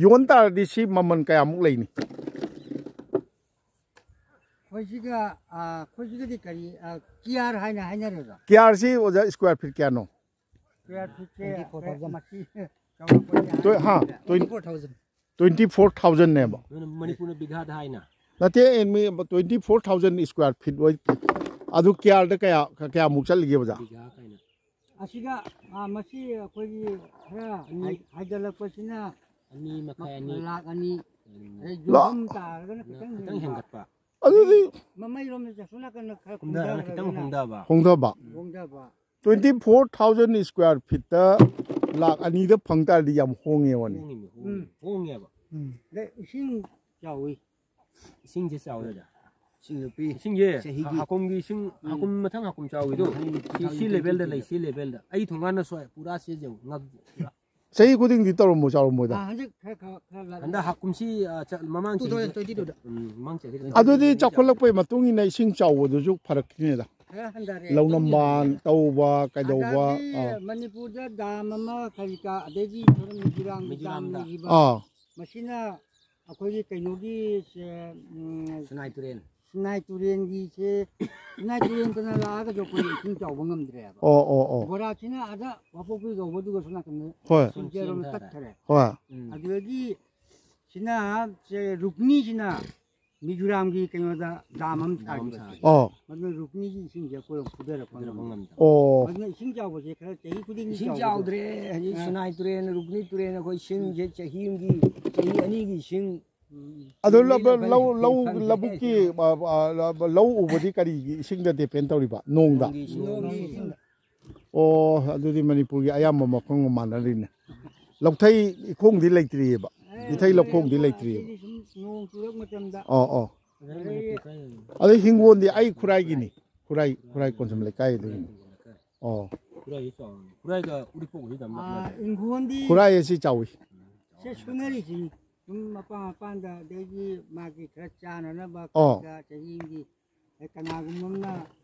ꯌꯣꯟ ꯇꯥꯔꯗꯤ ꯁꯤ ꯃꯃꯜ ꯀꯌꯥꯃꯨꯛ ꯂꯩꯅꯤ? ꯑꯩꯈꯣꯏꯁꯤꯒ, ꯑ, ꯑꯩꯈꯣꯏꯁꯤꯒꯗꯤ ꯀꯔꯤ, ꯑ, ꯀꯤꯌꯥꯔ ꯍꯥꯏꯅ ꯍꯥꯏꯅꯔꯦꯕ? ꯀꯤꯌꯥꯔꯁꯤ ꯑꯣꯖꯥ ꯁ꯭ꯀ꯭ꯋꯥꯔ ꯐꯤꯠ ꯀꯌꯥꯅꯣ? ꯁ꯭ꯀ꯭ꯋꯥꯔ ꯐꯤꯠꯁꯦ ꯇ꯭ꯋꯦꯟꯇꯤ ꯐꯣꯔ ꯊꯥꯎꯖꯟ꯫ ꯃꯁꯤ ꯆꯥꯎꯔꯛꯄꯁꯦ ꯇꯣꯏ-, ꯍꯥ, ꯇ꯭ꯋꯦꯟ-, ꯇ꯭ꯋꯦꯟꯇꯤ ꯐꯣꯔ ꯊꯥꯎꯖꯟꯅꯦꯕ꯫ ꯑꯗꯨꯅ ꯃꯅꯤꯄꯨꯔꯅ ꯕꯤꯘꯥꯗ ꯍꯥꯏꯅ꯫ ꯅꯠꯇꯦ, ꯑꯩ ꯃꯤ twenty four thousand square feet ꯑꯣꯏ꯫ ꯑꯗꯨ ꯀꯤꯌꯥꯔꯗ ꯀꯌꯥ, ꯀꯌꯥꯃꯨꯛ ꯆꯠꯂꯤꯒꯦ ꯑꯣꯖꯥ? ꯕꯤꯘꯥ ꯀꯥꯏꯅ꯫ ꯑꯁꯤꯒ, ꯑ, ꯃꯁꯤ ꯑꯩꯈꯣꯏꯒꯤ ꯈꯔ ꯑꯅꯤ꯫ ꯍꯥꯏ-, ꯍꯥꯏꯒꯠꯂꯛꯄꯁꯤꯅ ꯑꯅꯤ ꯃꯈꯥꯏ, ꯑꯅꯤ꯫ ꯂꯥꯈ ꯑꯅꯤ꯫ ꯎꯝ꯫ ꯑꯗꯩ ꯂꯥ-, ꯌꯣꯟꯐꯝ ꯇꯥꯔꯒꯅ ꯈꯤꯇꯪ ꯈꯤꯇꯪ ꯍꯦꯟꯕ꯫ ꯍꯦꯟꯒꯠꯄ꯫ ꯑꯗꯨꯗꯤ ꯃꯃꯩꯔꯣꯝꯗ ꯆꯠꯁꯨ ꯅꯥꯀꯟꯗ ꯈꯔ ꯍꯨꯝꯊꯔꯒꯅ ꯈꯤꯇꯪ ꯀꯨꯝꯊꯔꯒꯅ ꯍꯨꯝꯊꯕ꯫ ꯍꯣꯡꯊꯕ꯫ ꯍꯣꯡꯊꯕ꯫ ꯇ꯭ꯋꯦꯟꯇꯤ ꯐꯣꯔ ꯊꯥꯎꯖꯟ ꯁ꯭ꯀ꯭ꯋꯥꯔ ꯐꯤꯠꯇ ꯂꯥꯈ ꯑꯅꯤꯗ ꯐꯪ ꯇꯥꯔꯗꯤ ꯌꯥꯝ ꯍꯣꯡꯉꯦꯕꯅꯦ꯫ ꯍꯣꯡꯉꯤꯃꯤ, ꯍꯣꯡꯉꯤ-, ꯎꯝ꯫ ꯍꯣꯡꯉꯦꯕ꯫ ꯎꯝ꯫ ꯑꯗꯩ ꯏꯁꯤꯡ ꯆꯥꯎꯏ꯫ ꯏꯁꯤꯡꯁꯦ ꯆꯥꯎꯔꯦꯗ꯫ ꯏꯁꯤꯡ ꯅꯨꯄꯤ ꯏꯁꯤꯡꯁꯦ ꯆꯍꯤꯒꯤ꯫ ꯍꯥꯀꯨꯝꯒꯤ ꯏꯁꯤꯡ, ꯎꯝ꯫ ꯍꯥꯀꯨꯝ ꯃꯊꯪ ꯍꯥꯀꯨꯝ ꯆꯥꯎꯏꯗꯣ꯫ ꯃꯊꯪ ꯁꯤ, ꯁꯤ two thousand ꯂꯦꯚꯦꯜꯗ ꯂꯩ, twenty-two ꯁꯤ ꯂꯦꯚꯦꯜꯗ꯫ ꯑꯩ ꯊꯣꯡꯒꯥꯟꯗ ꯁ꯭ꯋꯥꯏ ꯄꯨꯔꯥ ꯁꯤ ꯌꯦꯡꯉꯨ, ꯉꯛ-, ꯄꯨꯔꯥ꯫ ꯆꯍꯤ ꯈꯨꯗꯤꯡꯗꯤ ꯇꯧꯔꯝꯃꯣ ꯆꯥꯎꯔꯝꯃꯣꯏꯗ꯫ ꯑꯥ, ꯍꯟꯗꯛ ꯈꯔ, ꯈꯔ, ꯈꯔ ꯂꯥꯛꯑꯦ꯫ ꯍꯟꯗꯛ ꯍꯥꯀꯨꯝꯁꯤ, ꯑ, ꯆ-, ꯃꯃꯥꯡ ꯆꯍꯤꯗ꯫ Two thousand twenty-two ꯗ꯫ ꯎꯝ, ꯃꯃꯥꯡ ꯆꯍꯤꯗ꯫ ꯑꯗꯨꯗꯤ ꯆꯥꯎꯈꯠꯂꯛꯄꯩ ꯃꯇꯨꯡ ꯏꯟꯅ ꯏꯁꯤꯡ ꯆꯥꯎꯕꯗꯨꯁꯨ ꯐꯔꯛꯈꯤꯅꯤꯗ꯫ ꯈꯔ ꯍꯟꯊꯔꯦ꯫ ꯂꯧ ꯅꯝꯕꯥꯟ ꯇꯧꯕ ꯀꯩꯗꯧꯕ꯫ ꯍꯟꯗꯛꯇꯤ ꯑꯥ꯫ ꯃꯅꯤꯄꯨꯔꯗ ꯗꯥꯝ ꯑꯃ ꯀꯔꯤ ꯀꯥ, ꯑꯗꯩꯗꯤ ꯁꯣꯝ ꯃꯤꯖꯣꯔꯥꯝꯒꯤ ꯗꯥꯝ ꯃꯤꯖꯣꯔꯥꯝꯗ꯫ ꯂꯩꯔꯤꯕ꯫ ꯑꯥ꯫ ꯃꯁꯤꯅ ꯑꯩꯈꯣꯏꯒꯤ ꯀꯩꯅꯣꯒꯤ, ꯁꯦ, ꯎꯝ, ꯁꯤꯅꯥꯏ ꯇꯨꯔꯦꯟ꯫ ꯁꯤꯅꯥꯏ ꯇꯨꯔꯦꯟꯒꯤꯁꯦ, ꯁꯤꯅꯥꯏ ꯇꯨꯔꯦꯟ ꯐꯅ ꯂꯥꯛꯑꯒꯁꯨ ꯑꯩꯈꯣꯏ ꯏꯁꯤꯡ ꯆꯥꯎꯕ ꯉꯝꯗ꯭ꯔꯦꯕ꯫ ꯑꯣ, ꯑꯣ, ꯑꯣ꯫ ꯕꯣꯔꯥꯁꯤꯅ ꯑꯥꯗ ꯋꯥꯄꯣꯛꯄꯤ ꯀꯧꯕꯗꯨꯒ ꯁꯣꯝ ꯅꯥꯀꯟꯗ ꯍꯣꯏ꯫ ꯁꯤꯡꯖꯦꯜꯔꯣꯝꯗ ꯆꯦꯟꯊꯔꯦ꯫ ꯇꯠꯈꯔꯦ꯫ ꯍꯣꯏ꯫ ꯎꯝ꯫ ꯑꯗꯨꯗꯒꯤ ꯁꯤꯅ, ꯁꯦ, ꯔꯨꯛꯅꯤꯁꯤꯅ ꯃꯤꯖꯣꯔꯥꯝꯒꯤ ꯀꯩꯅꯣꯗ ꯗꯥꯝ ꯑꯃ ꯗꯥꯝ ꯁꯥꯈꯤꯕ꯫ ꯁꯥꯈꯤ꯫ ꯑꯣ꯫ ꯃꯗꯨꯅ ꯔꯨꯛꯅꯤꯒꯤ ꯏꯁꯤꯡꯁꯦ ꯑꯩꯈꯣꯏꯔꯣꯝ ꯐꯨꯊꯔꯛꯄ ꯐꯨꯊꯔꯛꯄ ꯉꯝꯗꯕ꯫ ꯉꯝꯗꯕ꯫ ꯑꯣ꯫ ꯃꯗꯨꯅ ꯏꯁꯤꯡ ꯆꯥꯎꯕꯁꯦ ꯈꯔ ꯆꯍꯤ ꯈꯨꯗꯤꯡꯒꯤ ꯏꯁꯤꯡ ꯆꯥꯎꯕꯗꯣ꯫ ꯆꯥꯎꯗ꯭ꯔꯦ꯫ ꯍꯧꯖꯤꯛ ꯑꯥ꯫ ꯁꯤꯅꯥꯏ ꯇꯨꯔꯦꯟ, ꯔꯨꯛꯅꯤ ꯇꯨꯔꯦꯟ ꯑꯩꯈꯣꯏ ꯁꯤꯡꯁꯦ ꯆꯍꯤ ꯑꯃꯒꯤ, ꯆꯍꯤ ꯑꯅꯤꯒꯤ ꯏꯁꯤꯡ꯫ ꯎꯝ꯫ ꯑꯗꯨ ꯂꯧ-, ꯂꯧ-, ꯂꯧ-, ꯂꯧꯕꯨꯛꯀꯤ, ꯑ, ꯑ, ꯂꯧ ꯎꯕꯗꯤ ꯀꯔꯤꯒꯤ ꯏꯁꯤꯡꯗ depend ꯇꯧꯔꯤꯕ? ꯅꯣꯡꯗ? ꯅꯣꯡꯒꯤ ꯏꯁꯤꯡ꯫ ꯅꯣꯡꯒꯤ ꯏꯁꯤꯡꯗ꯫ ꯑꯣ, ꯑꯗꯨꯗꯤ ꯃꯅꯤꯄꯨꯔꯒꯤ ꯑꯌꯥꯝꯕ ꯃꯐꯝꯒ ꯃꯥꯟꯅꯔꯤꯅꯦ꯫ ꯂꯧꯊꯩ ꯏꯈꯣꯡꯗꯤ ꯂꯩꯇ꯭ꯔꯤꯑꯕ꯫ ꯑꯦ, ꯏꯊꯩ ꯂꯧꯈꯣꯡꯗꯤ ꯂꯩꯇ꯭ꯔꯤꯑꯕ꯫ ꯑꯁꯤꯗꯤ ꯁꯨꯝ ꯅꯣꯡ ꯆꯨꯔꯛ ꯃꯇꯝꯗ꯫ ꯑꯣ, ꯑꯣ꯫ ꯑꯗꯩ ꯍꯤꯡꯒꯣꯜꯗꯤ ꯑꯩ ꯈꯨꯔꯥꯏꯒꯤꯅꯤ꯫ ꯈꯨꯔꯥꯏ, ꯈꯨꯔꯥꯏ ꯀꯣꯟꯁꯝ ꯂꯩꯀꯥꯏꯗꯒꯤꯅꯤ꯫ ꯑꯣ꯫ ꯈꯨꯔꯥꯏꯁꯤ ꯆꯥꯎꯔꯝꯅꯤ꯫ ꯈꯨꯔꯥꯏꯒ ꯎꯔꯤꯄꯣꯛꯀꯁꯤ ꯌꯥꯝ ꯑꯥ, ꯅꯛꯅꯕꯅꯤ꯫ ꯏꯪꯈꯣꯜꯗꯤ ꯈꯨꯔꯥꯏ ꯑꯁꯤ ꯆꯥꯎꯏ꯫ ꯁꯦ ꯁꯨꯅꯔꯤꯁꯤꯅꯤ꯫ ꯁꯨꯝ ꯃꯄꯥꯟ ꯃꯄꯥꯟꯗ ꯑꯗꯩꯗꯤ ꯃꯥꯒꯤ ꯈꯔ ꯆꯥꯅꯅꯕ ꯑꯣ꯫ ꯈꯔ ꯆꯍꯤ ꯑꯃꯒꯤ ꯑꯗꯩ ꯀꯅꯥꯒꯨꯝꯕ ꯑꯃꯅ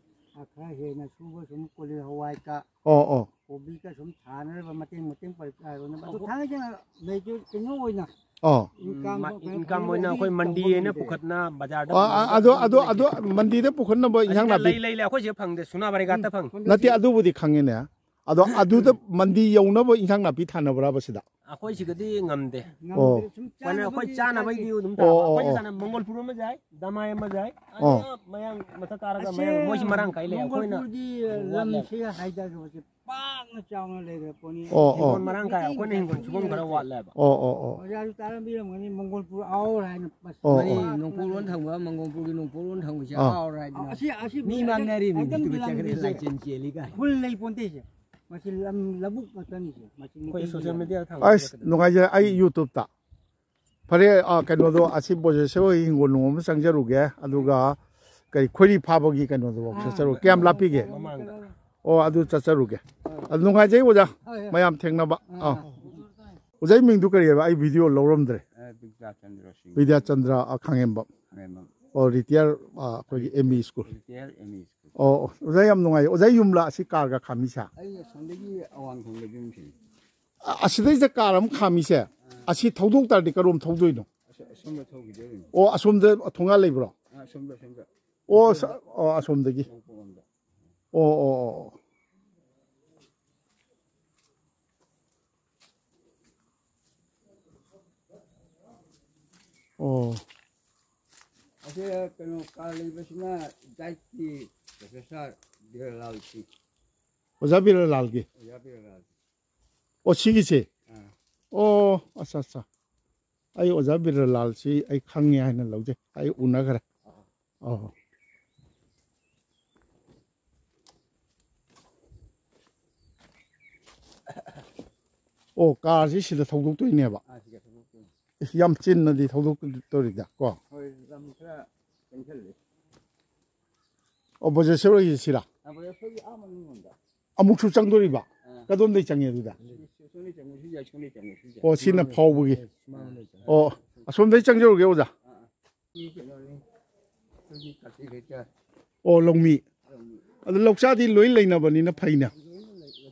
ꯈꯔ ꯍꯦꯟꯅ ꯁꯨꯕ ꯁꯨꯝ ꯀꯣꯂꯤ ꯍꯋꯥꯏꯒ ꯑꯣ ꯑꯣ ꯀꯣꯕꯤꯒ ꯁꯨꯝ ꯊꯥꯅꯅꯕ ꯃꯇꯦꯡ ꯃꯇꯦꯡ ꯄꯥꯡ-, ꯄꯥꯡꯅꯕ꯫ ꯑꯗꯨ ꯊꯥꯡꯒꯩ ꯁꯦꯡꯅ ꯂꯩꯇꯦ, ꯀꯩꯅꯣ ꯑꯣꯏꯅ ꯑꯣ ꯏꯟꯀꯝ ꯃ-, ꯀꯩꯅꯣ ꯏꯟꯀꯝ ꯑꯣꯏꯅ ꯑꯩꯈꯣꯏ ꯃꯟꯗꯤ ꯇꯧꯕ ꯍꯥꯏꯅ ꯉꯝꯗꯦ꯫ ꯄꯨꯈꯠꯅ ꯕꯖꯥꯔꯗ ꯑꯣ, ꯑ-, ꯄꯨꯈꯠꯅ ꯑꯗꯣ, ꯑꯗꯣ, ꯑꯗꯣ ꯃꯟꯗꯤꯗ ꯄꯨꯈꯠꯅꯕ ꯏꯟꯁꯥꯡ ꯑꯁꯤꯗ ꯅꯥꯄꯤ ꯂꯩ, ꯂꯩ, ꯂꯩ, ꯑꯩꯈꯣꯏ ꯁꯤꯗ ꯐꯪꯗꯦ, ꯁꯨꯅꯥ ꯕꯔꯦꯒꯥꯠꯇ ꯐꯪ꯫ ꯅꯠꯇꯦ, ꯑꯗꯨꯕꯨꯗꯤ ꯈꯪꯉꯤꯅꯦ꯫ ꯑꯗꯣ ꯑꯗꯨꯗ ꯃꯟꯗꯤ ꯌꯧꯅꯕ ꯏꯟꯁꯥꯡ ꯅꯥꯄꯤ ꯊꯥꯅꯕ꯭ꯔꯕ ꯁꯤꯗ? ꯑꯩꯈꯣꯏ ꯁꯤꯒꯗꯤ ꯉꯝꯗꯦ꯫ ꯑꯣ꯫ ꯉꯝꯗ꯭ꯔꯦ, ꯁꯨꯝ ꯑꯩꯈꯣꯏꯅ, ꯑꯩꯈꯣꯏ ꯆꯥꯅꯕꯒꯤ ꯆꯥꯅꯕꯩꯗꯤ ꯑꯗꯨꯝ ꯑꯣ, ꯊꯥꯕ꯫ ꯑꯣ, ꯑꯩꯈꯣꯏꯅ ꯑꯣ꯫ ꯆꯥꯅꯕ ꯃꯪꯒꯣꯜ ꯄꯨꯔꯨ ꯑꯃ ꯌꯥꯏ, ꯗꯃꯥꯏ ꯑꯃ ꯌꯥꯏ, ꯑꯣ꯫ ꯑꯗꯨꯒ ꯃꯌꯥꯡ ꯃꯊꯛ ꯀꯥꯔꯒ ꯑꯁꯤ ꯃꯌꯥꯡ ꯃꯣꯏꯁꯤ ꯃꯔꯥꯡ ꯀꯥꯏ ꯂꯩ꯫ ꯑꯩꯈꯣꯏꯅ ꯃꯪꯒꯣꯜꯄꯨꯔꯒꯤ ꯋꯥꯠꯂꯦ꯫ ꯂꯝꯁꯤ ꯍꯥꯏꯗꯈ꯭ꯔꯕꯁꯦ ꯄꯥꯛꯅ ꯆꯥꯎꯅ ꯂꯩꯈ꯭ꯔ ꯄꯣꯠꯅꯤ꯫ ꯑꯣ, ꯑꯣ꯫ ꯍꯤꯡꯒꯣꯜ ꯃꯔꯥꯡ ꯀꯥꯏ, ꯑꯩꯈꯣꯏꯅ ꯍꯤꯡꯒꯣꯜ ꯁꯨꯐꯝ ꯈꯔ ꯋꯥꯠꯂꯦꯕ꯫ ꯑꯣ, ꯑꯣ, ꯑꯣ꯫ ꯑꯣꯖꯥꯁꯨ ꯇꯥꯔꯝꯕꯤꯔꯝꯒꯅꯤ, ꯃꯪꯒꯣꯜꯄꯨꯔ ꯑꯥꯎꯔ ꯍꯥꯏꯅ ꯃꯁꯤ ꯑꯣ, ꯃꯅꯤ ꯑꯣ꯫ ꯅꯣꯡꯄꯣꯛꯂꯣꯟ ꯊꯪꯕ, ꯃꯪꯒꯣꯜꯄꯨꯔꯒꯤ ꯅꯣꯡꯄꯣꯛꯂꯣꯟ ꯊꯪꯕꯁꯦ ꯑꯥ꯫ ꯑꯥꯎꯔ ꯍꯥꯏꯗꯅ ꯑꯁꯤ, ꯑꯁꯤ ꯃꯤ ꯃꯥꯡꯅꯔꯤꯕꯅꯤ, ꯑꯗꯨꯝ ꯑꯗꯨꯒ ꯆꯠꯈ꯭ꯔꯦ, ꯂꯝꯕꯤꯁꯦ ꯂꯥꯏꯆꯦꯟ ꯆꯦꯜꯂꯤ ꯀꯥꯏ꯫ ꯈꯨꯜ ꯂꯩ ꯄꯣꯟꯇꯦꯁꯦ꯫ ꯃꯁꯤ ꯂꯝ ꯂꯧꯕꯨꯛ ꯉꯥꯛꯇꯅꯤꯁꯦ꯫ ꯃꯁꯤ ꯑꯩꯈꯣꯏ ꯃꯩꯇꯩꯒꯤ ꯁꯣꯁꯤꯌꯦꯜ ꯂꯝ꯫ ꯃꯤꯗꯤꯌꯥꯗ ꯊꯥꯡꯒꯠꯄ ꯑꯁ, ꯈꯛꯇꯅꯤ꯫ ꯅꯨꯡꯉꯥꯏꯖꯔꯦ꯫ ꯑꯩ YouTubeꯇ꯫ ꯐꯔꯦ, ꯑ, ꯀꯩꯅꯣꯗꯣ, ꯑꯁꯤ ꯕꯣꯖꯦꯁꯣꯔ ꯍꯣꯏ ꯍꯤꯡꯒꯣꯜ ꯅꯨꯡ ꯑꯃ ꯆꯪꯖꯔꯨꯒꯦ, ꯑꯗꯨꯒ ꯀꯔꯤ ꯈꯣꯏꯔꯤ ꯐꯥꯕꯒꯤ ꯀꯩꯅꯣꯗꯣ ꯑꯥ꯫ ꯆꯠꯆꯔꯨꯒꯦ꯫ ꯀꯌꯥꯝ ꯂꯥꯞꯄꯤꯒꯦ? ꯃꯃꯥꯡꯗ꯫ ꯑꯣ, ꯑꯗꯨ ꯆꯠꯆꯔꯨꯒꯦ꯫ ꯑꯥ꯫ ꯑꯗꯨ ꯅꯨꯡꯉꯥꯏꯖꯩ, ꯑꯣꯖꯥ꯫ ꯍꯣꯏ, ꯍꯣꯏ꯫ ꯃꯌꯥꯝ ꯊꯦꯡꯅꯕ꯫ ꯑꯥ꯫ ꯑꯥ꯫ ꯑꯣꯖꯥ, ꯑꯩ ꯃꯤꯡꯗꯨ ꯀꯔꯤ ꯍꯥꯏꯕ? ꯑꯩ ꯚꯤꯗꯤꯑꯣ ꯂꯧꯔꯝꯗ꯭ꯔꯦ꯫ ꯑ, ꯕꯤꯗ꯭ꯌꯥꯆꯟꯗ꯭ꯔ ꯁꯤꯡ꯫ ꯕꯤꯗ꯭ꯌꯥꯆꯟꯗ꯭ꯔ, ꯑ, ꯈꯥꯉꯦꯝꯕꯝ꯫ ꯈꯥꯉꯦꯝꯕꯝ꯫ ꯑꯣ, ꯔꯤꯇꯤꯌꯥꯔ, ꯑ, ꯑꯩꯈꯣꯏꯒꯤ ME school꯫ Retire ME school꯫ ꯑꯣ, ꯑꯣ꯫ ꯑꯣꯖꯥ, ꯌꯥꯝ ꯅꯨꯡꯉꯥꯏ꯫ ꯑꯣꯖꯥ, ꯌꯨꯝꯂꯥ ꯑꯁꯤ ꯀꯥꯔꯒ ꯈꯥꯝꯃꯤꯁꯦ? ꯑꯩ ꯑꯁꯣꯝꯗꯒꯤ ꯑꯋꯥꯡ ꯊꯪꯕ ꯌꯨꯝꯁꯤꯅꯤ꯫ ꯑ-, ꯑꯁꯤꯗꯩꯁꯤꯗ ꯀꯥꯔ ꯑꯃ ꯈꯥꯝꯃꯤꯁꯦ, ꯑꯥ꯫ ꯑꯁꯤ ꯊꯧꯗꯣꯛ ꯇꯥꯔꯗꯤ ꯀꯔꯣꯝ ꯊꯧꯗꯣꯏꯅꯣ? ꯑꯁ-, ꯑꯁꯣꯝꯗ ꯊꯧꯈꯤꯗꯣꯏꯅꯤ꯫ ꯑꯣ, ꯑꯁꯣꯝꯗ ꯊꯣꯡꯒꯥꯜ ꯂꯩꯕ꯭ꯔꯣ? ꯑꯥ, ꯑꯁꯣꯝꯗ, ꯑꯁꯣꯝꯗ꯫ ꯑꯣ, ꯁ-, ꯑꯣ, ꯑꯁꯣꯝꯗꯒꯤ꯫ ꯅꯣꯡꯄꯣꯛꯂꯣꯝꯗ꯫ ꯑꯣ, ꯑꯣ, ꯑꯣ, ꯑꯣ꯫ ꯑꯣ꯫ ꯑꯁꯤ ꯀꯩꯅꯣ ꯀꯥ ꯂꯩꯕꯁꯤꯅ ꯗꯥꯏꯠꯀꯤ professor ꯕꯤꯔꯂꯥꯜ ꯁꯤꯡ꯫ ꯑꯣꯖꯥ ꯕꯤꯔꯂꯥꯜꯒꯤ? ꯑꯣꯖꯥ ꯕꯤꯔꯂꯥꯜ꯫ ꯑꯣ, ꯁꯤꯒꯤꯁꯦ? ꯑꯥ꯫ ꯑꯣ, ꯑꯠꯆꯥ, ꯑꯠꯆꯥ꯫ ꯑꯩ ꯑꯣꯖꯥ ꯕꯤꯔꯂꯥꯜꯁꯤ ꯑꯩ ꯈꯪꯉꯦ ꯍꯥꯏꯅ ꯂꯧꯖꯩ꯫ ꯑꯩ ꯎꯅꯈ꯭ꯔꯦ꯫ ꯑꯣ꯫ ꯑꯣ, ꯀꯥꯔꯁꯤ ꯁꯤꯗ ꯊꯧꯗꯣꯛꯇꯣꯏꯅꯦꯕ꯫ ꯑꯥ, ꯁꯤꯗ ꯊꯧꯗꯣꯛꯇꯣꯏꯅꯦ꯫ ꯏꯁ, ꯌꯥꯝ ꯆꯤꯟꯅꯗꯤ ꯊꯧꯗꯣꯛꯇꯧꯔꯤꯗ ꯀꯣ꯫ ꯍꯣꯏ, ꯂꯝ ꯈꯔ ꯆꯪꯁꯜꯂꯦ꯫ ꯑꯣ, ꯕꯖꯦꯁꯣꯔ ꯍꯣꯏꯒꯤ ꯁꯤꯔꯥ? ꯑꯥ, ꯕꯖꯦꯁꯣꯔꯒꯤ ꯑꯥ ꯃꯅꯨꯡ ꯂꯣꯝꯗ꯫ ꯑꯃꯨꯛꯁꯨ ꯆꯪꯗꯣꯔꯤꯕ? ꯑꯥ꯫ ꯀꯗꯣꯝꯗꯩ ꯆꯪꯉꯦ ꯑꯗꯨꯗ? ꯁꯣꯝꯗꯩ ꯆꯪꯉꯁꯨ ꯌꯥꯏ, ꯁꯣꯝꯗꯩ ꯆꯪꯉꯁꯨ ꯌꯥꯏ꯫ ꯑꯣ, ꯁꯤꯅ ꯐꯥꯎꯕꯒꯤ? ꯁꯨꯃꯥꯡꯂꯣꯝꯗꯩ ꯆꯪꯉꯦ꯫ ꯑꯣ, ꯑꯁꯣꯝꯗꯩ ꯆꯪꯖꯔꯨꯒꯦ, ꯑꯣꯖꯥ꯫ ꯑꯥ, ꯑꯥ꯫ ꯁꯤ ꯀꯩꯅꯣꯅꯤ, ꯑꯩꯈꯣꯏꯒꯤ cultivator꯫ ꯑꯣ, ꯂꯧꯃꯤ꯫ ꯂꯧꯃꯤ꯫ ꯑꯗꯨ ꯂꯧꯆꯥꯗꯤ ꯂꯣꯏ ꯂꯩꯅꯕꯅꯤꯅ ꯐꯩꯅꯦ꯫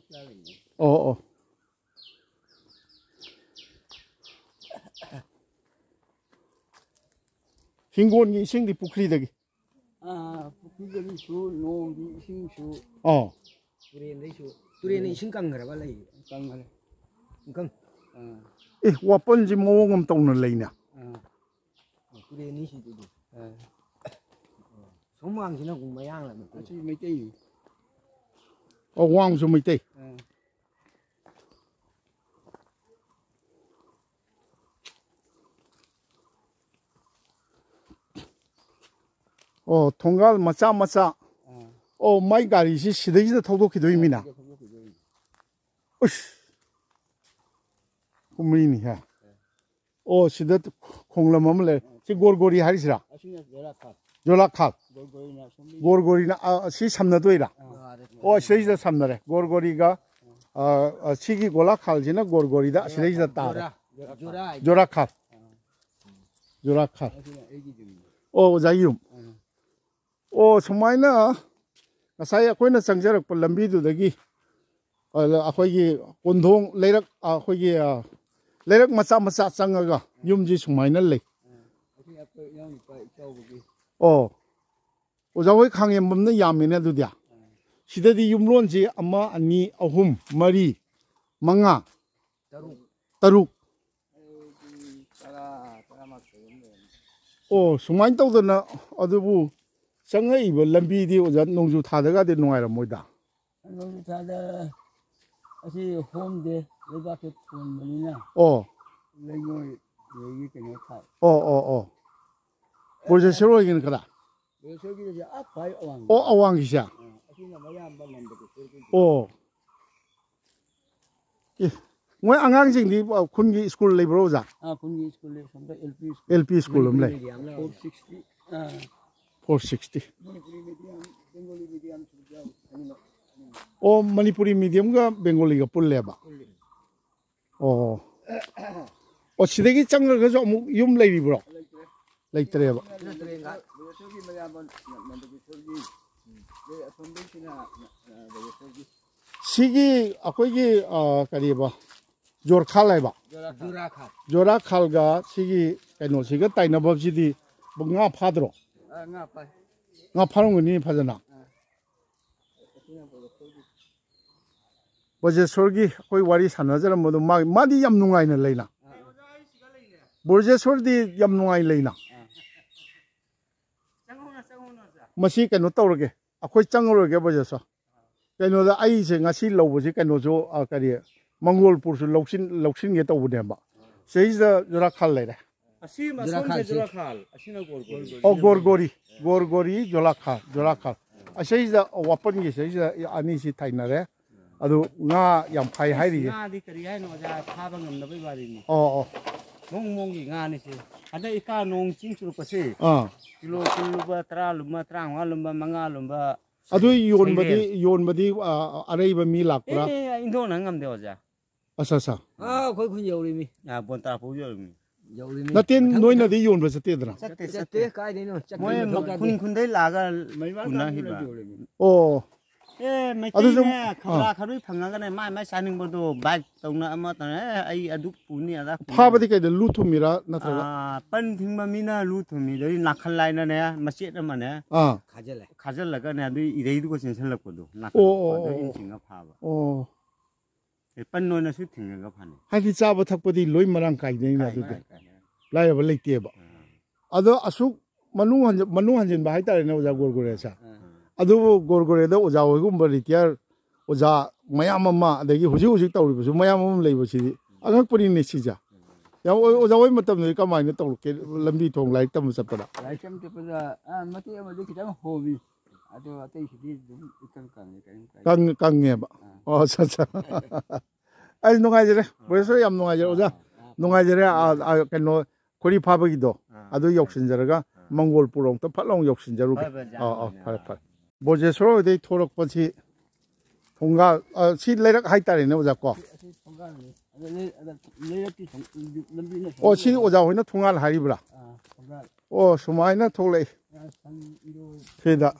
ꯑꯣ ꯑꯣ꯫ ꯍꯤꯡꯒꯣꯜꯒꯤ ꯏꯁꯤꯡꯗꯤ ꯄꯨꯈ꯭ꯔꯤꯗꯒꯤ꯫ ꯑꯥ, ꯄꯨꯈ꯭ꯔꯤꯗꯒꯤꯁꯨ, ꯅꯣꯡꯒꯤ ꯏꯁꯤꯡꯁꯨ, ꯑꯣ꯫ ꯇꯨꯔꯦꯟꯗꯩꯁꯨ꯫ ꯇꯨꯔꯦꯟꯗ ꯏꯁꯤꯡ ꯀꯪꯈ꯭ꯔꯕ ꯂꯩ? ꯀꯪꯈ꯭ꯔꯦ꯫ ꯏꯀꯪ꯫ ꯑꯥ꯫ ꯑꯦ, ꯋꯥꯄꯟꯁꯤ ꯃꯑꯣꯡ ꯑꯃ ꯇꯧꯅ ꯂꯩꯅꯦ꯫ ꯑꯥ꯫ ꯇꯨꯔꯦꯟꯅꯤ ꯁꯤꯗꯨꯗꯤ꯫ ꯑꯥ꯫ ꯁꯣꯝ ꯋꯥꯡꯁꯤꯅ ꯑꯃꯨꯛ ꯃꯌꯥꯡꯂ ꯃꯩꯇꯩ? ꯑꯁꯤ ꯃꯩꯇꯩꯅꯤ꯫ ꯑꯣ, ꯋꯥꯡꯁꯨ ꯃꯩꯇꯩ꯫ ꯑꯥ꯫ ꯑꯣ, ꯊꯣꯡꯒꯥꯜ ꯃꯆꯥ ꯃꯆꯥ꯫ ꯑꯥ꯫ ꯑꯣ, ꯃꯥꯏ ꯒꯥꯔꯤꯁꯤ ꯁꯤꯗꯩꯁꯤꯗ ꯊꯧꯗꯣꯛꯈꯤꯗꯣꯏꯃꯤꯅ꯫ ꯁꯤꯗ ꯊꯧꯗꯣꯛꯈꯤꯗꯣꯏꯅꯤ꯫ ꯎꯁ! ꯀꯨꯝꯃꯩꯅꯤꯍꯦ꯫ ꯑꯣ, ꯁꯤꯗ ꯈꯣꯡꯂꯝ ꯑꯃ ꯂꯩꯔꯦ꯫ ꯁꯤ ꯒꯣꯔꯒꯣꯔꯤ ꯍꯥꯏꯔꯤꯁꯤꯔꯥ? ꯑꯁꯤꯅ ꯖꯣꯔꯥꯈꯥꯜ꯫ ꯖꯣꯔꯥꯈꯥꯜ꯫ ꯒꯣꯔꯒꯣꯔꯤꯅ ꯑꯁꯣꯝꯗꯒꯤ꯫ ꯒꯣꯔꯒꯣꯔꯤꯅ, ꯑ, ꯁꯤ ꯁꯝꯅꯗꯣꯏꯔꯥ? ꯑꯥ꯫ ꯑꯣ, ꯁꯤꯗꯩꯁꯤꯗ ꯁꯝꯅꯔꯦ꯫ ꯒꯣꯔꯒꯣꯔꯤꯒ, ꯑ, ꯑ, ꯁꯤꯒꯤ ꯒꯣꯂꯥꯈꯥꯜꯁꯤꯅ ꯒꯣꯔꯒꯣꯔꯤꯗ ꯑꯁꯤꯗꯩꯁꯤꯗ ꯇꯥꯔꯦ꯫ ꯖꯣꯔꯥ, ꯖꯣꯔꯥ ꯍꯥꯏꯗꯤ꯫ ꯖꯣꯔꯥꯈꯥꯜ꯫ ꯑꯥ꯫ ꯖꯣꯔꯥꯈꯥꯜ꯫ ꯑꯁꯤꯅ ꯑꯩꯒꯤ ꯌꯨꯝꯅꯤ꯫ ꯑꯣ, ꯑꯣꯖꯥꯒꯤ ꯌꯨꯝ꯫ ꯑꯥ꯫ ꯑꯣ, ꯁꯨꯃꯥꯏꯅ ꯉꯁꯥꯏ ꯑꯩꯈꯣꯏꯅ ꯆꯪꯖꯔꯛꯄ ꯂꯝꯕꯤꯗꯨꯗꯒꯤ, ꯑ, ꯑꯩꯈꯣꯏꯒꯤ ꯀꯣꯟꯊꯣꯡ ꯂꯩꯔꯛ, ꯑ, ꯑꯩꯈꯣꯏꯒꯤ, ꯑ, ꯂꯩꯔꯛ ꯃꯆꯥ ꯃꯆꯥ ꯆꯪꯉꯒ ꯌꯨꯝꯁꯤ ꯁꯨꯃꯥꯏꯅ ꯂꯩ꯫ ꯑꯥ, ꯑꯁꯤ ꯑꯩꯈꯣꯏ ꯏꯅꯥꯎꯅꯨꯄꯥ ꯏꯆꯥꯎꯕꯒꯤ꯫ ꯑꯣ, ꯑꯣꯖꯥ ꯍꯣꯏ ꯈꯥꯡꯉꯦꯝꯕꯝꯅ ꯌꯥꯝꯃꯤꯅꯦ ꯑꯗꯨꯗꯤ꯫ ꯑꯥ꯫ ꯁꯤꯗꯗꯤ ꯌꯨꯝꯂꯣꯟꯁꯤ ꯑꯃ, ꯑꯅꯤ, ꯑꯍꯨꯝ, ꯃꯔꯤ, ꯃꯉꯥ, ꯇꯔꯨꯛ꯫ ꯇꯔꯨꯛ꯫ ꯑꯩꯗꯤ ꯇꯔꯥ, ꯇꯔꯥꯃꯥꯊꯣꯏ ꯑꯃ ꯂꯩꯔꯝꯃꯤ꯫ ꯑꯣ, ꯁꯨꯃꯥꯏꯅ ꯇꯧꯗꯅ, ꯑꯗꯨꯕꯨ ꯆꯪꯉꯛꯏꯕ ꯂꯝꯕꯤꯗꯤ ꯑꯣꯖꯥ ꯅꯣꯡꯖꯨ ꯊꯥꯗꯒꯗꯤ ꯅꯨꯡꯉꯥꯏꯔꯝꯃꯣꯏꯗ꯫ ꯅꯣꯡꯖꯨ ꯊꯥꯗ ꯑꯁꯤ ꯍꯣꯝꯗꯦ, ꯂꯩꯕꯥꯛꯁꯦ ꯊꯣꯟꯕꯅꯤꯅ꯫ ꯑꯣ꯫ ꯂꯩꯉꯣꯏ ꯑꯗꯒꯤ ꯀꯩꯅꯣ ꯊꯥꯏ꯫ ꯑꯣ, ꯑꯣ, ꯑꯣ꯫ ꯄ꯭ꯔꯣꯐꯦꯁꯔ ꯑꯣꯏꯒꯤꯅ ꯀꯗꯥꯏ? ꯕꯦꯂꯦꯁꯣꯔꯒꯤꯁꯦ ꯑꯥ ꯈ꯭ꯋꯥꯏ ꯑꯋꯥꯡꯕ꯫ ꯑꯣ, ꯑꯋꯥꯡꯒꯤꯁꯦ? ꯑꯥ, ꯑꯁꯤꯅ ꯃꯌꯥꯝꯕ ꯅꯟꯗ ꯀꯤꯁꯣꯔꯒꯤ꯫ ꯑꯣ꯫ ꯑꯦ, ꯃꯣꯏ ꯑꯉꯥꯡꯁꯤꯡꯗꯤ, ꯑ, ꯈꯨꯟꯒꯤ ꯁ꯭ꯀꯨꯜ ꯂꯩꯕ꯭ꯔꯣ, ꯑꯣꯖꯥ? ꯑꯥ, ꯈꯨꯟꯒꯤ ꯁ꯭ꯀꯨꯜ ꯂꯩ, ꯁꯣꯝꯗ L P school꯫ L P school ꯑꯃ ꯂꯩ꯫ ꯃꯅꯤꯄꯨꯔꯤ medium ꯂ? Four sixty, ꯑꯥ꯫ Four sixty꯫ Manipuri medium, Bengali medium ꯁꯨ ꯌꯥꯎꯏ, ꯑꯅꯤꯃꯛ꯫ ꯑꯣ, ꯃꯅꯤꯄꯨꯔꯤ mediumꯒ Bengaliꯒ ꯄꯨꯜꯂꯦꯕ? ꯄꯨꯜꯂꯤ꯫ ꯑꯣ꯫ ꯑꯣ, ꯁꯤꯗꯒꯤ ꯆꯪꯈ꯭ꯔꯒꯁꯨ ꯑꯃꯨꯛ ꯌꯨꯝ ꯂꯩꯔꯤꯕ꯭ꯔꯣ? ꯂꯩꯇ꯭ꯔꯦ꯫ ꯂꯩꯇ꯭ꯔꯦꯕ꯫ ꯁꯤꯅ ꯇꯨꯔꯦꯟ ꯘꯥꯠ꯫ ꯕꯦꯂꯦꯁꯣꯔꯒꯤ ꯃꯌꯥꯝꯕ ꯅꯟꯗ ꯀꯤꯁꯣꯔꯒꯤ꯫ ꯁꯤꯒꯤ ꯑꯩꯈꯣꯏꯒꯤ, ꯑ, ꯀꯔꯤꯕ, ꯖꯣꯔꯈꯥꯜ ꯍꯥꯏꯕ, ꯖꯣꯔꯥꯈꯥꯜ꯫ ꯖꯣꯔꯥꯈꯥꯜꯒ ꯁꯤꯒꯤ ꯀꯩꯅꯣꯁꯤꯒ ꯇꯥꯏꯅꯕꯁꯤꯗꯤ ꯉꯥ ꯐꯥꯗ꯭ꯔꯣ? ꯑ, ꯉꯥ ꯐꯥꯏ꯫ ꯉꯥ ꯐꯥꯔꯝꯒꯅꯤ ꯐꯖꯅ꯫ ꯑ꯫ ꯕ꯭ꯔꯖꯦꯁꯣꯔꯒꯤ ꯑꯩꯈꯣꯏ ꯋꯥꯔꯤ ꯁꯥꯟꯅꯖꯔꯝꯕꯗꯣ, ꯃꯥ, ꯃꯥꯗꯤ ꯌꯥꯝ ꯅꯨꯡꯉꯥꯏꯅ ꯂꯩꯅ꯫ ꯑ, ꯑ꯫ ꯕ꯭ꯔꯖꯦꯁꯣꯔꯗꯤ ꯌꯥꯝ ꯅꯨꯡꯉꯥꯏ ꯂꯩꯅ꯫ ꯑ꯫ ꯃꯁꯤ ꯀꯩꯅꯣ ꯇꯧꯔꯒꯦ, ꯑꯩꯈꯣꯏ ꯆꯪꯉꯔꯣꯏꯒꯦ ꯕ꯭ꯔꯖꯦꯁꯣꯔ꯫ ꯀꯩꯅꯣꯗ ꯑꯩꯁꯦ ꯉꯁꯤ ꯂꯧꯕꯁꯤ ꯀꯩꯅꯣꯁꯨ, ꯑ, ꯀꯔꯤ, ꯃꯪꯒꯣꯜꯄꯨꯔꯁꯨ ꯂꯧꯁꯤꯟ-, ꯂꯧꯁꯤꯟꯒꯦ ꯇꯧꯕꯅꯦꯕ꯫ ꯁꯤꯗꯩꯁꯤꯗ ꯖꯨꯔꯥꯈꯥꯜ ꯂꯩꯔꯦ꯫ ꯑꯁꯤ ꯃꯁꯣꯟꯁꯦ ꯖꯨꯔꯥꯈꯥꯜ꯫ ꯖꯨꯔꯥꯈꯥꯜ, ꯑꯁꯤꯅ ꯒꯣꯔꯒꯣꯔꯤ꯫ ꯑꯣ, ꯒꯣꯔꯒꯣꯔꯤ, ꯒꯣꯔꯒꯣꯔꯤ, ꯖꯨꯔꯥꯈꯥꯜ, ꯖꯨꯔꯥꯈꯥꯜ꯫ ꯑꯁꯤꯁꯤꯗ ꯋꯥꯄꯟꯒꯤ ꯁꯤꯗꯩꯁꯤꯗ ꯑꯅꯤꯁꯤ ꯊꯥꯏꯅꯔꯦ꯫ ꯑꯗꯨ ꯉꯥ ꯌꯥꯝ ꯐꯩ ꯑꯁ, ꯍꯥꯏꯔꯤꯌꯦ꯫ ꯉꯥꯗꯤ ꯀꯔꯤ ꯍꯥꯏꯅꯣ, ꯑꯣꯖꯥ, ꯐꯥꯕ ꯉꯝꯗꯕꯩ ꯋꯥꯔꯤꯅꯤ꯫ ꯑꯣ, ꯑꯣ꯫ ꯃꯑꯣꯡ ꯃꯑꯣꯡꯒꯤ ꯉꯥꯅꯤꯁꯦ꯫ ꯍꯟꯗꯛ ꯏꯀꯥ ꯅꯣꯡ ꯆꯤꯡ ꯆꯨꯔꯛꯄꯁꯦ, ꯑꯥ꯫ ꯀꯤꯂꯣ ꯀꯨꯟ ꯂꯨꯝꯕ, ꯇꯔꯥ ꯂꯨꯝꯕ, ꯇꯔꯥꯃꯉꯥ ꯂꯨꯝꯕ, ꯃꯉꯥ ꯂꯨꯝꯕ, ꯑꯗꯨ ꯌꯣꯟꯕꯗꯤ, ꯁꯩꯔꯦꯡ꯫ ꯌꯣꯟꯕꯗꯤ, ꯑ, ꯑꯔꯩꯕ ꯃꯤ ꯂꯥꯛꯄ꯭ꯔꯥ? ꯑꯦ, ꯏꯟꯊꯣꯛꯅ ꯉꯝꯗꯦ, ꯑꯣꯖꯥ꯫ ꯑꯠꯆꯥ, ꯑꯠꯆꯥ꯫ ꯑꯥ, ꯑꯩꯈꯣꯏ ꯈꯨꯟ ꯌꯧꯔꯤꯃꯤ꯫ ꯑꯥ, ꯕꯣꯟꯇꯥ ꯐꯥꯎ ꯌꯧꯔꯤꯃꯤ꯫ ꯌꯧꯔꯤꯃꯤ꯫ ꯅꯠꯇꯦ, ꯃꯊꯪ, ꯅꯣꯏꯅꯗꯤ ꯃꯊꯪ꯫ ꯌꯣꯟꯕ ꯆꯠꯇꯦꯗꯅ? ꯆꯠꯇꯦ, ꯆꯠꯇꯦ, ꯆꯠꯇꯦ꯫ ꯀꯥꯏꯗꯩꯅꯣ? ꯆꯠꯇꯦ, ꯃꯣꯏ ꯃꯊꯪ ꯈꯨꯟ ꯆꯠꯇꯦ꯫ ꯈꯨꯟꯗꯩ ꯂꯥꯛꯑꯒ ꯃꯩꯕꯥ ꯄꯨꯅꯈꯤꯕ꯫ ꯌꯧꯔꯤꯃꯤ꯫ ꯑꯣ꯫ ꯑꯦ, ꯑꯗꯨꯁꯨ, ꯃꯩꯇꯩꯅꯦ, ꯑꯥ꯫ ꯈꯝꯂꯥ ꯈꯔꯨꯏ ꯐꯪꯉꯒꯅꯦ, ꯃꯥꯏ ꯃꯥꯏ ꯆꯥꯅꯤꯡꯕꯗꯣ ꯕꯥꯏꯛ ꯇꯧꯅ ꯑꯃ ꯇꯧꯅ, "ꯑꯦ, ꯑꯩ ꯑꯗꯨ ꯄꯨꯅꯤ, ꯑꯗꯥ ꯄꯨꯅꯤ"꯫ ꯐꯥꯕꯗꯤ ꯀꯩꯗ, ꯂꯨ ꯊꯨꯝꯃꯤꯔꯥ ꯅꯠꯇ꯭ꯔꯒ? ꯑꯥ, ꯄꯟ ꯊꯤꯡꯕ ꯃꯤꯅ ꯂꯨ ꯊꯨꯝꯃꯤꯗꯒꯤ ꯅꯥꯈꯜ ꯂꯥꯏꯅꯅꯦ, ꯃꯆꯦꯠ ꯑꯃꯅꯦ꯫ ꯑꯥ꯫ ꯈꯥꯖꯤꯜꯂꯦ꯫ ꯈꯥꯖꯤꯜꯂꯒꯅꯦ, ꯑꯗꯨ ꯏꯔꯩꯗꯨꯒ ꯆꯦꯟꯁꯤꯜꯂꯛꯄꯗꯣ, ꯅꯥꯀꯟ ꯑꯣ, ꯑꯣ, ꯑꯗꯨ ꯑꯣ, ꯏꯟ ꯑꯣ꯫ ꯆꯤꯡꯉ ꯐꯥꯕ꯫ ꯑꯣ꯫ ꯑꯦ, ꯄꯟ ꯑꯣꯏꯅꯁꯨ ꯊꯤꯡꯉꯒ ꯐꯥꯅꯩ꯫ ꯍꯥꯏꯗꯤ ꯆꯥꯕ ꯊꯛꯄꯗꯤ ꯂꯣꯏ ꯃꯔꯥꯡ ꯀꯥꯏꯗꯣꯏꯅꯦ ꯀꯥꯏ, ꯑꯗꯨꯗꯤ꯫ ꯀꯥꯏ, ꯀꯥꯏ꯫ ꯂꯥꯏꯔꯕ ꯂꯩꯇꯦꯕ꯫ ꯑꯥ꯫ ꯑꯗꯣ ꯑꯁꯨꯛ ꯃꯅꯨꯡ ꯍꯟꯖ-, ꯃꯅꯨꯡ ꯍꯟꯖꯤꯟꯕ ꯍꯥꯏꯇꯥꯔꯦꯅꯦ, ꯑꯣꯖꯥ ꯒꯣꯔꯒꯣꯔꯦꯁꯦ꯫ ꯑꯥ꯫ ꯑꯗꯨꯕꯨ ꯒꯣꯔꯒꯣꯔꯦꯗ ꯑꯣꯖꯥ ꯍꯣꯏꯒꯨꯝꯕ ꯔꯤꯇꯤꯌꯥꯔ ꯑꯣꯖꯥ ꯃꯌꯥꯝ ꯑꯃ, ꯑꯗꯒꯤ ꯍꯧꯖꯤꯛ ꯍꯧꯖꯤꯛ ꯇꯧꯔꯤꯕꯁꯨ ꯃꯌꯥꯝ ꯑꯃ ꯂꯩꯕꯁꯤꯗꯤ ꯑꯉꯛꯄꯅꯤꯅꯦ ꯁꯤꯁꯦ꯫ ꯌꯥꯝ ꯑꯣ-, ꯑꯣꯖꯥ ꯍꯣꯏ ꯃꯇꯝꯗꯗꯤ ꯀꯃꯥꯏꯅ ꯇꯧꯔꯛꯀꯦ, ꯂꯝꯕꯤ ꯊꯣꯡ ꯂꯥꯏꯔꯤꯛ ꯇꯝꯕ ꯆꯠꯄꯗ? ꯂꯥꯏꯔꯤꯛ ꯇꯝ ꯆꯠꯄꯗ, ꯑꯥ, ꯃꯇꯦꯛ ꯑꯃꯗꯤ ꯈꯤꯇꯪ ꯍꯣꯝꯃꯤ꯫ ꯑꯗꯣ ꯑꯇꯩꯁꯤꯗꯤ ꯑꯗꯨꯝ ꯏꯀꯪ ꯀꯪꯉꯦ, ꯀꯔꯤꯝ ꯀꯥꯏꯗꯦ꯫ ꯀꯪ-, ꯀꯪꯉꯦꯕ꯫ ꯑꯥ꯫ ꯑꯣ, ꯑꯠꯆꯥ, ꯑꯠꯆꯥ꯫ ꯑꯩ ꯅꯨꯡꯉꯥꯏꯖꯔꯦ꯫ ꯕ꯭ꯔꯦꯁꯣꯔ ꯌꯥꯝ ꯅꯨꯡꯉꯥꯏꯖꯔꯦ, ꯑꯣꯖꯥ꯫ ꯑꯥ, ꯑꯥ꯫ ꯅꯨꯡꯉꯥꯏꯖꯔꯦ꯫ ꯑꯥ, ꯑꯥ, ꯀꯩꯅꯣ, ꯈꯣꯔꯤ ꯐꯥꯕꯒꯤꯗꯣ, ꯑꯥ꯫ ꯑꯗꯨ ꯌꯧꯁꯤꯟꯖꯔꯒ ꯑꯥ꯫ ꯃꯪꯒꯣꯜ ꯄꯨꯔꯣꯝꯇ ꯐꯠ ꯂꯥꯎ ꯌꯧꯁꯤꯟꯖꯔꯨꯒꯦ꯫ ꯍꯣꯏ, ꯍꯣꯏ, ꯑꯣꯖꯥ, ꯑꯥ, ꯑꯥ, ꯍꯣꯏ, ꯐꯔꯦ, ꯍꯣꯏ꯫ ꯐꯔꯦ꯫ ꯕ꯭ꯔꯣꯖꯦꯁꯣꯔ ꯍꯣꯏꯗꯩ ꯊꯣꯛꯂꯛꯄꯁꯤ ꯊꯣꯡꯒꯥꯜ, ꯑꯥ, ꯁꯤ ꯂꯩꯔꯛ ꯍꯥꯏꯇꯥꯔꯦꯅꯦ, ꯑꯣꯖꯥ ꯀꯣ? ꯑꯁꯤ ꯊꯣꯡꯒꯥꯜꯅꯤ꯫ ꯑꯗ ꯂꯩ-, ꯑꯗ ꯂꯩꯔꯛꯀꯤ ꯊꯣꯡ-, ꯂꯝꯕꯤꯅ ꯑꯣ, ꯁꯤ ꯊꯣꯡꯒꯥꯜ꯫ ꯑꯣꯖꯥ ꯍꯣꯏꯅ ꯊꯣꯡꯒꯥꯜ ꯍꯥꯏꯔꯤꯕ꯭ꯔꯥ? ꯑꯥ, ꯊꯣꯡꯒꯥꯜ꯫ ꯑꯣ, ꯁꯨꯃꯥꯏꯅ ꯊꯣꯛꯂꯛꯏ꯫ ꯑꯥ, ꯁꯪ ꯏꯔꯣꯏ꯫ ꯁꯤꯗ꯫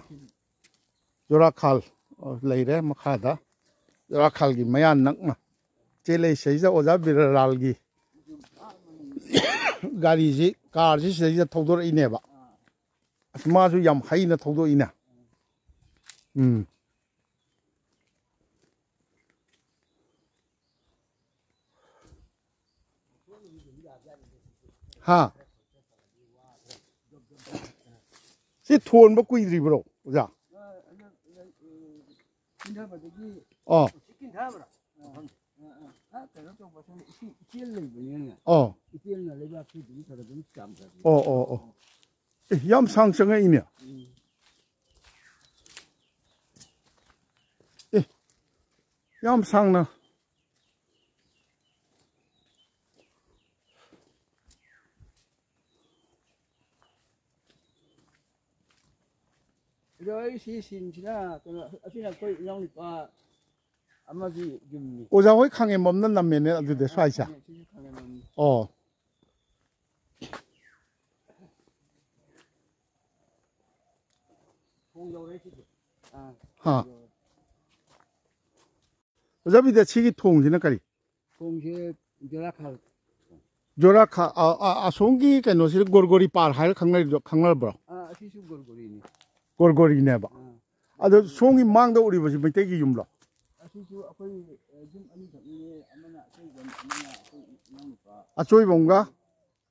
ꯖꯣꯔꯥꯈꯥꯜ, ꯑꯣ, ꯂꯩꯔꯦ ꯃꯈꯥꯗ꯫ ꯖꯣꯔꯥꯈꯥꯜꯒꯤ ꯃꯌꯥ ꯅꯛꯅ ꯆꯦꯜꯂꯦ꯫ ꯁꯤꯗꯩꯁꯤꯗ ꯑꯣꯖꯥ ꯕꯤꯔꯥꯂꯥꯜꯒꯤ ꯒꯥꯔꯤꯁꯤ, ꯀꯥꯔꯁꯤ ꯁꯤꯗꯩꯁꯤꯗ ꯊꯧꯗꯣꯔꯛꯏꯅꯦꯕ꯫ ꯑꯁ, ꯃꯥꯁꯨ ꯌꯥꯝ ꯍꯩꯅ ꯊꯧꯗꯣꯛꯏꯅ꯫ ꯎꯝ꯫ ꯍꯥ? ꯁꯤ ꯊꯣꯟꯕ ꯀꯨꯏꯗ꯭ꯔꯤꯕ꯭ꯔꯣ, ꯑꯣꯖꯥ? ꯀꯤꯟꯊꯕꯗꯒꯤ ꯑꯣ꯫ ꯁꯤ ꯀꯤꯟꯊꯕ꯭ꯔꯥ? ꯑꯥ, ꯑꯥ, ꯑꯥ, ꯀꯩꯅꯣ ꯇꯧꯕ, ꯁꯣꯝꯗ ꯏꯁꯤꯡ ꯏꯆꯦꯜ ꯂꯩꯕꯅꯤꯅꯅꯦ꯫ ꯑꯣ꯫ ꯏꯆꯦꯜꯅ ꯂꯩꯕꯥꯛꯁꯤꯗꯒꯤ ꯈꯔ ꯑꯗꯨꯝ ꯆꯥꯝꯊꯕꯤ꯫ ꯑꯣ, ꯑꯣ, ꯑꯣ꯫ ꯑꯦ, ꯌꯥꯝ ꯁꯥꯡ ꯆꯪꯉꯛꯏꯅꯦ꯫ ꯎꯝ꯫ ꯑꯦ, ꯌꯥꯝ ꯁꯥꯡꯅ꯫ ꯑꯗꯣ ꯑꯩ ꯁꯤ ꯁꯤꯟꯁꯤꯅ ꯀꯩꯅꯣ, ꯑꯁꯤꯅ ꯑꯩꯈꯣꯏ ꯏꯅꯥꯎꯅꯨꯄꯥ ꯑꯃꯒꯤ ꯌꯨꯝꯅꯤ꯫ ꯑꯣꯖꯥ ꯍꯣꯏ ꯈꯥꯡꯉꯦꯝꯕꯝꯅ ꯅꯝꯃꯦꯅꯦ ꯑꯗꯨꯗꯤ ꯁ꯭ꯋꯥꯏꯁꯦ꯫ ꯑꯥ, ꯁꯤꯁꯨ ꯈꯥꯡꯉꯦꯝꯕꯝꯅꯤ꯫ ꯑꯣ꯫ ꯊꯣꯡ ꯌꯧꯔꯦ ꯁꯤꯗꯤ꯫ ꯑꯥ꯫ ꯍꯥ꯫ ꯌꯧꯔꯦ꯫ ꯑꯣꯖꯥ ꯕꯤꯗ꯭ꯌꯥ, ꯁꯤꯒꯤ ꯊꯣꯡꯁꯤꯅ ꯀꯔꯤ? ꯊꯣꯡꯁꯦ ꯖꯣꯔꯥꯈꯥꯜ꯫ ꯖꯣꯔꯥꯈꯥ-, ꯑ, ꯑ, ꯑꯁꯣꯝꯒꯤ ꯀꯩꯅꯣꯁꯤꯗ ꯒꯣꯔꯒꯣꯔꯤ ꯄꯥꯔ ꯍꯥꯏꯔ ꯈꯪꯅꯔꯤꯗꯣ, ꯈꯪꯅꯔꯕ꯭ꯔꯣ? ꯑꯥ, ꯑꯁꯤꯁꯨ ꯒꯣꯔꯒꯣꯔꯤꯅꯤ꯫ ꯒꯣꯔꯒꯣꯔꯤꯅꯦꯕ꯫ ꯑꯥ꯫ ꯑꯗꯣ ꯁꯣꯝꯒꯤ ꯃꯥꯡꯗ ꯎꯔꯤꯕꯁꯤ ꯃꯩꯇꯩꯒꯤ ꯌꯨꯝꯂꯣ? ꯑꯁꯤꯁꯨ ꯑꯩꯈꯣꯏ, ꯑ, ꯌꯨꯝ ꯑꯅꯤꯈꯛꯅꯤꯅꯦ, ꯑꯃꯅ ꯑꯆꯣꯏꯕꯝ, ꯑꯃꯅ ꯑꯩꯈꯣꯏ ꯏꯅꯥꯎꯅꯨꯄꯥ꯫ ꯑꯆꯣꯏꯕꯝꯒ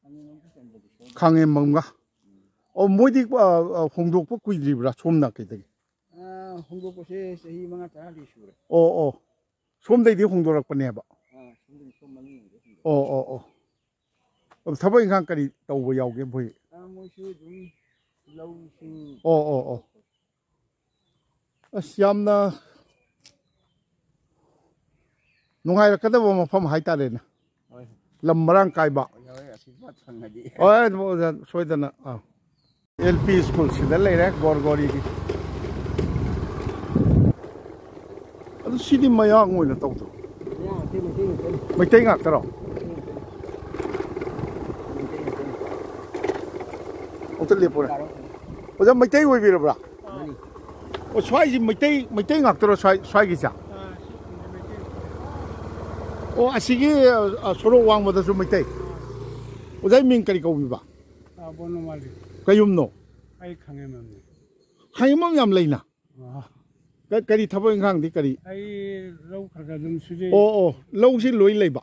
ꯈꯥꯡꯉꯦꯝꯕꯝꯒꯤ ꯆꯟꯕꯗꯨ ꯁꯣꯝ꯫ ꯈꯥꯡꯉꯦꯝꯕꯝꯒ꯫ ꯎꯝ꯫ ꯑꯣ, ꯃꯣꯏꯗꯤ, ꯑ, ꯑ, ꯍꯣꯡꯗꯣꯛꯄ ꯀꯨꯏꯗ꯭ꯔꯤꯕ꯭ꯔꯥ ꯁꯣꯝ ꯅꯥꯀꯩꯗꯒꯤ? ꯑ, ꯍꯣꯡꯗꯣꯛꯄꯁꯦ ꯆꯍꯤ ꯃꯉꯥ ꯇꯔꯥꯗꯤ ꯁꯨꯔꯦ꯫ ꯑꯣ, ꯑꯣ꯫ ꯁꯣꯝꯗꯩꯗꯤ ꯍꯣꯡꯗꯣꯔꯛꯄꯅꯦꯕ꯫ ꯑꯥ, ꯁꯣꯝꯗꯩ, ꯁꯣꯝ ꯃꯅꯨꯡꯗꯩ ꯍꯣꯡꯗꯣꯛ-꯫ ꯑꯣ, ꯑꯣ, ꯑꯣ꯫ ꯑꯗꯨ ꯊꯕꯛ ꯏꯪꯈꯥꯡ ꯀꯔꯤ ꯇꯧꯕ ꯌꯥꯎꯒꯦ ꯃꯣꯏ? ꯑꯥ, ꯃꯣꯏꯁꯨ ꯑꯗꯨꯝ ꯂꯧꯁꯤꯡ꯫ ꯑꯣ, ꯑꯣ, ꯑꯣ꯫ ꯑꯁ, ꯌꯥꯝꯅ ꯅꯨꯡꯉꯥꯏꯔꯛꯀꯗꯕ ꯃꯐꯝ ꯍꯥꯏꯇꯥꯔꯦꯅꯦ꯫ ꯍꯣꯏ꯫ ꯂꯝ ꯃꯔꯥꯡ ꯀꯥꯏꯕ꯫ ꯍꯣꯏ, ꯍꯣꯏ, ꯑꯁꯤ ꯄꯣꯠ ꯐꯪꯉꯗꯤ꯫ ꯍꯣꯏ, ꯑꯗꯨꯝ ꯑꯣꯖꯥ ꯁꯣꯏꯗꯅ, ꯑꯥ꯫ ꯑꯦꯜ ꯄꯤ ꯁ꯭ꯀꯨꯜꯁꯤꯗ ꯂꯩꯔꯦ, ꯒꯣꯔꯒꯣꯔꯤꯒꯤ꯫ ꯑꯗꯨ ꯁꯤꯗꯤ ꯃꯌꯥꯡ ꯑꯣꯏꯅ ꯇꯧꯗ꯭ꯔꯣ? ꯃꯌꯥꯡ ꯅꯠꯇꯦ, ꯃꯩꯇꯩ ꯉꯥꯛꯇꯅꯤ꯫ ꯃꯩꯇꯩ ꯉꯥꯛꯇꯔꯣ? ꯃꯩꯇꯩ ꯉꯥꯛꯇꯅꯤ꯫ ꯃꯩꯇꯩ ꯉꯥꯛꯇꯅꯤ꯫ ꯑꯝꯇ ꯂꯦꯞꯄꯨꯅꯦ꯫ ꯌꯥꯔꯣꯏ꯫ ꯑꯣꯖꯥ, ꯃꯩꯇꯩ ꯑꯣꯏꯕꯤꯔꯕ꯭ꯔꯥ? ꯃꯥꯅꯤ꯫ ꯑꯣ, ꯁ꯭ꯋꯥꯏꯁꯤ ꯃꯩꯇꯩ, ꯃꯩꯇꯩ ꯉꯥꯛꯇꯔꯣ ꯁ꯭ꯋꯥꯏ, ꯁ꯭ꯋꯥꯏꯒꯤꯁꯦ? ꯑꯣ, ꯑꯁꯤꯒꯤ, ꯑ, ꯁꯣꯔꯣꯛ ꯋꯥꯡꯃꯗꯁꯨ ꯃꯩꯇꯩ꯫ ꯑꯣꯖꯥꯒꯤ ꯃꯤꯡ ꯀꯔꯤ ꯀꯧꯕꯤꯕ? ꯑꯥ, ꯕꯣꯅꯣꯃꯥꯂꯤ꯫ ꯀꯩ ꯌꯨꯝꯅꯣ? ꯑꯩ ꯈꯥꯉꯦꯝꯕꯝꯅꯤ꯫ ꯈꯥꯉꯦꯝꯕꯝ ꯌꯥꯝ ꯂꯩꯅ? ꯑꯥ꯫ ꯀ-, ꯀꯔꯤ ꯊꯕꯛ ꯏꯪꯈꯥꯡꯗꯤ ꯀꯔꯤ? ꯑꯩ ꯂꯧ ꯈꯔ ꯈꯔ ꯑꯗꯨꯝ ꯁꯨꯖꯩ꯫ ꯑꯣ, ꯑꯣ, ꯂꯧꯁꯤ ꯂꯣꯏ ꯂꯩꯕ?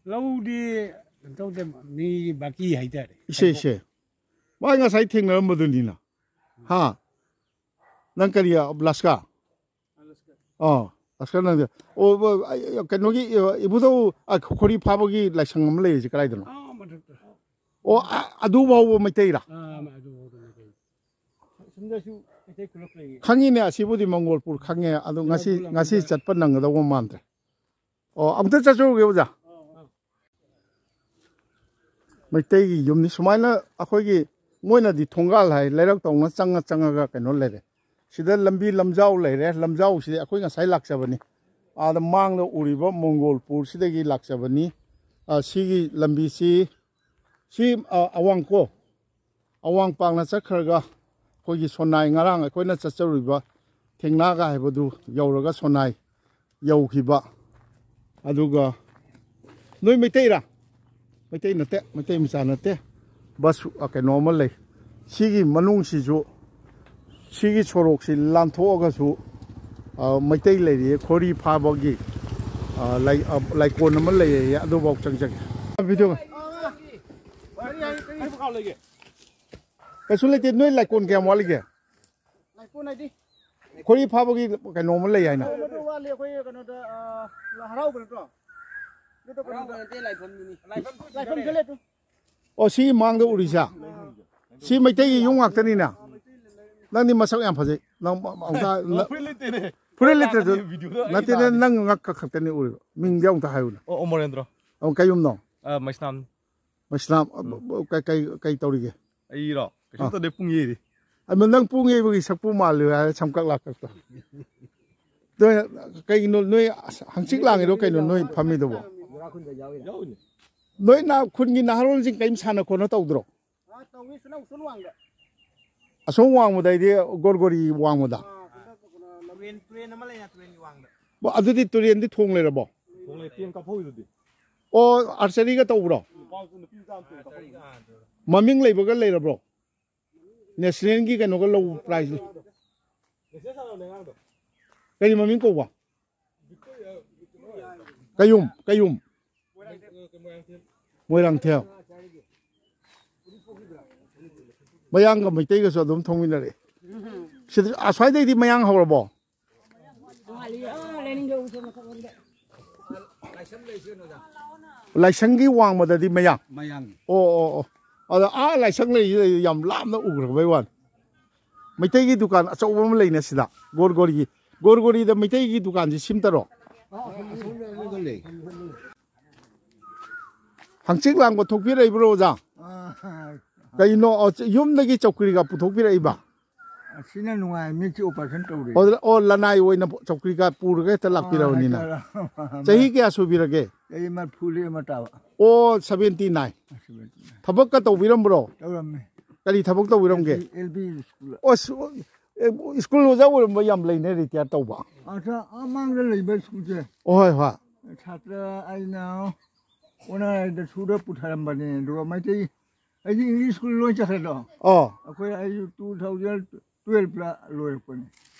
ꯂꯧꯗꯤ ꯀꯩꯅꯣ ꯇꯧꯗꯦ, ꯃꯤꯒꯤ ꯕꯥꯀꯤ ꯍꯥꯏꯇꯥꯔꯦ꯫ ꯏꯁꯦ, ꯏꯁꯦ꯫ ꯃꯥ ꯉꯁꯥꯏ ꯊꯦꯡꯅꯔꯝꯕꯗꯨꯅꯤꯅ꯫ ꯍꯥ? ꯅꯪ ꯀꯔꯤ, ꯂꯁꯀꯥ? ꯑꯥ, ꯂꯁꯀꯥ ꯅꯪꯗꯤ꯫ ꯑꯣ, ꯑ, ꯑ, ꯀꯩꯅꯣꯒꯤ, ꯑ, ꯏꯕꯨꯙꯧ, ꯑ, ꯈꯣꯔꯤ ꯐꯥꯕꯒꯤ ꯂꯥꯏꯁꯪ ꯑꯃ ꯂꯩꯔꯤꯁꯦ ꯀꯗꯥꯏꯗꯅꯣ? ꯑꯥ, ꯃꯊꯛꯇ꯫ ꯑꯣ, ꯑ-, ꯑꯗꯨ ꯐꯥꯎꯕ ꯃꯩꯇꯩꯔꯥ? ꯑꯥ, ꯑꯗꯨ ꯐꯥꯎꯕ ꯃꯩꯇꯩ꯫ ꯑꯁꯣꯝꯗꯁꯨ ꯃꯩꯇꯩ ꯈꯨꯂꯨꯞ ꯂꯩꯌꯦ꯫ ꯈꯪꯉꯤꯅꯦ, ꯑꯁꯤꯕꯨꯗꯤ ꯃꯪꯒꯣꯜꯄꯨꯔ ꯈꯪꯉꯦ, ꯑꯗꯣ ꯉꯁꯤ, ꯃꯪꯒꯣꯜꯄꯨꯔ ꯉꯁꯤ ꯂꯝꯕꯤꯗ꯫ ꯆꯠꯄ ꯅꯪꯒꯗꯧꯕ ꯃꯥꯟꯗ꯭ꯔꯦ꯫ ꯑꯣ, ꯑꯃꯨꯛꯇ ꯆꯠꯆꯔꯨꯒꯦ, ꯑꯣꯖꯥ꯫ ꯑꯥ, ꯑꯥ꯫ ꯃꯩꯇꯩꯒꯤ ꯌꯨꯝꯅꯤ꯫ ꯁꯨꯃꯥꯏꯅ ꯑꯩꯈꯣꯏꯒꯤ, ꯃꯣꯏꯅꯗꯤ ꯊꯣꯡꯒꯥꯜ ꯍꯥꯏ, ꯂꯩꯔꯛ ꯇꯧꯅ ꯆꯪꯉ ꯆꯪꯉꯒ ꯀꯩꯅꯣ ꯂꯩꯔꯦ꯫ ꯁꯤꯗ ꯂꯝꯕꯤ ꯂꯝꯖꯥꯎ ꯂꯩꯔꯦ꯫ ꯂꯝꯖꯥꯎꯁꯤꯗꯤ ꯑꯩꯈꯣꯏ ꯉꯁꯥꯏ ꯂꯥꯛꯆꯕꯅꯤ꯫ ꯑꯥꯗ ꯃꯥꯡꯗ ꯎꯔꯤꯕ ꯃꯣꯡꯒꯣꯜꯄꯨꯔꯁꯤꯗꯒꯤ ꯂꯥꯛꯆꯕꯅꯤ꯫ ꯑ, ꯁꯤꯒꯤ ꯂꯝꯕꯤꯁꯤ, ꯁꯤ, ꯑ, ꯑꯋꯥꯡ ꯀꯣ, ꯑꯋꯥꯡ ꯄꯥꯡꯅ ꯆꯠꯈ꯭ꯔꯒ ꯑꯩꯈꯣꯏꯒꯤ ꯁꯣꯅꯥꯏ, ꯉꯔꯥꯡ ꯑꯩꯈꯣꯏꯅ ꯆꯠꯆꯔꯨꯔꯤꯕ ꯊꯦꯡꯅꯒ ꯍꯥꯏꯕꯗꯨ ꯌꯧꯔꯒ ꯁꯣꯅꯥꯏ ꯌꯧꯈꯤꯕ꯫ ꯑꯗꯨꯒ ꯅꯣꯏ ꯃꯩꯇꯩꯔꯥ? ꯃꯩꯇꯩ ꯅꯠꯇꯦ, ꯃꯩꯇꯩ ꯃꯆꯥ ꯅꯠꯇꯦ꯫ ꯕꯁ, ꯑ, ꯀꯩꯅꯣ ꯑꯃ ꯂꯩ꯫ ꯁꯤꯒꯤ ꯃꯅꯨꯡꯁꯤꯁꯨ, ꯁꯤꯒꯤ ꯁꯣꯔꯣꯛꯁꯤ ꯂꯥꯟꯊꯣꯛꯑꯒꯁꯨ, ꯑ, ꯃꯩꯇꯩ ꯂꯩꯔꯤꯌꯦ, ꯈꯣꯔꯤ ꯐꯥꯕꯒꯤ, ꯑ, ꯂꯥꯏ-, ꯑ, ꯂꯥꯏꯀꯣꯟ ꯑꯃ ꯂꯩꯌꯦ, ꯑꯗꯨꯐꯥꯎ ꯆꯪꯖꯒꯦ꯫ ꯚꯤꯗꯤꯑꯣ ꯀꯩꯁꯨ ꯂꯩꯇꯦ꯫ ꯅꯣꯏ ꯂꯥꯏꯀꯣꯟ ꯀꯌꯥꯝ ꯋꯥꯠꯂꯤꯒꯦ? ꯂꯥꯏꯀꯣꯟ ꯍꯥꯏꯗꯤ? ꯈꯣꯔꯤ ꯐꯥꯕꯒꯤ ꯀꯩꯅꯣ ꯑꯃ ꯂꯩ ꯍꯥꯏꯅ꯫ ꯑꯗꯨ ꯋꯥꯠꯂꯤ ꯑꯩꯈꯣꯏ ꯀꯩꯅꯣꯗ, ꯑ, ꯍꯔꯥꯎꯕ ꯅꯠꯇ꯭ꯔꯣ? ꯑꯗꯨꯗ ꯀꯩꯅꯣꯗ ꯍꯔꯥꯎꯕ ꯅꯠꯇꯦ, ꯂꯥꯏꯐꯝꯗꯨꯅꯤ꯫ ꯂꯥꯏꯐꯝ ꯂꯥꯏꯐꯝ ꯆꯠꯂꯦ ꯑꯗꯨ꯫ ꯑꯣ, ꯁꯤ ꯃꯥꯡꯗ ꯎꯔꯤꯁꯦ? ꯁꯤ ꯃꯩꯇꯩꯒꯤ ꯌꯨꯝ ꯉꯥꯛꯇꯅꯤꯅ? ꯅꯪꯗꯤ ꯃꯁꯛ ꯌꯥꯝ ꯐꯖꯩ꯫ ꯅꯪ ꯑꯃꯨꯛꯇ, ꯅ-, ꯐꯨꯔꯤꯠ ꯂꯤꯠꯇꯦꯅꯦ꯫ ꯐꯨꯔꯤꯠ ꯂꯤꯠꯇ꯭ꯔꯁꯨ ꯚꯤꯗꯤꯑꯣꯗ ꯑꯩ ꯅꯠꯇꯦꯅꯦ, ꯂꯥꯛꯑꯗꯤ꯫ ꯅꯪ ꯉꯛ ꯈꯛꯇꯅꯤ ꯎꯔꯤꯕ꯫ ꯃꯤꯡꯗꯤ ꯑꯃꯨꯛꯇ ꯍꯥꯏꯌꯨꯅꯦ꯫ ꯑꯣ, ꯑꯣ, ꯃꯣꯔꯦꯟꯗ꯭ꯔꯣ꯫ ꯑꯣ, ꯀꯩ ꯌꯨꯝꯅꯣ? ꯑ, ꯃꯩꯁꯅꯥꯝ꯫ ꯃꯩꯁꯅꯥꯝ, ꯑ, ꯎꯝ꯫ ꯀꯩ, ꯀꯩ, ꯀꯩ ꯇꯧꯔꯤꯒꯦ? ꯑꯩꯔꯣ? ꯀꯩꯁꯨ ꯑꯥ꯫ ꯇꯧꯗꯦ, ꯄꯨꯡ ꯌꯩꯔꯤ꯫ ꯑꯗꯣ ꯅꯪ ꯄꯨꯡ ꯌꯩꯕꯒꯤ ꯁꯛꯄꯨ ꯃꯥꯜꯂꯨ ꯍꯥꯏꯔꯦ, ꯁꯝꯀꯛ ꯂꯥꯛꯀꯛꯇ꯫ ꯅꯣꯏ ꯀꯩꯒꯤꯅꯣ ꯅꯣꯏ ꯑꯁ, ꯍꯪꯆꯤꯠ ꯂꯥꯡꯉꯤꯔꯣ ꯀꯩꯅꯣ ꯅꯣꯏ ꯐꯝꯃꯤꯗꯨꯕꯣ? ꯌꯥꯎꯏꯅꯦ꯫ ꯅꯣꯏ ꯅ-, ꯈꯨꯟꯒꯤ ꯅꯍꯥꯔꯣꯜꯁꯤꯡ ꯀꯔꯤꯝ ꯁꯥꯟꯅ ꯈꯣꯠꯅ ꯇꯧꯗ꯭ꯔꯣ? ꯑꯥ, ꯇꯧꯏ, ꯁꯨꯅꯧ, ꯁꯨꯟ ꯋꯥꯡꯗ꯫ ꯑꯁꯣꯝ ꯋꯥꯡꯃꯗꯩꯗꯤ ꯒꯣꯔꯒꯣꯔꯤ ꯋꯥꯡꯃꯗ? ꯑꯥ, ꯇꯨꯔꯦꯟ ꯑꯃ ꯂꯩꯅ ꯇꯨꯔꯦꯟꯒꯤ ꯋꯥꯡꯗ꯫ ꯑꯗꯨꯗꯤ ꯇꯨꯔꯦꯟꯗꯤ ꯊꯣꯡ ꯂꯩꯔꯕꯣ? ꯊꯣꯡ ꯂꯩ, ꯇꯦꯟ ꯀꯥꯞꯐꯧꯔꯤꯗꯨꯗꯤ꯫ ꯑꯣ, ꯑꯥꯔꯆꯔꯤꯒ ꯇꯧꯕ꯭ꯔꯣ? ꯅꯨꯄꯥ ꯅꯨꯄꯤ ꯃꯆꯥ ꯑꯃ ꯇꯦꯟ ꯀꯥꯞꯐꯧꯔꯤꯗꯨꯗꯤ꯫ ꯃꯃꯤꯡ ꯂꯩꯕꯒ ꯂꯩꯔꯕ꯭ꯔꯣ? ꯅꯦꯁꯅꯦꯜꯒꯤ ꯀꯩꯅꯣꯒ ꯂꯧꯕ ꯄ꯭ꯔꯥꯏꯖ꯫ ꯃꯦꯁꯦꯖ ꯊꯥꯔꯛꯑꯣꯅꯦ ꯑꯉꯥꯡꯗꯣ꯫ ꯀꯔꯤ ꯃꯃꯤꯡ ꯀꯧꯕ? ꯀꯌꯨꯝ, ꯀꯌꯨꯝ꯫ ꯃꯣꯏꯔꯥꯡꯊꯦꯝ꯫ ꯃꯌꯥꯡꯒ ꯃꯩꯇꯩꯒꯁꯨ ꯑꯗꯨꯝ ꯊꯣꯡꯃꯤꯟꯅꯔꯛꯑꯦ꯫ ꯁꯤꯗ, ꯑꯁ꯭ꯋꯥꯏꯗꯩꯗꯤ ꯃꯌꯥꯡ ꯍꯧꯔꯕꯣ? ꯂꯥꯏꯁꯪꯒꯤ ꯋꯥꯡꯃꯗꯗꯤ ꯃꯌꯥꯡ꯫ ꯃꯌꯥꯡ꯫ ꯑꯣ, ꯑꯣ, ꯑꯣ꯫ ꯑꯗ ꯑꯥ ꯂꯥꯏꯁꯪ ꯂꯩꯔꯤꯁꯦ ꯌꯥꯝ ꯂꯥꯞꯅ ꯎꯈ꯭ꯔꯕꯩ ꯋꯥꯅꯤ꯫ ꯃꯩꯇꯩꯒꯤ ꯗꯨꯀꯥꯟ ꯑꯆꯧꯕ ꯑꯃ ꯂꯩꯅꯦ ꯁꯤꯗ, ꯒꯣꯔꯒꯣꯔꯤꯒꯤ꯫ ꯒꯣꯔꯒꯣꯔꯤꯗ ꯃꯩꯇꯩꯒꯤ ꯗꯨꯀꯥꯟꯁꯤ ꯁꯤꯝꯇꯔꯣ? ꯑꯁꯣꯝꯗ ꯑꯃꯒ ꯂꯩ꯫ ꯍꯪꯆꯤꯠ ꯂꯥꯡꯕ ꯊꯣꯛꯄꯤꯔꯛꯏꯕ꯭ꯔꯣ, ꯑꯣꯖꯥ? ꯑꯥ꯫ ꯀꯩꯅꯣ, ꯑꯣ, ꯌꯨꯝꯗꯒꯤ ꯆꯧꯀ꯭ꯔꯤꯒ ꯄꯨꯊꯣꯛꯄꯤꯔꯛꯏꯕ? ꯑꯁꯤꯅ ꯅꯨꯡꯉꯥꯏ, ꯃꯤꯠꯀꯤ operation ꯇꯧꯔꯦ꯫ ꯑꯣ, ꯑꯣ, ꯂꯅꯥꯏ ꯑꯣꯏꯅ ꯆꯧꯀ꯭ꯔꯤꯒ ꯄꯨꯔꯒ ꯍꯦꯛꯇ ꯂꯥꯛꯄꯤꯔꯕꯅꯤꯅ꯫ ꯑꯥ, ꯍꯦꯛꯇ ꯂꯥꯛ-, ꯆꯍꯤ ꯀꯌꯥ ꯁꯨꯕꯤꯔꯒꯦ? ꯆꯍꯤ ꯃꯔꯤꯐꯨ ꯂꯦꯝꯃ ꯇꯥꯕ꯫ ꯑꯣ, seventy nine꯫ Seventy nine꯫ ꯊꯕꯛꯀ ꯇꯧꯕꯤꯔꯝꯕ꯭ꯔꯣ? ꯇꯧꯔꯝꯃꯦ꯫ ꯀꯔꯤ ꯊꯕꯛ ꯇꯧꯕꯤꯔꯝꯒꯦ? L P, L P school꯫ ꯑꯣ, ꯁ꯭ꯀꯨꯜ ꯑꯣꯖꯥ ꯑꯣꯏꯔꯝꯕ ꯌꯥꯝ ꯂꯩꯅꯦ, retire ꯇꯧꯕ꯫ ꯑ, ꯁꯥ-, ꯑ, ꯃꯥꯡꯗ ꯂꯩꯕ ꯁ꯭ꯀꯨꯜꯁꯦ꯫ ꯑꯣ, ꯍꯣꯏ, ꯍꯣꯏ꯫ ꯁꯥꯇ꯭ꯔ ꯑꯩꯅ ꯑꯣꯟꯅꯔꯗ ꯁꯨꯗ ꯄꯨꯊꯔꯝꯕꯅꯦ, ꯑꯗꯨꯒ ꯃꯩꯇꯩ, ꯑꯩꯗꯤ English school ꯂꯣꯏ ꯆꯠꯈ꯭ꯔꯦꯗꯣ꯫ ꯑꯣ꯫ ꯑꯩꯈꯣꯏ, ꯑꯩꯁꯨ two thousand twelve ꯂ ꯂꯣꯏꯔꯛꯄꯅꯦ꯫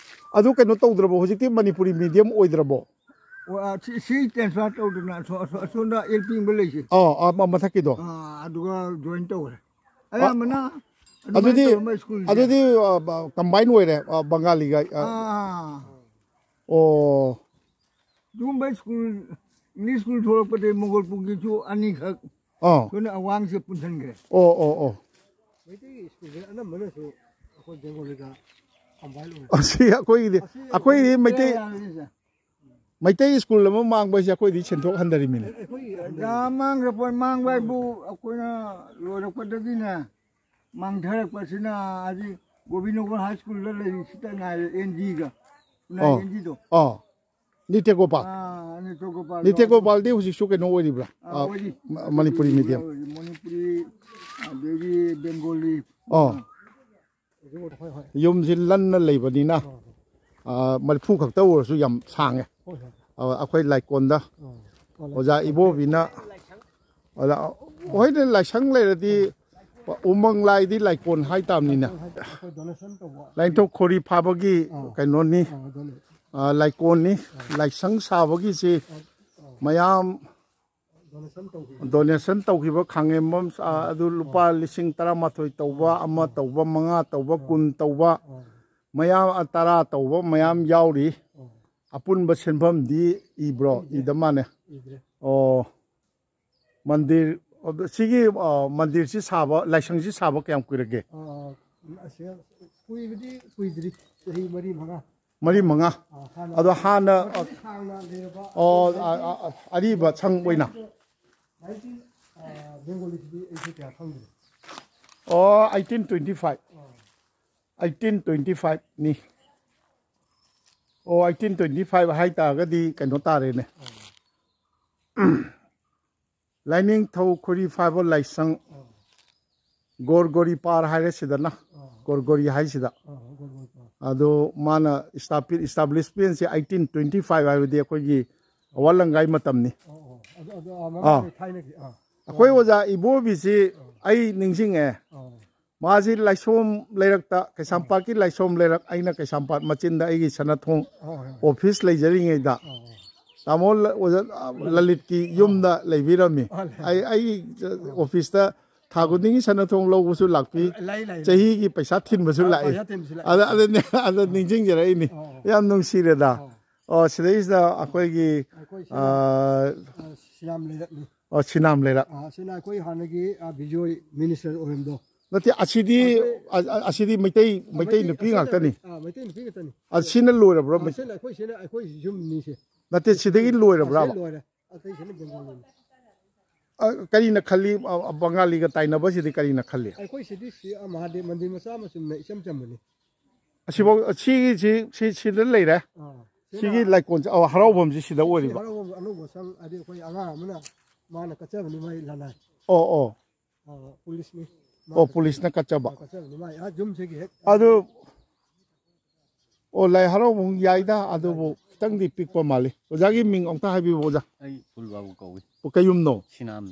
ꯑꯗꯨ ꯀꯩꯅꯣ ꯇꯧꯗ꯭ꯔꯕꯣ? ꯍꯧꯖꯤꯛꯇꯤ ꯃꯅꯤꯄꯨꯔꯤ medium ꯑꯣꯏꯗ꯭ꯔꯕꯣ? ꯑꯣ, ꯑ, ꯁꯤ, ꯁꯤ transfer ꯇꯧꯗꯅ ꯑꯁꯣ-, ꯑꯁꯣ-, ꯑꯁꯣꯝꯗ L P ꯑꯃ ꯂꯩꯁꯦ꯫ ꯑꯣ, ꯑ, ꯃ-, ꯃꯊꯛꯀꯤꯗꯣ? ꯑꯥ, ꯑꯗꯨꯒ join ꯇꯧꯈ꯭ꯔꯦ꯫ ꯑ, ꯑꯌꯥꯝꯕꯅ ꯑꯗꯨꯃꯥꯏꯅ ꯑꯗꯨꯗꯤ, ꯇꯧꯔꯝꯕ ꯁ꯭ꯀꯨꯜꯁꯦ꯫ ꯑꯗꯨꯗꯤ, ꯑ, ꯕ-, combine ꯑꯣꯏꯔꯦ, ꯑ, ꯕꯪꯒꯥꯂꯤꯒ, ꯑ, ꯑꯥ꯫ ꯑꯣ꯫ ꯑꯗꯨꯒꯨꯝꯕ ꯁ꯭ꯀꯨꯜ, English school ꯊꯣꯛꯂꯛꯄꯗꯒꯤ ꯃꯣꯒꯣꯜꯄꯨꯔꯒꯤꯁꯨ ꯑꯅꯤꯈꯛ ꯑꯥ꯫ ꯑꯩꯈꯣꯏꯅ ꯑꯋꯥꯡꯁꯦ ꯄꯨꯟꯁꯤꯟꯈ꯭ꯔꯦ꯫ ꯑꯣ, ꯑꯣ, ꯑꯣ꯫ ꯃꯩꯇꯩꯒꯤ ꯁ꯭ꯀꯨꯜꯁꯦ ꯑꯅꯝꯕꯅꯁꯨ ꯑꯩꯈꯣꯏ ꯕꯦꯡꯒꯣꯂꯤꯒ combine ꯑꯣꯏ꯫ ꯑꯁꯤ ꯑꯩꯈꯣꯏꯒꯤꯗꯤ, ꯑꯁꯤ ꯑꯩꯈꯣꯏꯗꯤ ꯑꯩꯈꯣꯏ ꯃꯩꯇꯩ, ꯀꯌꯥ ꯌꯥꯔꯤꯁꯦ? ꯃꯩꯇꯩ ꯁ꯭ꯀꯨꯜ ꯑꯃ ꯃꯥꯡꯕ ꯍꯥꯏꯁꯦ ꯑꯩꯈꯣꯏꯗꯤ ꯁꯦꯟꯊꯣꯛ ꯍꯟꯊꯔꯤꯃꯤꯅꯦ꯫ ꯑꯩꯈꯣꯏꯒꯤ ꯌꯥꯝ ꯃꯥꯡꯈ꯭ꯔ ꯄꯣꯠ, ꯃꯥꯡꯕ ꯍꯥꯏꯕꯨ ꯑꯩꯈꯣꯏꯅ ꯂꯣꯏꯔꯛꯄꯗꯒꯤꯅꯦ, ꯃꯥꯡꯊꯔꯛꯄꯁꯤꯅ ꯍꯧꯖꯤꯛ ꯒꯣꯕꯤꯟꯗꯒꯣꯔ ꯍꯥꯏ ꯁ꯭ꯀꯨꯜꯗ ꯂꯩꯔꯤꯁꯤꯗ ꯉꯥꯏꯔꯦ, ꯑꯦꯟ ꯖꯤꯒ꯫ ꯑꯣ꯫ ꯑꯦꯟ ꯖꯤꯗꯣ꯫ ꯑꯣ꯫ ꯅꯤꯇ꯭ꯌ ꯒꯣꯄꯥꯜ꯫ ꯑꯥ, ꯅꯤꯇ꯭ꯌ ꯒꯣꯄꯥꯜꯗꯣ꯫ ꯅꯤꯇ꯭ꯌ ꯒꯣꯄꯥꯜꯗꯤ ꯍꯧꯖꯤꯛꯁꯨ ꯀꯩꯅꯣ ꯑꯣꯏꯔꯤꯕ꯭ꯔꯥ? ꯑꯥ, ꯑꯥ, ꯑꯣꯏꯔꯤ꯫ ꯃ-, ꯃꯅꯤꯄꯨꯔꯤ medium꯫ ꯑꯣꯏꯔꯤ, ꯃꯅꯤꯄꯨꯔꯤ, ꯑꯗꯒꯤ ꯕꯦꯡꯒꯣꯂꯤ꯫ ꯑꯣ꯫ ꯍꯣꯏ, ꯍꯣꯏ꯫ ꯌꯨꯝꯁꯤ ꯂꯟꯅ ꯂꯩꯕꯅꯤꯅ꯫ ꯑꯣ꯫ ꯑ, ꯃꯔꯤꯐꯨ ꯈꯛꯇ ꯑꯣꯏꯔꯁꯨ ꯌꯥꯝ ꯁꯥꯡꯉꯦ꯫ ꯍꯣꯏ, ꯍꯣꯏ꯫ ꯑ, ꯑꯩꯈꯣꯏ ꯂꯥꯏꯀꯣꯟꯗ ꯑꯣ, ꯑꯣ, ꯑꯣꯖꯥ ꯏꯕꯣꯕꯤꯅ, ꯑꯣꯖꯥ, ꯍꯣꯏꯅꯦ, ꯂꯥꯏꯁꯪ ꯂꯩꯔꯗꯤ ꯎꯃꯪ ꯂꯥꯏꯗꯤ ꯂꯥꯏꯀꯣꯟ ꯍꯥꯏ ꯇꯥꯕꯅꯤꯅꯦ꯫ ꯑꯩꯈꯣꯏ donation ꯇꯧꯕ꯫ ꯂꯥꯏꯅꯤꯡꯊꯧ ꯈꯣꯔꯤ ꯐꯥꯕꯒꯤ ꯑꯥ꯫ ꯀꯩꯅꯣꯅꯤ, ꯑꯥ, ꯑꯗꯨꯅꯤ꯫ ꯑ, ꯂꯥꯏꯀꯣꯟꯅꯤ꯫ ꯑꯥ꯫ ꯂꯥꯏꯁꯪ ꯁꯥꯕꯒꯤꯁꯤ ꯑꯥ꯫ ꯃꯌꯥꯝ donation ꯇꯧꯈꯤꯕ꯫ Donation ꯇꯧꯈꯤꯕ ꯈꯥꯡꯉꯦꯝꯕꯝ, ꯑ, ꯑꯗꯨ ꯂꯨꯄꯥ ꯂꯤꯁꯤꯡ ꯇꯔꯥꯃꯥꯊꯣꯏ ꯇꯧꯕ, ꯑꯃ ꯇꯧꯕ, ꯃꯉꯥ ꯇꯧꯕ, ꯀꯨꯟ ꯇꯧꯕ, ꯃꯌꯥꯝ, ꯑ, ꯇꯔꯥ ꯇꯧꯕ ꯃꯌꯥꯝ ꯌꯥꯎꯔꯤ꯫ ꯑꯄꯨꯟꯕ ꯁꯦꯟꯐꯝꯗꯤ ꯏꯕ꯭ꯔꯣ? ꯏꯗꯦ꯫ ꯏꯗ ꯃꯥꯅꯦ꯫ ꯏꯗ꯭ꯔꯦ꯫ ꯑꯣ, ꯃꯟꯗꯤꯔ, ꯑ, ꯁꯤꯒꯤ, ꯑ, ꯃꯟꯗꯤꯔꯁꯤ ꯁꯥꯕ, ꯂꯥꯏꯁꯪꯁꯤ ꯁꯥꯕ ꯀꯌꯥꯝ ꯀꯨꯏꯔꯒꯦ? ꯑ, ꯑꯁꯤ ꯀꯨꯏꯕꯗꯤ ꯀꯨꯏꯗ꯭ꯔꯤ, ꯆꯍꯤ ꯃꯔꯤ ꯃꯉꯥ꯫ ꯃꯔꯤ ꯃꯉꯥ꯫ ꯑ, ꯍꯥꯟꯅ ꯑꯗꯣ ꯍꯥꯟꯅ, ꯃꯇꯝ ꯁꯥꯡꯅ ꯂꯩꯔꯕ ꯑꯣ, ꯑ, ꯑ, ꯑ, ꯑꯔꯤꯕ ꯁꯪ ꯑꯣꯏꯅ꯫ ꯅꯥꯏꯟꯇꯤꯟ, ꯑ, ꯕꯦꯡꯒꯣꯂꯤꯁꯤꯗꯤ ꯑꯩꯁꯨ ꯀꯌꯥ ꯈꯪꯗ꯭ꯔꯦ꯫ ꯑꯣ, eighteen twenty five꯫ ꯑ꯫ Eighteen twenty five ꯅꯤ꯫ ꯑꯣ, eighteen twenty five ꯍꯥꯏꯇꯥꯔꯒꯗꯤ ꯀꯩꯅꯣ ꯇꯥꯔꯦꯅꯦ꯫ ꯑ꯫ ꯂꯥꯏꯅꯤꯡꯊꯧ ꯈꯣꯏꯔꯤ ꯐꯥꯏꯕ ꯂꯥꯏꯁꯪ, ꯑ꯫ ꯒꯣꯔꯒꯣꯔꯤ ꯄꯥꯔ ꯍꯥꯏꯔꯦ ꯁꯤꯗꯅ, ꯑ꯫ ꯒꯣꯔꯒꯣꯔꯤ ꯍꯥꯏꯁꯤꯗ꯫ ꯑ, ꯒꯣꯔꯒꯣꯔꯤ ꯄꯥꯔ꯫ ꯑꯗꯣ ꯃꯥꯅ ꯏꯁꯇꯥꯄꯤ-, establishment ꯁꯦ eighteen twenty five ꯍꯥꯏꯕꯗꯤ ꯑꯩꯈꯣꯏꯒꯤ ꯑꯋꯥ ꯂꯪꯒꯥꯏ ꯃꯇꯝꯅꯤ꯫ ꯑꯣ, ꯑꯣ꯫ ꯑꯗꯨ, ꯑꯗꯨ, ꯑ, ꯑꯥ꯫ ꯃꯃꯥꯡꯉꯩ ꯊꯥꯏꯅꯒꯤ, ꯑꯥ꯫ ꯑꯩꯈꯣꯏ ꯑꯣꯖꯥ ꯏꯕꯣꯕꯤꯁꯤ ꯑꯥ꯫ ꯑꯩ ꯅꯤꯡꯁꯤꯡꯉꯦ꯫ ꯑꯥ꯫ ꯃꯥꯁꯤ ꯂꯥꯏꯁꯣꯝ ꯂꯩꯔꯛꯇ, ꯀꯩꯁꯥꯝꯄꯥꯠꯀꯤ ꯂꯥꯏꯁꯣꯝ ꯂꯩꯔꯛ, ꯑꯩꯅ ꯀꯩꯁꯥꯝꯄꯥꯠ ꯃꯆꯤꯟꯗ ꯑꯩꯒꯤ ꯁꯅꯥꯊꯣꯡ ꯍꯣꯏ, ꯍꯣꯏ꯫ ꯑꯣꯐꯤꯁ ꯂꯩꯖꯔꯤꯉꯩꯗ ꯑꯣ, ꯑꯣ꯫ ꯇꯥꯃꯣ ꯂ-, ꯑꯣꯖꯥ, ꯑ, ꯂꯂꯤꯠꯀꯤ ꯌꯨꯝꯗ ꯂꯩꯕꯤꯔꯝꯃꯤ꯫ ꯑꯣ, ꯂꯩ-, ꯑꯩ, ꯑꯩ ꯑꯣꯐꯤꯁꯇ ꯊꯥ ꯈꯨꯗꯤꯡꯒꯤ ꯁꯅꯥꯊꯣꯡ ꯂꯧꯕꯁꯨ ꯂꯥꯛꯄꯤ, ꯂꯩ, ꯂꯩ, ꯂꯩ꯫ ꯆꯍꯤꯒꯤ ꯄꯩꯁꯥ ꯊꯤꯟꯕꯁꯨ ꯑ, ꯂꯥꯛꯏ꯫ ꯄꯩꯁꯥ ꯊꯤꯟꯕꯁꯨ ꯂꯥꯛꯏ꯫ ꯑꯗ, ꯑꯗ, ꯑꯗ ꯑꯣ꯫ ꯅꯤꯡꯁꯤꯡꯖꯔꯛꯏꯅꯤ꯫ ꯑꯣ, ꯑꯣ꯫ ꯌꯥꯝ ꯅꯨꯡꯁꯤꯔꯦꯗ꯫ ꯑꯣ꯫ ꯑꯣ, ꯁꯤꯗꯩꯁꯤꯗ ꯑꯩꯈꯣꯏꯒꯤ, ꯑꯩꯈꯣꯏ ꯁꯤꯅ, ꯑ, ꯑ, ꯁꯤꯅꯥꯝ ꯂꯩꯔꯛꯅꯤ꯫ ꯑꯣ, ꯁꯤꯅꯥꯝ ꯂꯩꯔꯛ꯫ ꯑ, ꯁꯤꯅ ꯑꯩꯈꯣꯏ ꯍꯥꯟꯅꯒꯤ, ꯑ, ꯕꯤꯖꯣꯏ ꯃꯤꯅꯤꯁꯇꯔ ꯑꯣꯏꯔꯝꯗꯣ꯫ ꯅꯠꯇꯦ, ꯑꯁꯤꯗꯤ, ꯑꯩꯈꯣꯏ ꯑ, ꯑ, ꯑꯁꯤꯗꯤ ꯃꯩꯇꯩ, ꯑ, ꯃꯩꯇꯩ ꯃꯩꯇꯩ ꯅꯨꯄꯤ ꯑꯁꯦꯡꯕ ꯉꯥꯛꯇꯅꯤ꯫ ꯂꯩ-, ꯑ, ꯃꯩꯇꯩ ꯅꯨꯄꯤ ꯉꯥꯛꯇꯅꯤ꯫ ꯑ, ꯁꯤꯅ ꯂꯣꯏꯔꯕ꯭ꯔꯣ? ꯑ, ꯁꯤꯅ ꯑꯩꯈꯣꯏ, ꯁꯤꯅ ꯑꯩꯈꯣꯏ ꯌꯨꯝꯅꯤ ꯁꯤ꯫ ꯅꯠꯇꯦ, ꯁꯤꯗꯒꯤ ꯑ, ꯂꯣꯏꯔꯕ꯭ꯔꯕ? ꯁꯤꯗ ꯂꯣꯏꯔꯦ꯫ ꯑꯇꯩꯁꯤꯅ ꯕꯦꯡꯒꯣꯂꯤꯅꯤ꯫ ꯑ, ꯀꯔꯤꯅ ꯈꯜꯂꯤ? ꯑ, ꯑ, ꯕꯪꯒꯥꯂꯤꯒ ꯇꯥꯏꯅꯕꯁꯤꯗꯤ ꯀꯔꯤꯅ ꯈꯜꯂꯤ? ꯑꯩꯈꯣꯏ ꯁꯤꯗꯤ ꯁꯤ, ꯑ, ꯃꯍꯥꯗꯦꯕ ꯃꯟꯗꯤꯔ ꯃꯆꯥ ꯑꯃ ꯆꯨꯝꯅ ꯏꯆꯝ ꯆꯝꯕꯅꯤ꯫ ꯑꯁꯤꯐꯥꯎ, ꯁꯤꯒꯤꯁꯤ, ꯁꯤ, ꯁꯤꯗ ꯂꯩꯔꯦ꯫ ꯑꯥ, ꯁꯤꯅ ꯁꯤꯒꯤ ꯂꯥꯏꯀꯣꯟꯁꯦ, ꯑ, ꯍꯔꯥꯎꯐꯝꯁꯤ ꯁꯤꯗ ꯁꯤ ꯑꯣꯏꯔꯤꯕ꯫ ꯍꯔꯥꯎꯐꯝ ꯑꯅꯧꯕ ꯁꯪ, ꯍꯥꯏꯗꯤ ꯑꯩꯈꯣꯏ ꯑꯉꯥꯡ ꯑꯃꯅ ꯃꯥꯅ ꯀꯠꯆꯕꯅꯤ ꯃꯥꯏ ꯂꯅꯥꯏ꯫ ꯑꯣ, ꯑꯣ꯫ ꯑ, ꯄꯨꯂꯤꯁꯅꯤ꯫ ꯑꯣ, ꯄꯨꯂꯤꯁꯅ ꯀꯠꯆꯕ꯫ ꯑ, ꯀꯠꯆꯕꯅꯤ ꯃꯥꯏ, ꯑꯥ, ꯌꯨꯝꯁꯤꯒꯤ ꯍꯦꯛ ꯑꯗꯨ ꯑꯣ, ꯂꯥꯏ ꯍꯔꯥꯎꯕ ꯌꯥꯏꯗ, ꯑꯗꯨꯕꯨ ꯈꯤꯇꯪꯗꯤ ꯄꯤꯛꯄ ꯃꯥꯜꯂꯤ꯫ ꯑꯣꯖꯥꯒꯤ ꯃꯤꯡ ꯑꯃꯨꯛꯇ ꯍꯥꯏꯕꯤꯌꯨ, ꯑꯣꯖꯥ꯫ ꯑꯩ ꯐꯨꯜꯕꯥꯕꯨ ꯀꯧꯏ꯫ ꯑꯣ, ꯀꯩ ꯌꯨꯝꯅꯣ? ꯁꯤꯅꯥꯝ꯫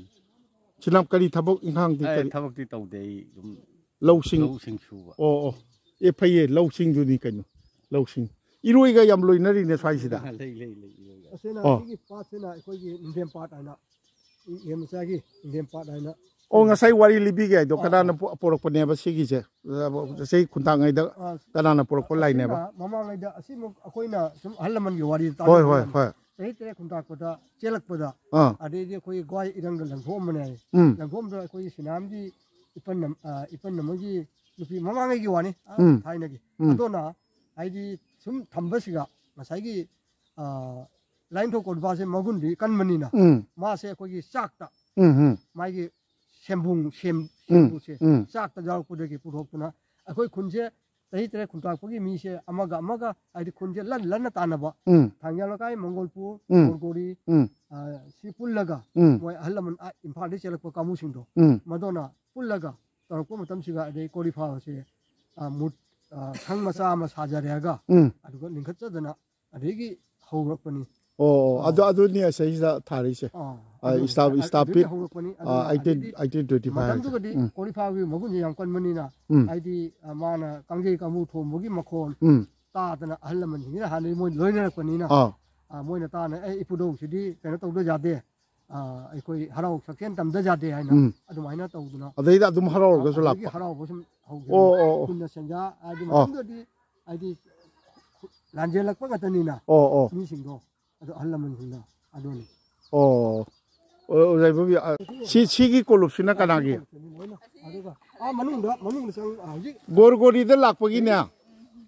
ꯁꯤꯅꯥꯝ ꯀꯔꯤ ꯊꯕꯛ ꯏꯪꯈꯥꯡꯗꯤ ꯑꯩ ꯀꯔꯤ? ꯊꯕꯛꯇꯤ ꯇꯧꯗꯦ, ꯑꯩ ꯑꯗꯨꯝ ꯂꯧꯁꯤꯡ? ꯂꯧꯁꯤꯡ ꯁꯨꯕ꯫ ꯑꯣ, ꯑꯣ꯫ ꯑꯦ, ꯐꯩꯌꯦ, ꯂꯧꯁꯤꯡꯗꯨꯅꯤ ꯀꯩꯅꯣ, ꯂꯧꯁꯤꯡ꯫ ꯏꯔꯣꯏꯒ ꯌꯥꯝ ꯂꯣꯏꯅꯔꯤꯅꯦ ꯁ꯭ꯋꯥꯏꯁꯤꯗ꯫ ꯂꯩ, ꯂꯩ, ꯂꯩ, ꯏꯔꯣꯏꯒ꯫ ꯑꯁꯤꯅ ꯑꯣ꯫ ꯁꯤꯒꯤ ꯄꯥꯠꯁꯤꯅ ꯑꯩꯈꯣꯏꯒꯤ ꯏꯟꯗꯤꯌꯟ ꯄꯥꯠ ꯍꯥꯏꯅ, ꯏ-, ꯏꯕꯦꯝꯃꯆꯥꯒꯤ ꯏꯟꯗꯤꯌꯟ ꯄꯥꯠ ꯍꯥꯏꯅ꯫ ꯑꯣ, ꯉꯁꯥꯏ ꯋꯥꯔꯤ ꯂꯤꯕꯤꯒꯦ ꯍꯥꯏꯗꯣ ꯑꯥ, ꯀꯅꯥꯅ ꯑꯥ꯫ ꯄꯨ-, ꯄꯨꯔꯛꯄꯅꯦꯕ ꯁꯤꯒꯤꯁꯦ? ꯑ, ꯆꯍꯤ ꯈꯨꯟꯇꯥꯛꯉꯩꯗ ꯑꯥ, ꯀꯅꯥꯅ ꯄꯨꯔꯛꯄ ꯂꯥꯏꯅꯦꯕ? ꯑꯁꯤꯅ ꯃꯃꯥꯡꯉꯩꯗ ꯑꯁꯤꯃꯨꯛ ꯑꯩꯈꯣꯏꯅ ꯁꯨꯝ ꯑꯍꯜ ꯂꯃꯟꯒꯤ ꯋꯥꯔꯤ ꯍꯣꯏ, ꯍꯣꯏ, ꯇꯥꯟꯅꯕ ꯍꯣꯏ꯫ ꯆꯍꯤ ꯇꯔꯦꯠ ꯈꯨꯟꯇꯥꯛꯄꯗ ꯆꯦꯜꯂꯛꯄꯗ, ꯑꯥ꯫ ꯑꯗꯩꯗꯤ ꯑꯩꯈꯣꯏ ꯒ꯭ꯋꯥꯏ ꯏꯔꯪꯗ ꯂꯪꯊꯣꯛꯑꯝꯕꯅꯦ ꯍꯥꯏ꯫ ꯎꯝ꯫ ꯂꯪꯊꯣꯛꯑꯝꯕꯗ ꯑꯩꯈꯣꯏꯒꯤ ꯁꯤꯅꯥꯝꯒꯤ ꯏꯄꯟ ꯑꯃ, ꯑ, ꯏꯄꯟ ꯑꯃꯒꯤ ꯅꯨꯄꯤ ꯃꯃꯥꯡꯉꯩꯒꯤ ꯋꯥꯅꯤ, ꯑ, ꯎꯝ꯫ ꯊꯥꯏꯅꯒꯤ꯫ ꯎꯝ꯫ ꯑꯗꯨꯅ ꯍꯥꯏꯗꯤ ꯁꯨꯝ ꯊꯝꯕꯁꯤꯒ ꯉꯁꯥꯏꯒꯤ, ꯑ, ꯂꯥꯏꯅꯤꯡꯊꯧ ꯀꯣꯔꯤꯐꯥꯁꯦ ꯃꯒꯨꯟꯗꯤ ꯀꯟꯕꯅꯤꯅ ꯎꯝ꯫ ꯃꯥꯁꯦ ꯑꯩꯈꯣꯏꯒꯤ ꯆꯥꯛꯇ ꯎꯝ, ꯎꯝ꯫ ꯃꯥꯒꯤ ꯁꯦꯝꯕꯨꯡ, ꯁꯦꯝ-, ꯎꯝ, ꯁꯦꯝꯕꯨꯁꯦ ꯎꯝ꯫ ꯆꯥꯛꯇ ꯌꯥꯎꯔꯛꯄꯗꯒꯤ ꯄꯨꯊꯣꯛꯇꯨꯅ ꯑꯩꯈꯣꯏ ꯈꯨꯟꯁꯦ ꯆꯍꯤ ꯇꯔꯦꯠ ꯈꯨꯟꯇꯥꯛꯄꯒꯤ ꯃꯤꯁꯦ ꯑꯃꯒ ꯑꯃꯒ ꯍꯥꯏꯗꯤ ꯈꯨꯟꯁꯦ ꯂꯟ ꯂꯟꯅ ꯇꯥꯟꯅꯕ ꯎꯝ꯫ ꯊꯥꯡꯖ ꯂꯩꯀꯥꯏ, ꯃꯪꯒꯣꯜꯄꯨꯔ, ꯎꯝ꯫ ꯒꯣꯔꯒꯣꯔꯤ, ꯎꯝ꯫ ꯑ, ꯁꯤ ꯄꯨꯜꯂꯒ ꯎꯝ꯫ ꯃꯣꯏ ꯑꯍꯜ ꯂꯃꯟ ꯑꯥ ꯏꯝꯐꯥꯜꯗꯒꯤ ꯆꯦꯜꯂꯛꯄ ꯀꯥꯡꯕꯨꯁꯤꯡꯗꯣ ꯎꯝ꯫ ꯃꯗꯨꯅ ꯄꯨꯜꯂꯒ ꯇꯧꯔꯛꯄ ꯃꯇꯝꯁꯤꯗ ꯑꯗꯩ ꯀꯣꯔꯤꯐꯥꯁꯦ, ꯑ, ꯃꯨꯠ-, ꯑ, ꯁꯪ ꯃꯆꯥ ꯑꯃ ꯁꯥꯖꯔꯦꯒ ꯎꯝ꯫ ꯑꯗꯨꯒ ꯂꯤꯡꯈꯠꯆꯗꯅ ꯑꯗꯒꯤ ꯍꯧꯔꯛꯄꯅꯤ꯫ ꯑꯣ, ꯑꯣ, ꯑꯗꯨ, ꯑꯥ꯫ ꯑꯗꯨꯅꯤ ꯑꯁꯤꯁꯤꯗ ꯊꯥꯔꯤꯁꯦ꯫ ꯑꯥ, ꯑꯥ, ꯑꯗꯨꯅꯤ꯫ ꯏꯁꯇꯥꯞ-, ꯑꯗꯨ, ꯏꯁꯇꯥꯞ ꯑꯗꯨꯗꯒꯤ ꯄꯤꯛ-, ꯍꯧꯔꯛꯄꯅꯤ꯫ ꯑꯥ, ꯑꯗꯨꯅ eighteen, ꯑꯗꯒꯤꯗꯤ eighteen twenty five ꯍꯥꯏꯁꯦ꯫ ꯃꯇꯝꯗꯨꯒꯗꯤ ꯎꯝ꯫ ꯀꯣꯔꯤꯐꯥꯒꯤ ꯃꯒꯨꯟꯁꯦ ꯌꯥꯝ ꯀꯟꯕꯅꯤꯅ, ꯎꯝ꯫ ꯍꯥꯏꯗꯤ, ꯑ, ꯃꯥꯅ ꯀꯥꯡꯖꯩ ꯀꯥꯡꯕꯨ ꯊꯣꯝꯕꯒꯤ ꯃꯈꯣꯟ ꯎꯝ꯫ ꯇꯥꯗꯅ ꯑꯍꯜ ꯂꯃꯟꯁꯤꯡꯁꯤꯅ ꯍꯥꯟꯅꯗꯤ ꯃꯣꯏ ꯂꯣꯏꯅꯔꯛꯄꯅꯤꯅ, ꯑꯥ꯫ ꯑ, ꯃꯣꯏꯅ ꯇꯥꯅ, "ꯑꯦ, ꯏꯄꯨꯙꯧꯁꯤꯗꯤ ꯀꯩꯅꯣ ꯇꯧꯗ ꯌꯥꯗꯦ, ꯑ, ꯑꯩꯈꯣꯏ ꯍꯔꯥꯎ ꯁꯛꯆꯦꯟ ꯇꯝꯗ ꯌꯥꯗꯦ" ꯍꯥꯏꯅ ꯎꯝ꯫ ꯑꯗꯨꯃꯥꯏꯅ ꯇꯧꯗꯅ, ꯑꯗꯩꯗ ꯑꯗꯨꯝ ꯍꯔꯥꯎꯔꯒꯁꯨ ꯑꯗꯒꯤ ꯂꯥꯛꯄ꯫ ꯍꯔꯥꯎꯕ ꯁꯨꯝ ꯍꯧꯈꯤꯕꯅꯤ꯫ ꯑꯣ, ꯑꯣ, ꯑꯣ꯫ ꯈꯨꯟꯅ ꯁꯦꯟꯖꯥ ꯍꯥꯏꯗꯤ ꯑꯣ꯫ ꯃꯇꯝꯗꯨꯗꯗꯤ ꯍꯥꯏꯗꯤ ꯂꯥꯟꯖꯦꯜꯂꯛꯄ ꯉꯥꯛꯇꯅꯤꯅ ꯑꯣ, ꯑꯣ꯫ ꯃꯤꯁꯤꯡꯗꯣ, ꯑꯗꯣ ꯑꯍꯜ ꯂꯃꯟꯁꯤꯡꯅ ꯑꯗꯨꯅꯤ꯫ ꯑꯣ꯫ ꯑꯣ, ꯑꯣꯖꯥ ꯏꯕꯣꯕꯤ, ꯑ, ꯁꯤ, ꯁꯤꯒꯤ ꯀꯣꯂꯨꯞꯁꯤꯅ ꯀꯅꯥꯒꯤ? ꯑꯗꯨꯒ ꯑꯥ ꯃꯅꯨꯡꯗ, ꯃꯅꯨꯡꯗ ꯆꯪ-, ꯑ, ꯍꯧꯖꯤꯛ ꯒꯣꯔꯒꯣꯔꯤꯗ ꯂꯥꯛꯄꯒꯤꯅꯦ,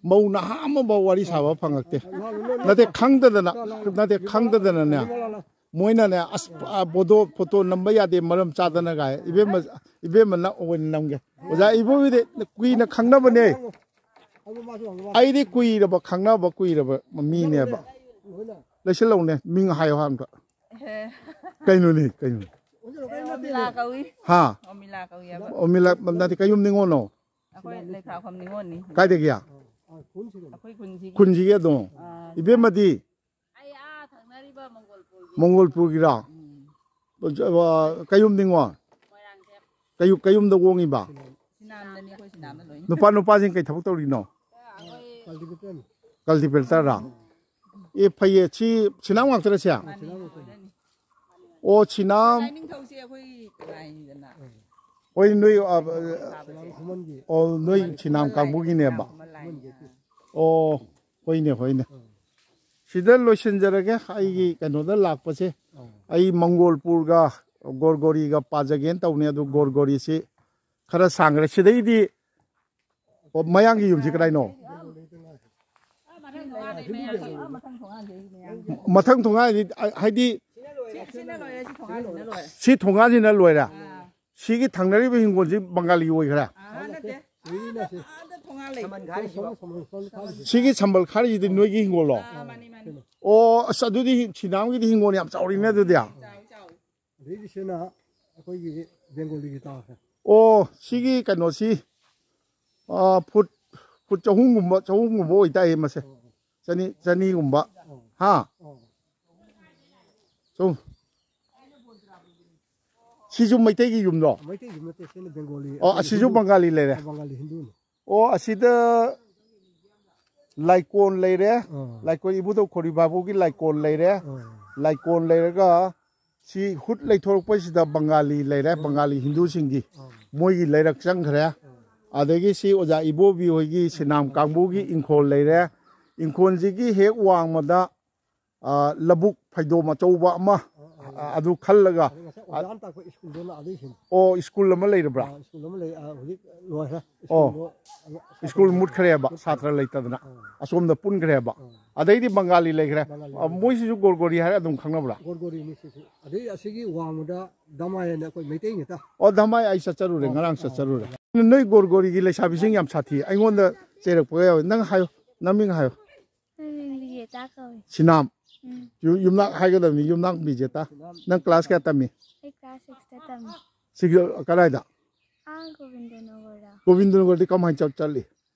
ꯃꯧ ꯅꯍꯥ ꯑꯃꯐꯥꯎ ꯋꯥꯔꯤ ꯁꯥꯕ ꯐꯪꯉꯛꯇꯦ꯫ ꯅꯠꯇꯦ, ꯈꯪꯗꯗꯅ, ꯅꯠꯇꯦ, ꯈꯪꯗꯗꯅꯅꯦ꯫ ꯃꯣꯏꯅꯅꯦ, "ꯑꯁ, ꯑ, ꯕꯣꯗꯣ ꯐꯣꯇꯣ ꯅꯝꯕ ꯌꯥꯗꯦ, ꯃꯔꯝ ꯆꯥꯗꯅ" ꯀꯥꯏ꯫ ꯏꯕꯦꯝꯃ, ꯏꯕꯦꯝꯃꯅ ꯑꯣꯏꯅ ꯅꯝꯒꯦ꯫ ꯑꯣꯖꯥ ꯏꯕꯣꯕꯤꯗꯤ ꯀꯨꯏꯅ ꯈꯪꯅꯕꯅꯦ꯫ ꯑꯩꯗꯤ ꯀꯨꯏꯔꯕ, ꯈꯪꯅꯕ ꯀꯨꯏꯔꯕ ꯃꯤꯅꯦꯕ꯫ ꯂꯩꯁꯤꯜꯂꯧꯅꯦ, ꯃꯤꯡ ꯍꯥꯏꯌꯣ ꯍꯥꯟꯕ꯫ ꯀꯩꯅꯣꯅꯦ, ꯀꯩꯅꯣ? ꯑꯣꯃꯤꯂꯥ ꯀꯧꯏ꯫ ꯍꯥ? ꯑꯣꯃꯤꯂꯥ ꯀꯧꯏ ꯍꯥꯏꯕ꯫ ꯑꯣꯃꯤꯂꯥ, ꯅꯠꯇꯦ, ꯀꯩꯌꯨꯝ ꯅꯤꯉꯣꯜꯅꯣ? ꯑꯩꯈꯣꯏ ꯂꯩꯈꯥꯈꯣꯝ ꯅꯤꯉꯣꯜꯅꯤ꯫ ꯀꯥꯏꯗꯒꯤ? ꯑꯩꯈꯣꯏ ꯈꯨꯟꯁꯤꯒꯤ ꯈꯨꯟꯁꯤꯒꯤ ꯑꯗꯨꯝ꯫ ꯑꯥ, ꯏꯕꯦꯝꯃꯗꯤ? ꯑꯩ ꯑꯥ ꯊꯪꯅꯔꯤꯕ ꯃꯪꯒꯣꯜꯄꯨꯔꯒꯤ꯫ ꯃꯪꯒꯣꯜꯄꯨꯔꯒꯤꯔꯣ? ꯎꯝ꯫ ꯑ, ꯀꯌꯨꯝ ꯅꯤꯉꯣꯜ? ꯃꯣꯏꯔꯥꯡꯊꯦꯝ꯫ ꯀꯌꯨ-, ꯀꯌꯨꯝꯗ ꯑꯣꯡꯉꯤꯕ? ꯁꯤꯅꯥꯝꯗꯅꯤ, ꯑꯩꯈꯣꯏ ꯁꯤꯅꯥꯝꯗ ꯂꯣꯏꯅ꯫ ꯅꯨꯄꯥ ꯅꯨꯄꯥꯁꯤꯡ ꯀꯩ ꯊꯕꯛ ꯇꯧꯔꯤꯅꯣ? ꯑꯩꯈꯣꯏ ꯀꯜꯇꯤꯚꯦꯇꯔ꯫ ꯑꯦ, ꯐꯩꯌꯦ꯫ ꯁꯤ ꯁꯤꯅꯥꯝ ꯉꯥꯛꯇꯔ ꯁꯦ? ꯃꯥꯅꯤ, ꯁꯤꯅꯥꯝ ꯉꯥꯛꯇꯅꯤ꯫ ꯑꯣ, ꯁꯤꯅꯥꯝ꯫ ꯂꯥꯏꯅꯤꯡꯊꯧꯁꯦ ꯑꯩꯈꯣꯏ ꯂꯥꯏꯅꯤꯗꯅ꯫ ꯍꯣꯏ, ꯅꯣꯏ, ꯑ, ꯁꯤꯅꯥꯝ ꯈꯨꯃꯟꯒꯤ꯫ ꯑꯣ, ꯅꯣꯏ ꯁꯤꯅꯥꯝ ꯀꯥꯡꯕꯨꯒꯤꯅꯦꯕ꯫ ꯈꯨꯃꯟ ꯂꯥꯏꯅꯤꯡꯊꯧ꯫ ꯑꯣ, ꯍꯣꯏꯅꯦ, ꯍꯣꯏꯅꯦ꯫ ꯎꯝ꯫ ꯁꯤꯗ ꯂꯣꯏꯁꯤꯟꯖꯔꯒꯦ꯫ ꯑꯩꯒꯤ ꯀꯩꯅꯣꯗ ꯂꯥꯛꯄꯁꯦ, ꯑꯥ꯫ ꯑꯩ ꯃꯪꯒꯣꯜꯄꯨꯔꯒ ꯒꯣꯔꯒꯣꯔꯤꯒ ꯄꯥꯖꯒꯦꯅ ꯇꯧꯅꯤ, ꯑꯗꯨ ꯒꯣꯔꯒꯣꯔꯤꯁꯤ ꯈꯔ ꯁꯥꯡꯈ꯭ꯔꯦ꯫ ꯁꯤꯗꯩꯗꯤ, ꯑꯣ, ꯃꯌꯥꯡꯒꯤ ꯌꯨꯝꯁꯤ ꯀꯗꯥꯏꯅꯣ? ꯃꯊꯪ ꯊꯣꯡꯒꯥꯟꯁꯤ, ꯍꯥꯏꯗꯤ ꯁꯤ, ꯁꯤꯅ ꯂꯣꯏꯔꯦ, ꯁꯤ ꯊꯣꯡꯒꯥꯟꯁꯤꯅ ꯂꯣꯏꯔꯦ꯫ ꯁꯤ ꯊꯣꯡꯒꯥꯟꯁꯤꯅ ꯂꯣꯏꯔꯦ꯫ ꯑꯥ꯫ ꯁꯤꯒꯤ ꯊꯪꯅꯔꯤꯕ ꯍꯤꯡꯒꯣꯜꯁꯤ ꯕꯪꯒꯥꯂꯤ ꯑꯣꯏꯈ꯭ꯔꯦ? ꯑꯥ, ꯅꯠꯇꯦ꯫ ꯑꯥꯗ, ꯑꯥꯗ ꯊꯣꯡꯒꯥꯟ ꯂꯩ꯫ ꯁꯤꯒꯤ ꯁꯝꯕꯜ ꯈꯥꯔꯤꯁꯤꯗꯤ ꯅꯣꯏꯒꯤ ꯍꯤꯡꯒꯣꯜꯂꯣ? ꯑꯥ, ꯃꯥꯅꯤ, ꯃꯥꯅꯤ꯫ ꯑꯣ, ꯑꯁ, ꯑꯗꯨꯗꯤ ꯁꯤꯅꯥꯝꯒꯤꯗꯤ ꯍꯤꯡꯒꯣꯜ ꯌꯥꯝ ꯆꯥꯎꯔꯤꯅꯦ ꯑꯗꯨꯗꯤ꯫ ꯆꯥꯎ, ꯆꯥꯎ꯫ ꯑꯗꯩꯗꯤ ꯁꯤꯅ ꯑꯩꯈꯣꯏꯒꯤ ꯕꯦꯡꯒꯣꯂꯤꯒꯤ ꯇꯥꯈ꯭ꯔꯦ꯫ ꯑꯣ, ꯁꯤꯒꯤ ꯀꯩꯅꯣꯁꯤ, ꯑꯥ, ꯐꯨꯠ, ꯐꯨꯠ ꯆꯍꯨꯝꯒꯨꯝꯕ, ꯆꯍꯨꯝꯒꯨꯝꯕ ꯑꯣꯏꯇꯥꯏꯌꯦ ꯃꯁꯦ꯫ ꯑꯣ, ꯑꯣ꯫ ꯆꯅꯤ, ꯆꯅꯤꯒꯨꯝꯕ꯫ ꯑꯣ꯫ ꯍꯥ? ꯑꯣ꯫ ꯁꯨꯝ꯫ ꯁꯤꯁꯨ ꯃꯩꯇꯩꯒꯤ ꯌꯨꯝꯂꯣ? ꯃꯩꯇꯩ ꯌꯨꯝ ꯅꯠꯇꯦ, ꯁꯤꯅ ꯕꯦꯡꯒꯣꯂꯤ꯫ ꯑꯣ, ꯑꯩꯈꯣꯏ ꯑꯁꯤꯁꯨ ꯍꯤꯟꯗꯨ꯫ ꯕꯪꯒꯥꯂꯤ ꯂꯩꯔꯦ? ꯑ, ꯕꯪꯒꯥꯂꯤ ꯍꯤꯟꯗꯨꯅꯤ꯫ ꯑꯣ, ꯑꯁꯤꯗ ꯂꯥꯏꯀꯣꯟ ꯂꯩꯔꯦ꯫ ꯑꯥ꯫ ꯂꯥꯏꯀꯣꯟ ꯏꯕꯨꯙꯧ ꯈꯣꯔꯤꯕꯥꯕꯨꯒꯤ ꯂꯥꯏꯀꯣꯟ ꯂꯩꯔꯦ꯫ ꯑꯥ꯫ ꯂꯥꯏꯀꯣꯟ ꯂꯩꯔꯒ ꯁꯤ ꯍꯨꯠ ꯂꯩꯊꯣꯔꯛꯄꯁꯤꯗ ꯕꯪꯒꯥꯂꯤ ꯂꯩꯔꯦ, ꯕꯪꯒꯥꯂꯤ ꯍꯤꯟꯗꯨꯁꯤꯡꯒꯤ꯫ ꯑꯥ꯫ ꯃꯣꯏꯒꯤ ꯂꯩꯔꯛ ꯆꯪꯈ꯭ꯔꯦ꯫ ꯑꯥ꯫ ꯑꯗꯒꯤ ꯁꯤ ꯑꯣꯖꯥ ꯏꯕꯣꯕꯤ ꯍꯣꯏꯒꯤ ꯁꯤꯅꯥꯝ ꯀꯥꯡꯕꯨꯒꯤ ꯏꯪꯈꯣꯜ ꯂꯩꯔꯦ꯫ ꯏꯪꯈꯣꯜꯁꯤꯒꯤ ꯍꯦꯛ ꯋꯥꯡꯃꯗ ꯑ, ꯂꯧꯕꯨꯛ ꯐꯩꯗꯣꯝ ꯑꯆꯧꯕ ꯑꯃ, ꯑ, ꯑ, ꯑ, ꯑꯗꯨ ꯈꯜꯂꯒ, ꯑꯗꯨ ꯉꯁꯥꯏ ꯑ, ꯑꯣꯖꯥꯅ ꯇꯥꯛꯄ ꯁ꯭ꯀꯨꯜꯗꯨꯅ ꯑꯗꯨꯒꯤ ꯁꯤꯟ-, ꯑꯣ, ꯁ꯭ꯀꯨꯜ ꯑꯃ ꯂꯩꯔꯕ꯭ꯔꯥ? ꯑ, ꯁ꯭ꯀꯨꯜ ꯑꯃ ꯂꯩ, ꯑ, ꯍꯧꯖꯤꯛ ꯂꯣꯏꯈ꯭ꯔꯦ꯫ ꯑꯣ, ꯁ꯭ꯀꯨꯜꯗꯣ, ꯑ, ꯁ꯭ꯀꯨꯜ ꯁꯥꯇ꯭ꯔ ꯃꯨꯠꯈ꯭ꯔꯦꯕ, ꯃꯨꯠꯈ꯭ꯔꯦ꯫ ꯁꯥꯇ꯭ꯔ ꯂꯩꯇꯗꯅ꯫ ꯑ꯫ ꯑꯁꯣꯝꯗ ꯄꯨꯟꯈ꯭ꯔꯦꯕ꯫ ꯑ꯫ ꯑꯗꯩꯗꯤ ꯕꯪꯒꯥꯂꯤ ꯂꯩꯈ꯭ꯔꯦ꯫ ꯕꯪꯒꯥꯂꯤ ꯑ, ꯂꯩꯈ꯭ꯔꯦ꯫ ꯃꯣꯏꯁꯤꯁꯨ ꯒꯣꯔꯒꯣꯔꯤ ꯍꯥꯏꯔ ꯑꯗꯨꯝ ꯈꯪꯅꯕ꯭ꯔꯥ? ꯒꯣꯔꯒꯣꯔꯤꯅꯤ ꯁꯤꯁꯨ꯫ ꯑꯗꯩ ꯑꯁꯤꯒꯤ ꯋꯥꯡꯃꯗ ꯗꯃꯥꯏ ꯍꯥꯏꯅ ꯑꯩꯈꯣꯏ ꯃꯩꯇꯩ ꯉꯥꯛꯇ꯫ ꯑꯣ, ꯗꯃꯥꯏ ꯑꯩ ꯆꯠꯆꯔꯨꯔꯦ, ꯑ, ꯉꯔꯥꯡ ꯑ, ꯆꯠꯆꯔꯨꯔꯦ꯫ ꯑ꯫ ꯅꯣꯏ ꯒꯣꯔꯒꯣꯔꯤꯒꯤ ꯂꯩꯁꯥꯕꯤꯁꯤꯡ ꯌꯥꯝ ꯁꯥꯊꯤ꯫ ꯑꯩꯉꯣꯟꯗ ꯆꯩꯔꯛꯄꯒ ꯌꯥꯎꯋꯦ꯫ ꯅꯪ ꯍꯥꯏꯌꯣ, ꯅꯃꯤꯡ ꯍꯥꯏꯌꯣ꯫ ꯃꯤꯡ ꯕꯤꯖꯦꯇꯥ ꯀꯧꯏ꯫ ꯁꯤꯅꯥꯝ꯫ ꯎꯝ꯫ ꯌꯨ-, ꯌꯨꯝꯅꯥꯛ ꯍꯥꯏꯒꯗꯕꯅꯤ, ꯌꯨꯝꯅꯥꯛ ꯕꯤꯖꯦꯇꯥ꯫ ꯅꯪ ꯀ꯭ꯂꯥꯁ ꯀꯌꯥ ꯇꯝꯃꯤ? ꯑꯩ ꯀ꯭ꯂꯥꯁ ꯁꯤꯛꯁꯇ ꯇꯝꯃꯤ꯫ ꯁꯤꯒꯤ ꯀꯗꯥꯏꯗ? ꯑꯥ, ꯒꯣꯕꯤꯟꯗꯅꯒꯔꯗ꯫ ꯒꯣꯕꯤꯟꯗꯅꯒꯔꯗꯤ ꯀꯃꯥꯏꯅ ꯆꯠ-, ꯆꯠꯂꯤ?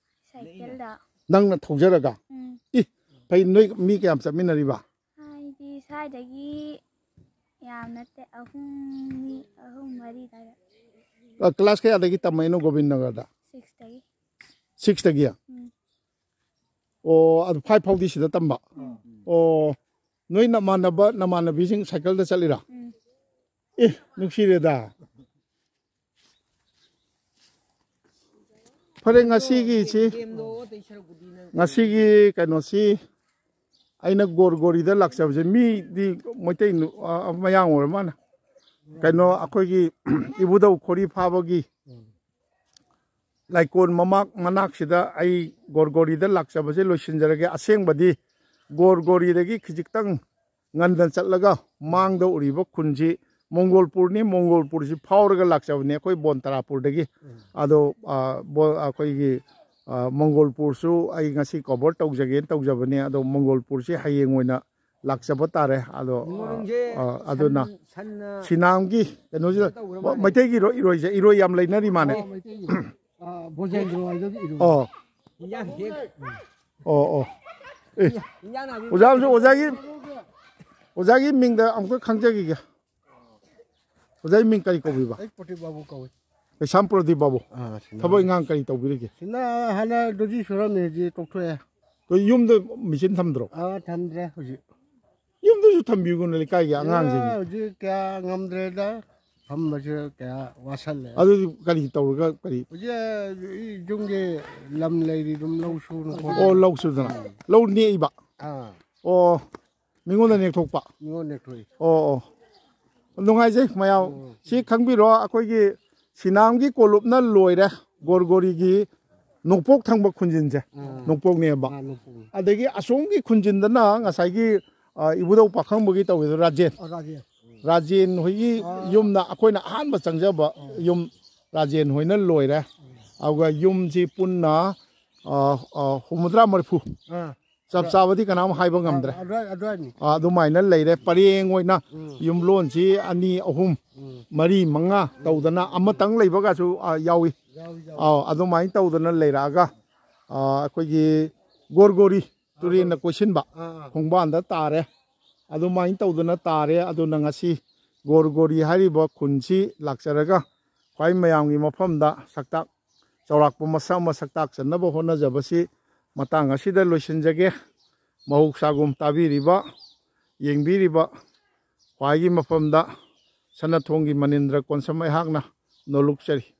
ꯁꯥꯏꯀꯜꯗ꯫ ꯅꯪꯅ ꯊꯧꯖꯔꯒ? ꯎꯝ꯫ ꯏ, ꯐꯩ, ꯅꯣꯏ ꯃꯤ ꯀꯌꯥꯝ ꯆꯠꯃꯤꯟꯅꯔꯤꯕ? ꯍꯥꯏꯗꯤ ꯁ꯭ꯋꯥꯏꯗꯒꯤ ꯌꯥꯝ ꯅꯠꯇꯦ, ꯑꯍꯨꯝ, ꯃꯤ ꯑꯍꯨꯝ ꯃꯔꯤ ꯑꯗꯥꯏꯗ꯫ ꯑ, ꯀ꯭ꯂꯥꯁ ꯀꯌꯥꯗꯒꯤ ꯇꯝꯃꯛꯏꯅꯣ ꯒꯣꯕꯤꯟꯗꯅꯒꯔꯗ? ꯁꯤꯛꯁꯇꯒꯤ꯫ ꯁꯤꯛꯁꯇꯒꯤ? ꯎꯝ꯫ ꯑꯣ, ꯑꯗꯨ ꯐꯥꯏꯚ ꯐꯥꯎꯗꯤ ꯁꯤꯗ ꯇꯝꯕ? ꯎꯝ꯫ ꯑꯣ, ꯅꯣꯏ ꯅꯃꯥꯟꯅꯕ, ꯅꯃꯥꯟꯅꯕꯤꯁꯤꯡ ꯁꯥꯏꯀꯜꯗ ꯆꯠꯂꯤꯔꯥ? ꯎꯝ꯫ ꯑꯦ, ꯅꯨꯡꯁꯤꯔꯦꯗ꯫ ꯐꯔꯦ, ꯉꯁꯤꯒꯤꯁꯤ, ꯉꯁꯤꯒꯤ ꯀꯩꯅꯣꯁꯤ, ꯑꯩꯅ ꯒꯣꯔꯒꯣꯔꯤꯗ ꯂꯥꯛꯆꯕꯁꯦ, ꯃꯤꯗꯤ ꯃꯩꯇꯩ ꯅꯨ-, ꯑ, ꯃꯌꯥꯡ ꯑꯣꯏꯔ ꯃꯥꯅ꯫ ꯀꯩꯅꯣ, ꯑꯩꯈꯣꯏꯒꯤ ꯏꯕꯨꯙꯧ ꯈꯣꯔꯤ ꯐꯥꯕꯒꯤ ꯂꯥꯏꯀꯣꯟ ꯃꯃꯥꯛ ꯃꯅꯥꯛꯁꯤꯗ ꯑꯩ ꯒꯣꯔꯒꯣꯔꯤꯗ ꯂꯥꯛꯆꯕꯁꯦ ꯂꯣꯏꯁꯤꯟꯖꯔꯒꯦ꯫ ꯑꯁꯦꯡꯕꯗꯤ ꯒꯣꯔꯒꯣꯔꯤꯗꯒꯤ ꯈꯤꯖꯤꯛꯇꯪ ꯉꯟꯅ ꯆꯠꯂꯒ ꯃꯥꯡꯗ ꯎꯔꯤꯕ ꯈꯨꯟꯁꯤ ꯃꯣꯡꯒꯣꯜꯄꯨꯔꯅꯤ꯫ ꯃꯣꯡꯒꯣꯜꯄꯨꯔꯁꯤ ꯐꯥꯎꯔꯒ ꯂꯥꯛꯆꯕꯅꯤ ꯑꯩꯈꯣꯏ ꯕꯣꯟ ꯇꯔꯥꯄꯨꯔꯗꯒꯤ꯫ ꯎꯝ꯫ ꯑꯗꯣ, ꯑ, ꯕꯣ-, ꯑꯩꯈꯣꯏꯒꯤ, ꯑ, ꯃꯣꯡꯒꯣꯜꯄꯨꯔꯁꯨ ꯑꯩ ꯉꯁꯤ ꯀꯣꯚꯔ ꯇꯧꯖꯒꯦꯅ ꯇꯧꯖꯕꯅꯤ꯫ ꯑꯗꯣ ꯃꯣꯡꯒꯣꯜꯄꯨꯔꯁꯤ ꯍꯌꯦꯡ ꯑꯣꯏꯅ ꯂꯥꯛꯆꯕ ꯇꯥꯔꯦ꯫ ꯑꯗꯣ, ꯅꯤꯉꯣꯜꯁꯦ ꯑ, ꯑꯗꯨꯅ ꯁꯟ-, ꯁꯟꯅ ꯁꯤꯅꯥꯝꯒꯤ ꯀꯩꯅꯣꯁꯤꯗ ꯀꯩꯅꯣ ꯇꯧꯈ꯭ꯔ ꯃ-, ꯃꯥꯜꯂꯦ꯫ ꯃꯩꯇꯩꯒꯤ ꯏꯔꯣ-, ꯏꯔꯣꯏꯁꯦ, ꯏꯔꯣꯏ ꯌꯥꯝ ꯂꯩꯅꯔꯤ ꯃꯥꯅꯦ꯫ ꯑꯣ, ꯃꯩꯇꯩꯒꯤ꯫ ꯑꯥ, ꯕꯣꯖꯦꯟꯗ꯭ꯔꯣ ꯍꯥꯏꯗꯨꯒꯤ ꯏꯔꯣꯏ꯫ ꯑꯣ꯫ ꯏꯟꯖꯥꯡ ꯍꯦꯛ꯫ ꯑꯣ, ꯑꯣ꯫ ꯑꯦ, ꯏꯟꯖꯥꯡ ꯅꯥꯄꯤ ꯑꯣꯖꯥ ꯑꯃꯁꯨ ꯑꯣꯖꯥꯒꯤ, ꯑꯣꯖꯥꯒꯤ ꯃꯤꯡꯗ ꯑꯃꯨꯛꯇ ꯈꯪꯖꯈꯤꯒꯦ꯫ ꯑꯣꯖꯥꯒꯤ ꯃꯤꯡ ꯀꯔꯤ ꯀꯧꯕꯤꯕ? ꯑꯩ ꯄ꯭ꯔꯗꯤꯞ ꯕꯥꯕꯨ ꯀꯧꯏ꯫ ꯀꯩꯁꯥꯝ ꯄ꯭ꯔꯗꯤꯞ ꯕꯥꯕꯨ꯫ ꯑꯥ, ꯁꯤꯅ ꯊꯕꯛ ꯏꯪꯈꯥꯡ ꯀꯔꯤ ꯇꯧꯕꯤꯔꯤꯒꯦ? ꯁꯤꯅ ꯍꯥꯟꯅ ꯗꯣꯖꯤ ꯁꯨꯔꯝꯃꯦ, ꯍꯧꯖꯤꯛ ꯇꯣꯛꯊꯣꯛꯑꯦ꯫ ꯑꯩꯈꯣꯏ ꯌꯨꯝꯗ ꯃꯦꯆꯤꯟ ꯊꯝꯗ꯭ꯔꯣ? ꯑꯥ, ꯊꯝꯗ꯭ꯔꯦ ꯍꯧꯖꯤꯛ꯫ ꯌꯨꯝꯗꯁꯨ ꯊꯝꯕꯤꯌꯨꯅ ꯂꯩꯀꯥꯏꯒꯤ ꯑꯉꯥꯡꯁꯤꯡ꯫ ꯁꯤꯅ ꯍꯧꯖꯤꯛ ꯀꯌꯥ ꯉꯝꯗ꯭ꯔꯦꯗ, ꯊꯝꯕꯁꯦ ꯀꯌꯥ ꯋꯥꯁꯜꯂꯦ꯫ ꯑꯗꯨꯗꯤ ꯀꯔꯤ ꯇꯧꯔꯒ ꯀꯔꯤ? ꯍꯧꯖꯤꯛ ꯌꯨꯝꯒꯤ ꯂꯝ ꯂꯩꯔꯤ, ꯑꯗꯨꯝ ꯂꯧ ꯁꯨꯅ ꯈꯣꯠꯅ꯫ ꯑꯣ, ꯂꯧ ꯁꯨꯗꯅ꯫ ꯂꯧ ꯅꯦꯛꯏꯕ? ꯑꯥ꯫ ꯑꯣ, ꯃꯤꯉꯣꯟꯗ ꯅꯦꯛꯊꯣꯛꯄ? ꯃꯤꯉꯣꯟꯗ ꯅꯦꯛꯊꯣꯛꯏ꯫ ꯑꯣ, ꯑꯣ꯫ ꯅꯨꯡꯉꯥꯏꯖꯩ ꯃꯌꯥꯝ꯫ ꯎꯝ꯫ ꯁꯤ ꯈꯪꯕꯤꯔꯣ, ꯑꯩꯈꯣꯏꯒꯤ ꯁꯤꯅꯥꯝꯒꯤ ꯀꯣꯂꯨꯞꯅ ꯂꯣꯏꯔꯦ ꯒꯣꯔꯒꯣꯔꯤꯒꯤ ꯅꯣꯡꯄꯣꯛ ꯊꯪꯕ ꯈꯨꯟꯖꯤꯟꯁꯦ꯫ ꯎꯝ꯫ ꯅꯣꯡꯄꯣꯛꯅꯦꯕ꯫ ꯑꯥ, ꯅꯣꯡꯄꯣꯛꯅꯤ꯫ ꯑꯗꯒꯤ ꯑꯁꯣꯝꯒꯤ ꯈꯨꯟꯖꯤꯟꯗꯅ ꯉꯁꯥꯏꯒꯤ, ꯑ, ꯏꯕꯨꯙꯧ ꯄꯥꯈꯪꯕꯒꯤ ꯇꯧꯕꯤꯗꯣ ꯔꯥꯖꯦꯟ꯫ ꯑꯣ, ꯔꯥꯖꯦꯟ꯫ ꯔꯥꯖꯦꯟ ꯍꯣꯏꯒꯤ ꯑꯥ꯫ ꯌꯨꯝꯅ ꯑꯩꯈꯣꯏꯅ ꯑꯍꯥꯟꯕ ꯆꯪꯖꯕ ꯑꯥ꯫ ꯌꯨꯝ ꯔꯥꯖꯦꯟ ꯍꯣꯏꯅ ꯂꯣꯏꯔꯦ꯫ ꯎꯝ꯫ ꯑꯗꯨꯒ ꯌꯨꯝꯁꯤ ꯄꯨꯟꯅ, ꯑ, ꯑ, ꯍꯨꯝꯐꯨꯇꯔꯥ ꯃꯔꯤꯐꯨ꯫ ꯑꯥ꯫ ꯆꯞ ꯆꯥꯕꯗꯤ ꯀꯅꯥꯝ ꯍꯥꯏꯕ ꯉꯝꯗ꯭ꯔꯦ꯫ ꯑꯗꯨꯋꯥꯏ-, ꯑꯗꯨꯋꯥꯏꯅꯤ꯫ ꯑ, ꯑꯗꯨꯃꯥꯏꯅ ꯂꯩꯔꯦ꯫ ꯄꯔꯦꯡ ꯑꯣꯏꯅ ꯎꯝ꯫ ꯌꯨꯝꯂꯣꯟꯁꯤ ꯑꯅꯤ, ꯑꯍꯨꯝ, ꯎꯝ꯫ ꯃꯔꯤ, ꯃꯉꯥ ꯎꯝ꯫ ꯇꯧꯗꯅ ꯑꯃꯇꯪ ꯂꯩꯕꯒꯁꯨ, ꯑ, ꯌꯥꯎꯏ꯫ ꯌꯥꯎꯏ, ꯌꯥꯎꯏ꯫ ꯑꯧ, ꯑꯗꯨꯃꯥꯏꯅ ꯇꯧꯗꯅ ꯂꯩꯔꯛꯑꯒ, ꯑꯩꯈꯣꯏꯒꯤ ꯒꯣꯔꯒꯣꯔꯤ ꯇꯨꯔꯦꯟꯅ ꯀꯣꯏꯁꯤꯟꯕ ꯈꯣꯡꯕꯥꯟꯗ ꯇꯥꯔꯦ꯫ ꯑꯗꯨꯃꯥꯏꯅ ꯇꯧꯗꯅ ꯇꯥꯔꯦ꯫ ꯑꯗꯨꯅ ꯉꯁꯤ ꯒꯣꯔꯒꯣꯔꯤ ꯍꯥꯏꯔꯤꯕ ꯈꯨꯟꯁꯤ ꯂꯥꯛꯆꯔꯒ ꯈ꯭ꯋꯥꯏ ꯃꯌꯥꯝꯒꯤ ꯃꯐꯝꯗ ꯁꯛꯇꯥꯛ ꯆꯥꯎꯔꯥꯛꯄ ꯃꯁꯛ ꯑꯃ ꯁꯛꯇꯥꯛꯆꯅꯕ ꯍꯣꯠꯅꯖꯕꯁꯤ ꯃꯇꯥꯡ ꯑꯁꯤꯗ ꯂꯣꯏꯁꯤꯟꯖꯒꯦ꯫ ꯃꯍꯧꯁꯥꯒꯨꯝ ꯇꯥꯕꯤꯔꯤꯕ, ꯌꯦꯡꯕꯤꯔꯤꯕ ꯈ꯭ꯋꯥꯏꯒꯤ ꯃꯐꯝꯗ ꯁꯅꯥꯊꯣꯡꯒꯤ ꯃꯅꯤꯟꯗ꯭ꯔ ꯀꯣꯟꯁꯝ ꯑꯩꯍꯥꯛꯅ ꯅꯣꯂꯨꯛꯆꯔꯤ꯫